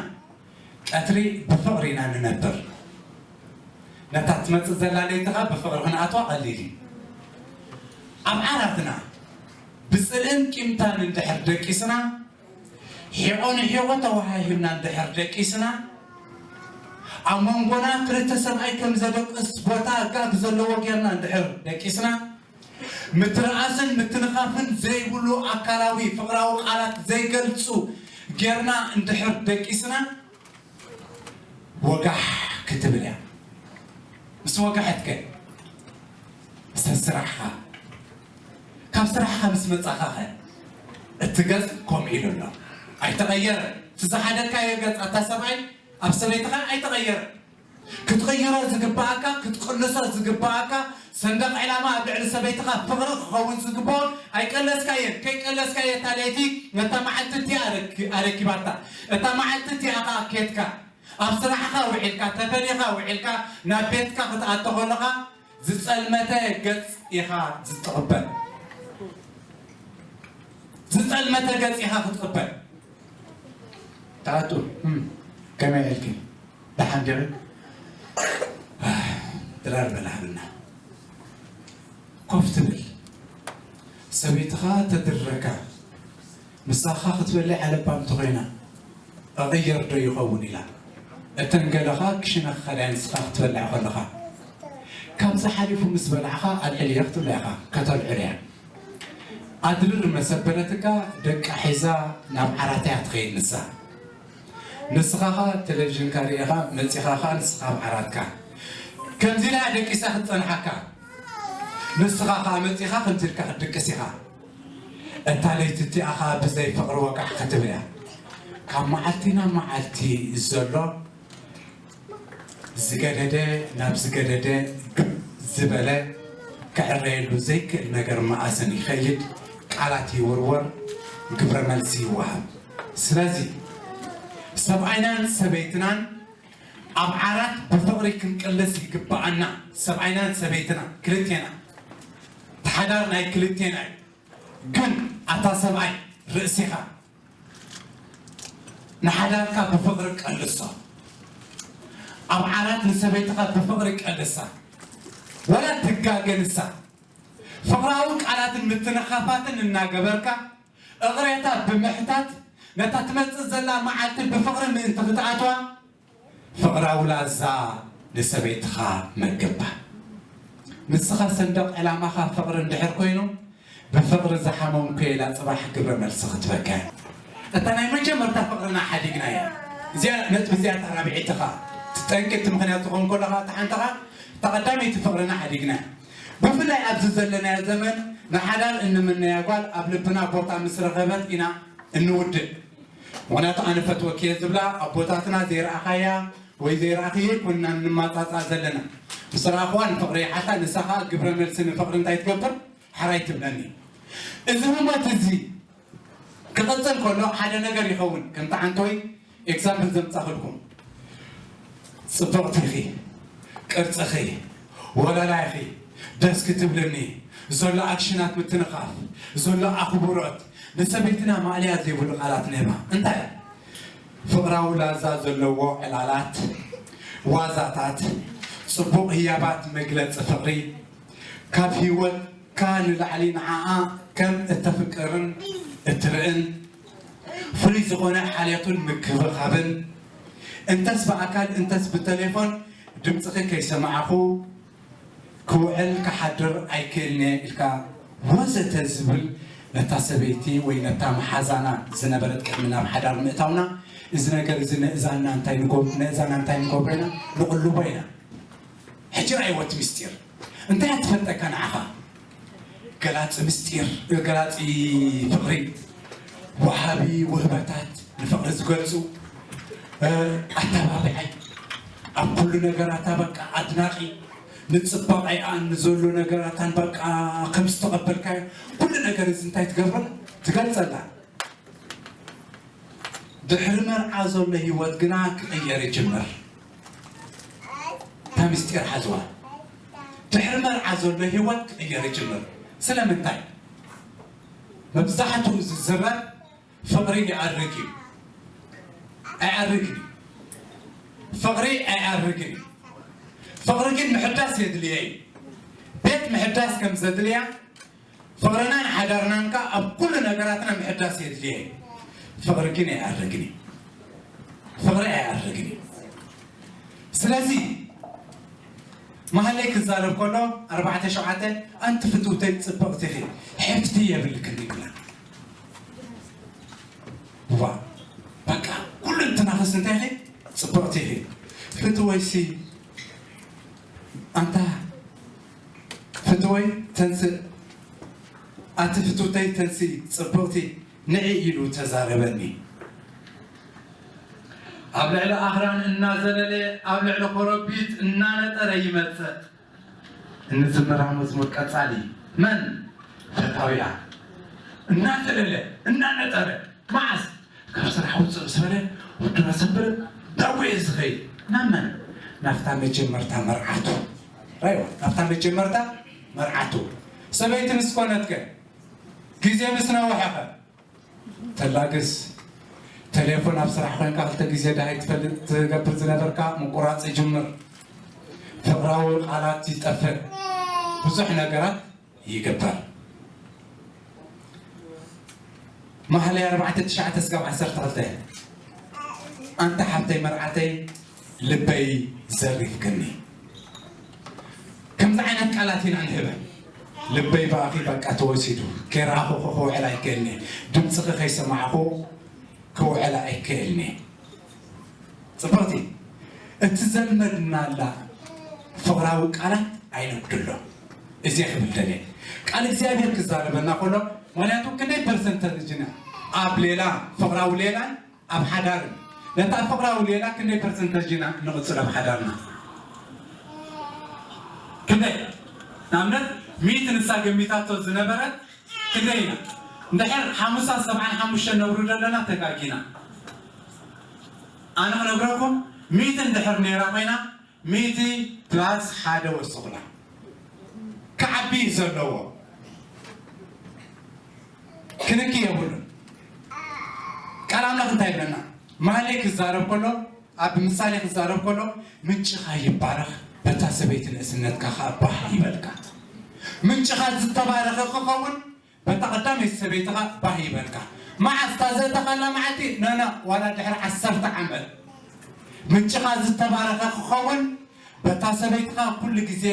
ቀትሪ ብፍቕሪ ኢና ንነብር። ነታ ትመጽእ ዘላ ለይቲ ኸኣ ብፍቕሪ ክንኣትዋ ቀሊል እዩ። ኣብ ዓራትና ብጽልእን ቂምታን እንድሕር ደቂስና፣ ሒቖ ንሒቖ ተወሃሂብና እንድሕር ደቂስና፣ ኣብ መንጎና ክልተ ሰብኣይ ከም ዘደቅስ ቦታ ጋግ ዘለዎ ጌርና እንድሕር ደቂስና፣ ምትርኣስን ምትንኻፍን ዘይብሉ ኣካላዊ ፍቕራዊ ቃላት ዘይገልጹ ጌርና እንድሕር ደቂስና፣ ወጋሕ ክትብል እያ። ምስ ወጋሐትከ? ምስ ስራሕኻ፣ ካብ ስራሕኻ ምስ መጻኻኸ? እቲ ገጽ ከምኡ ኢሉ ኣሎ። ኣይተቐየረን። እቲ ዝሓደግካዮ ገጽ ኣታ ሰብኣይ ኣብ ሰበይትኻ ኣይተቐየረን። ክትቕይሮ ዝግብኣካ፣ ክትቅልሶ ዝግብኣካ፣ ሰንደቕ ዕላማ ኣብ ልዕሊ ሰበይትኻ ፍቕሪ ክኸውን ዝግብኦን ኣይቀለስካየን። ከይቀለስካዮ እታ ለይቲ ነታ መዓልቲ እቲኣ ኣረኪ-፣ ኣረኪባታ። እታ መዓልቲ እቲኣ ኸኣ ኬድካ። ኣብ ስራሕኻ ውዒልካ፣ ተፈሊኻ ውዒልካ፣ ናብ ቤትካ ክትኣቶ ከለኻ ዝጸልመተ ገጽ ኢኻ ዝትቕበል። ዝጸልመተ ገጽ ኢኻ ክትቕበል። ትኣቱ፣ እም፣ ከመይ ኢልኪ? ደሓን ዲኺ? ድራር በላህልና። ኮፍ ትብል። ሰበይትኻ ተድርረካ። ምሳኻ ክትበልዕ ኣለባም ተኾይና፣ እቕየር ዶ ይኸውን ኢላ። እተን ገለኻ ክሽነ ክኸዳ ንስኻ ክትበልዕ ከለኻ። ካብዚ ሓሊፉ ምስ በላዕኻ ኣልዕል እየ ክትብላ ኢኻ፣ ከተልዕል እያ። ኣድርር መሰበለትካ ደቃ ሒዛ ናብ ዓራት እያ ትኸይድ ንሳ። ንስኻ ኸኣ ቴሌቪዥንካ ርኢኻ መጺኻ ኸኣ ንስኻ ኣብ ዓራትካ። ከምዚ ኢላ ደቂሳ ክትጸንሓካ። ንስኻ ኸኣ መጺኻ ከምዚ ኢልካ ክትድቅስ ኢኻ። እታ ለይቲ እቲኣ ኸኣ ብዘይ ፍቕሪ ወጋሕ ክትብል እያ። ካብ መዓልቲ ናብ መዓልቲ ዘሎ ዝገደደ ናብ ዝገደደ ግብ ዝበለ ክዕረየሉ ዘይክእል ነገር መኣዝን ይኸይድ። ቃላት ይውርወር፣ ግብረ መልሲ ይወሃብ። ስለዚ ሰብኣይናን ሰበይትናን ኣብ ዓራት ብፍቕሪ ክንቅልስ ይግብኣና። ሰብኣይናን ሰበይትናን ክልቴና፣ እቲ ሓዳር ናይ ክልቴና እዩ። ግን ኣታ ሰብኣይ ርእሲኻ ንሓዳርካ ብፍቕሪ ቀልሶ። ኣብ ዓራት ንሰበይትኻ ብፍቕሪ ቀልሳ። ወላ ትጋገ ንሳ። ፍቕራዊ ቃላትን ምትንኻፋትን እናገበርካ እቕሬታ ብምሕታት ነታ ትመጽእ ዘላ መዓልቲ ብፍቕሪ ምእንቲ ክትኣትዋ፣ ፍቕራዊ ላዛ ንሰበይትኻ መግባ። ንስኻ ሰንደቕ ዕላማኻ ፍቕሪ እንድሕር ኮይኑ፣ ብፍቕሪ ዝሓመምኩ ኢላ ጽባሕ ግብረ መልሲ ክትበካ። እታ ናይ መጀመርታ ፍቕርና ሓዲግናያ። እዚኣ ነጥቢ እዚኣ እታ ራብዒትኻ ትጠንቂ፣ እቲ ምኽንያት ዝኾን ከለኻ እታ ሓንትኻ እታ ቀዳመይቲ ፍቕርና ሓዲግናያ። ብፍላይ ኣብዚ ዘለናዮ ዘመን ንሓዳር እንምነያ ጓል ኣብ ልብና ቦታ ምስ ረኸበት ኢና እንውድእ። ምኽንያቱ ኣነ ፈትወኪ እየ ዝብላ ኣቦታትና ዘይረኣኻያ ወይ ዘይረኣኽየ ኮንና እንማጻጻ ዘለና። ምስ ረኣኽዋ ንፍቕሪ ይሓታ፣ ንሳ ኸኣ ግብረ መልሲ ንፍቕሪ እንታይ ትገብር? ሕራይ ትብለኒ። እዚ ህሞት እዚ ክቕጽል ከሎ ሓደ ነገር ይኸውን። ከምቲ ዓንተወይ ኤግዛምፕል ዘምጻኽልኩም፣ ጽብቕቲ ኢኺ፣ ቅርጽኺ፣ ወላላ ኢኺ፣ ደስ ክትብልኒ፣ ዘሎ ኣክሽናት ምትንኻፍ፣ ዘሎ ኣኽብሮት፣ ንሰበይትና ማእለያ ዘይብሉ ቃላት ንህባ። እንታይ? ፍቕራዊ ላዛ ዘለዎ ዕላላት፣ ዋዛታት፣ ጽቡቕ ህያባት መግለጺ ፍቕሪ፣ ካብ ህይወትካ ንላዕሊ ንዓኣ ከም እተፍቅርን እትርእን፣ ፍሉይ ዝኾነ ሓልዮትን ምክብኻብን፣ እንተስ ብኣካል እንተስ ብተሌፎን ድምፅኺ ከይሰማዕኹ ክውዕል ክሓድር ኣይክእልን እየ ኢልካ ወዘተ ዝብል ነታ ሰበይቲ ወይ ነታ መሓዛና ዝነበረት ቅድሚ ናብ ሓዳር ምእታውና፣ እዚ ነገር እዚ ነእዛና እንታይ ንጎ-፣ ነእዛና እንታይ ንገብሮ ኢና? ንቕልቦ ኢና። ሕጂ ራእይዎ እቲ ምስጢር። እንታይ እያ ትፈልጠካ ንዓኻ? ገላጺ ምስጢር፣ ገላጺ ፍቕሪ፣ ወሃቢ ውህበታት፣ ንፍቕሪ ዝገልጹ፣ እ፣ ኣተባባዓይ፣ ኣብ ኩሉ ነገራታ በቃ ኣድናቒ፣ ንጽባቐኣን ንዘሎ ነገራታን በቃ ከም ዝተቐበልካዮ፣ ኩሉ ነገር እዚ እንታይ ትገብረላ? ትገልጸላ። ድሕሪ መርዓ ዘሎ ህይወት ግና ክቕየር ይጅምር። እታ ምስጢር ሓዝዋ። ድሕሪ መርዓ ዘሎ ህይወት ክቕየር ይጅምር። ስለምንታይ? መብዛሕትኡ ዝዝረብ ፍቕሪ ይኣርግ እዩ። ኣይኣርግን እዩ። ፍቕሪ ኣይኣርግን እዩ። ፍቕሪ ግን ምሕዳስ የድልየ እዩ። ቤት ምሕዳስ ከም ዘድልያ ፍቕርናን ሓዳርናን ከኣ ኣብ ኩሉ ነገራትና ምሕዳስ የድልየ እዩ። ፍቕሪ ግን ኣይኣርግን እዩ። ፍቕሪ ኣይኣርግን እዩ። ስለዚ መሃለይ ክዛረብ ከሎ ኣርባዕተ ሸውዓተ ኣንቲ ፍትውተይ ጽብቕቲ ኢኺ፣ ሕፍቲ የብልክን ይብላ። ዋ በቃ ኩሉ እንትናኽስ እንታይ ኢኺ? ጽብቕቲ ኢኺ። ፍትወይሲ ኣንታ ፍትወይ ተንስእ፣ ኣቲ ፍትውተይ ተንስኢ ጽብቕቲ ንዒ ኢሉ ተዛረበኒ። ኣብ ልዕሊ ኣኽራን እናዘለለ፣ ኣብ ልዕሊ ኮረቢት እናነጠረ ይመጽእ። እንዝምራ መዝሙር ቀጻሊ መን? ፈታዊኣ። እናዘለለ፣ እናነጠረ፣ መዓስ? ካብ ስራሕ ውፅእ ምስ በለ፣ ወዲ መሰንበረ ዳጎየ ዝኸይድ። ናብ መን? ናብታ መጀመርታ መርዓቱ። ራይዋ፣ ናብታ መጀመርታ መርዓቱ። ሰበይቲ ምስ ኮነትከ? ግዜ ምስ ነውሐኸ? ተላግስ። ቴሌፎን ኣብ ስራሕ ኮይንካ ክልተ ግዜ ዳሃይ ትፈልጥ ትገብር ዝነበርካ ምቁራፅ ይጅምር። ፍቕራዊ ቃላት ይጠፍእ። ብዙሕ ነገራት ይግበር። መሃለይ ኣርባዕተ ትሽዓተ ስጋብ ዓሰርተ ክልተ። ኣንታ ሓብተይ መርዓተይ ልበይ ዘሪፍክኒ። ከምዚ ዓይነት ቃላት ኢና ንህበን። ልበይ ብኣኺ በቃ ተወሲዱ። ከይረኣኹ ክውዕል ኣይክእልኒ። ድምፅኺ ከይሰማዕኹ ክውዕል ኣይክእልኒ። ጽብቕቲ፣ እቲ ዘልመድናላ ፍቕራዊ ቃላት ኣይነጉድሎ። እዚ ክብል ደልየ። ቃል እግዚኣብሔር ክዛረበና ከሎ፣ ምኽንያቱ ክንደይ ፐርሰንተጅ ኢና ኣብ ሌላ ፍቕራዊ ሌላን ኣብ ሓዳርን፣ ነታ ፍቕራዊ ሌላ ክንደይ ፐርሰንተጅ ኢና ንቕጽል ኣብ ሓዳርና? ክንደይ? ንኣብነት ሚእቲ ንሳ ገሚታቶ ዝነበረት ክንደይ ኢና? እንድሕር ሓሙሳ ሰብዓን ሓሙሽተን ነውርዶ ኣለና ተጋጊና። ኣነ ክነግረኩም ሚእቲ እንድሕር ነይራ ኮይና ሚእቲ ፕላስ ሓደ ወስኹላ። ክዓቢ እዩ ዘለዎ። ክንኪ የብሉን። ቃል ኣምላኽ እንታይ ይብለና? ማህሌ ክዛረብ ከሎ፣ ኣብ ምሳሌ ክዛረብ ከሎ፣ ምንጭኻ ይባረኽ፣ በታ ሰበይቲ ንእስነትካ ኸኣ ባህ ይበልካ። ምንጭኻ ዝተባረኸ ክኸውን በታ ቀዳመይቲ ሰበይትኻ ባህ ይበልካ። መዓስ እታ ዘእተኻላ መዓልቲ? ነነ ዋላ ድሕሪ ዓሰርተ ዓመት ምንጭኻ ዝተባረኸ ክኸውን በታ ሰበይትኻ ኩሉ ግዜ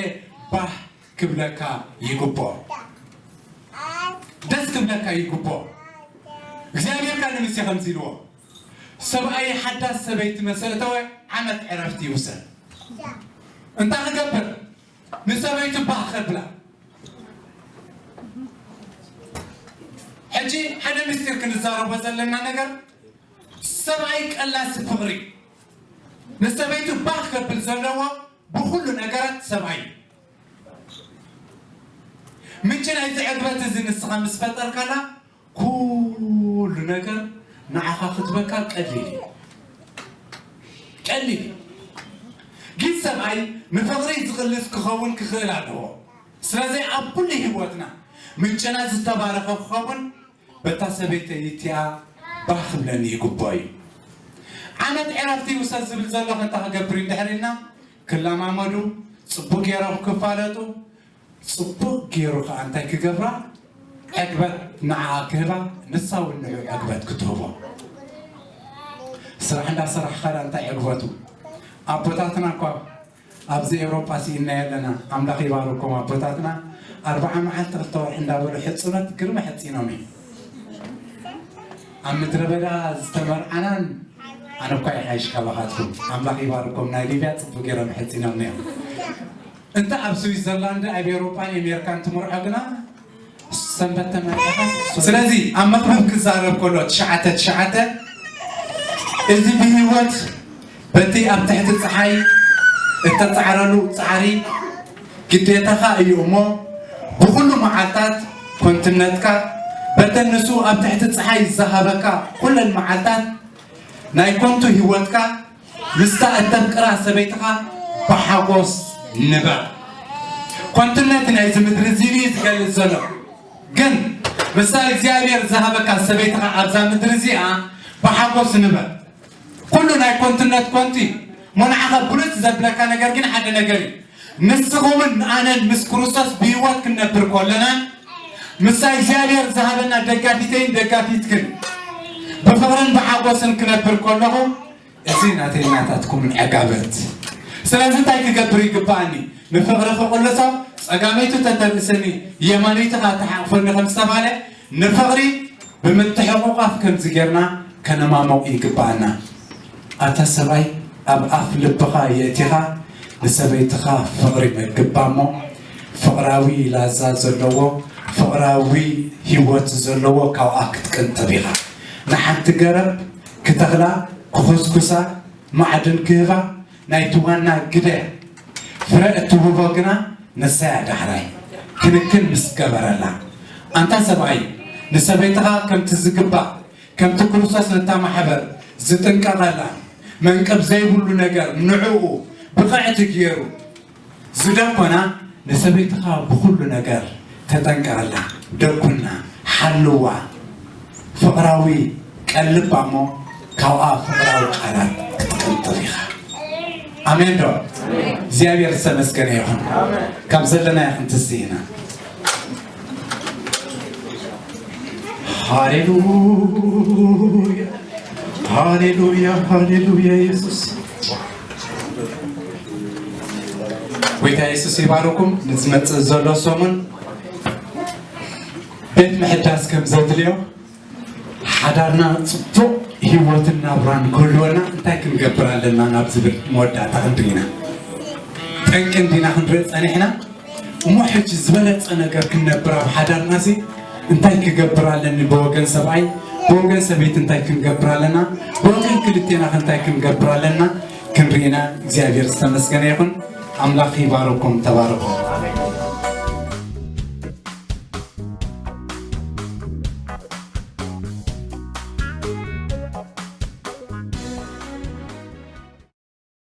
ባህ ክብለካ ይግብኦ። ደስ ክብለካ ይግብኦ። እግዚኣብሔር ካ ንሙሴ ከምዚ ኢልዎ፣ ሰብኣይ ሓዳስ ሰበይቲ መሰ እተወ ዓመት ዕረፍቲ ይውሰድ። እንታይ ክገብር? ንሰበይቱ ባህ ከብላ። ሕጂ ሓደ ምስጢር ክንዛረቦ ዘለና ነገር፣ ሰብኣይ ቀላሲ ፍቕሪ ንሰበይቱ ባህ ከብል ዘለዎ ብኹሉ ነገራት ሰብኣይ እዩ። ምንጪ ናይዚ ዕግበት እዚ ንስኻ ምስ ፈጠርካላ ኩሉ ነገር ንዓኻ ክትበካ ቀሊል እዩ። ቀሊል እዩ። ግን ሰብኣይ ንፍቕሪ ዝቕልስ ክኸውን ክኽእል ኣለዎ። ስለዚ ኣብ ኩሉ ህይወትና ምንጭና ዝተባረኸ ክኸውን በታ ሰበይተይ እቲኣ ባህ ክብለኒ ይግብኦ እዩ። ዓመት ዕረፍቲ ይውሰድ ዝብል ዘሎ ከንታ ክገብር እዩ እንድሕር ኢልና ክለማመዱ፣ ጽቡቅ ገይሮም ክፋለጡ፣ ጽቡቅ ገይሩ ከኣ እንታይ ክገብራ ዕግበት ንዓ ክህባ፣ ንሳ እውን ንዑ ዕግበት ክትህቦ። ስራሕ እንዳሰራሕኻ ዳ እንታይ ዕግበቱ? ኣቦታትና እኳ ኣብዚ ኤውሮጳ ስኢና ኣለና። ኣምላኽ ይባርኮም ኣቦታትና። ኣርባዓ መዓልቲ ክልተ ወርሒ እንዳበሉ ሕጽኖት ግርመ ሕጺኖም እዮም። ኣብ ምድረ በዳ ዝተመርዓናን ኣነ እኳ ይሓይሽ ካባኻትኩም። ኣምላኽ ይባርኮም። ናይ ሊብያ ጽቡቅ ገይሮም ሕጺኖም እዮም። እንተ ኣብ ስዊዘርላንድ ኣብ ኤውሮጳን ኣሜሪካን ትምርዖ ግና ሰንበት ተመርዕኻ። ስለዚ ኣብ መኽብብ ክዛረብ ከሎ ትሽዓተ ትሽዓተ እዚ ብህይወት በቲ ኣብ ትሕቲ ጸሓይ እተጻዕረሉ ጻዕሪ ግዴታኻ እዩ እሞ ብኹሉ መዓልታት ኮንትነትካ በተን ንሱ ኣብ ትሕቲ ጸሓይ ዝሃበካ ኩለን መዓልታት ናይ ኮንቱ ህይወትካ ምስታ እተፍቅራ ሰበይትኻ ብሓጎስ ንበር። ኮንትነት ናይዚ ምድሪ እዚ እዩ ዝገልጽ ዘሎ። ግን ምስታ እግዚኣብሔር ዝሃበካ ሰበይትኻ ኣብዛ ምድሪ እዚኣ ብሓጎስ ንበር። ኩሉ ናይ ኮንትነት ኮንቲ እሞ ንዓኻ ብሉጽ ዘብለካ ነገር ግን ሓደ ነገር እዩ። ንስኹምን ኣነን ምስ ክርስቶስ ብህይወት ክንነብር ከለና ምስታ እግዚኣብሔር ዝሃበና ደጋፊተይን ደጋፊትክን ብፍቕርን ብሓጎስን ክነብር ከለኹ እዚ ናተይ ናታትኩምን ዕጋበት። ስለዚ እንታይ ክገብር ይግባኣኒ? ንፍቕሪ ክቕልሶ ጸጋመይቱ ተተርእስኒ የማነይቲ ኸዓ ተሓቕፈኒ ከም ዝተባለ ንፍቕሪ ብምትሕቑቋፍ ከምዚ ጌርና ከነማሞቕ ይግባኣና። ኣታ ሰብኣይ ኣብ ኣፍ ልብኻ የእቲኻ ንሰበይትኻ ፍቕሪ መግባ እሞ ፍቕራዊ ላዛ ዘለዎ ፍቕራዊ ህይወት ዘለዎ ካብኣ ክትቅንጥብ ኢኻ። ንሓንቲ ገረብ ክተኽላ ክኹስኩሳ ማዕድን ክህባ ናይቲ ዋና ግደ ፍረ እትህቦ ግና ንሳያ ዳሕራይ ክንክን ምስ ገበረላ። ኣንታ ሰብኣይ ንሰበይትኻ ከምቲ ዝግባእ ከምቲ ክርስቶስ ነታ ማሕበር ዝጥንቀቐላ መንቀብ ዘይብሉ ነገር ንዕኡ ብቕዕቲ ገይሩ ዝደኮና ንሰበይትኻ ብኹሉ ነገር ተጠንቀቐላ። ደኩና፣ ሓልዋ፣ ፍቕራዊ ቀልባ እሞ ካብኣ ፍቕራዊ ቃላት ክትቅንጥብ ኢኻ። ኣሜን ዶ? እግዚኣብሔር ዝተመስገነ ይኹን። ካብ ዘለናዮ ክንትስእ ኢና። ሃሌሉያ፣ ሃሌሉያ፣ ሃሌሉያ። የሱስ ጎይታ የሱስ ይባርኩም። ንዝመጽእ ዘሎ ሰሙን ቤት ምሕዳስ ከም ዘድልዮ ሓዳርና ጽቡቕ ህይወትን ናብራን ክህልወና እንታይ ክንገብር ኣለና ናብ ዝብል መወዳእታ ክንርኢ ኢና። ጠንቂ እንዲና ክንርኢ ጸኒሕና። እሞ ሕጂ ዝበለጸ ነገር ክንነብር ኣብ ሓዳርናሲ እንታይ ክገብር ኣለኒ? ብወገን ሰብኣይ ብወገን ሰበይቲ እንታይ ክንገብር ኣለና? ብወገን ክልቴና እንታይ ክንገብር ኣለና? ክንርኢና እግዚኣብሔር ዝተመስገነ ይኹን። ኣምላኽ ይባርኩም። ተባረኹ።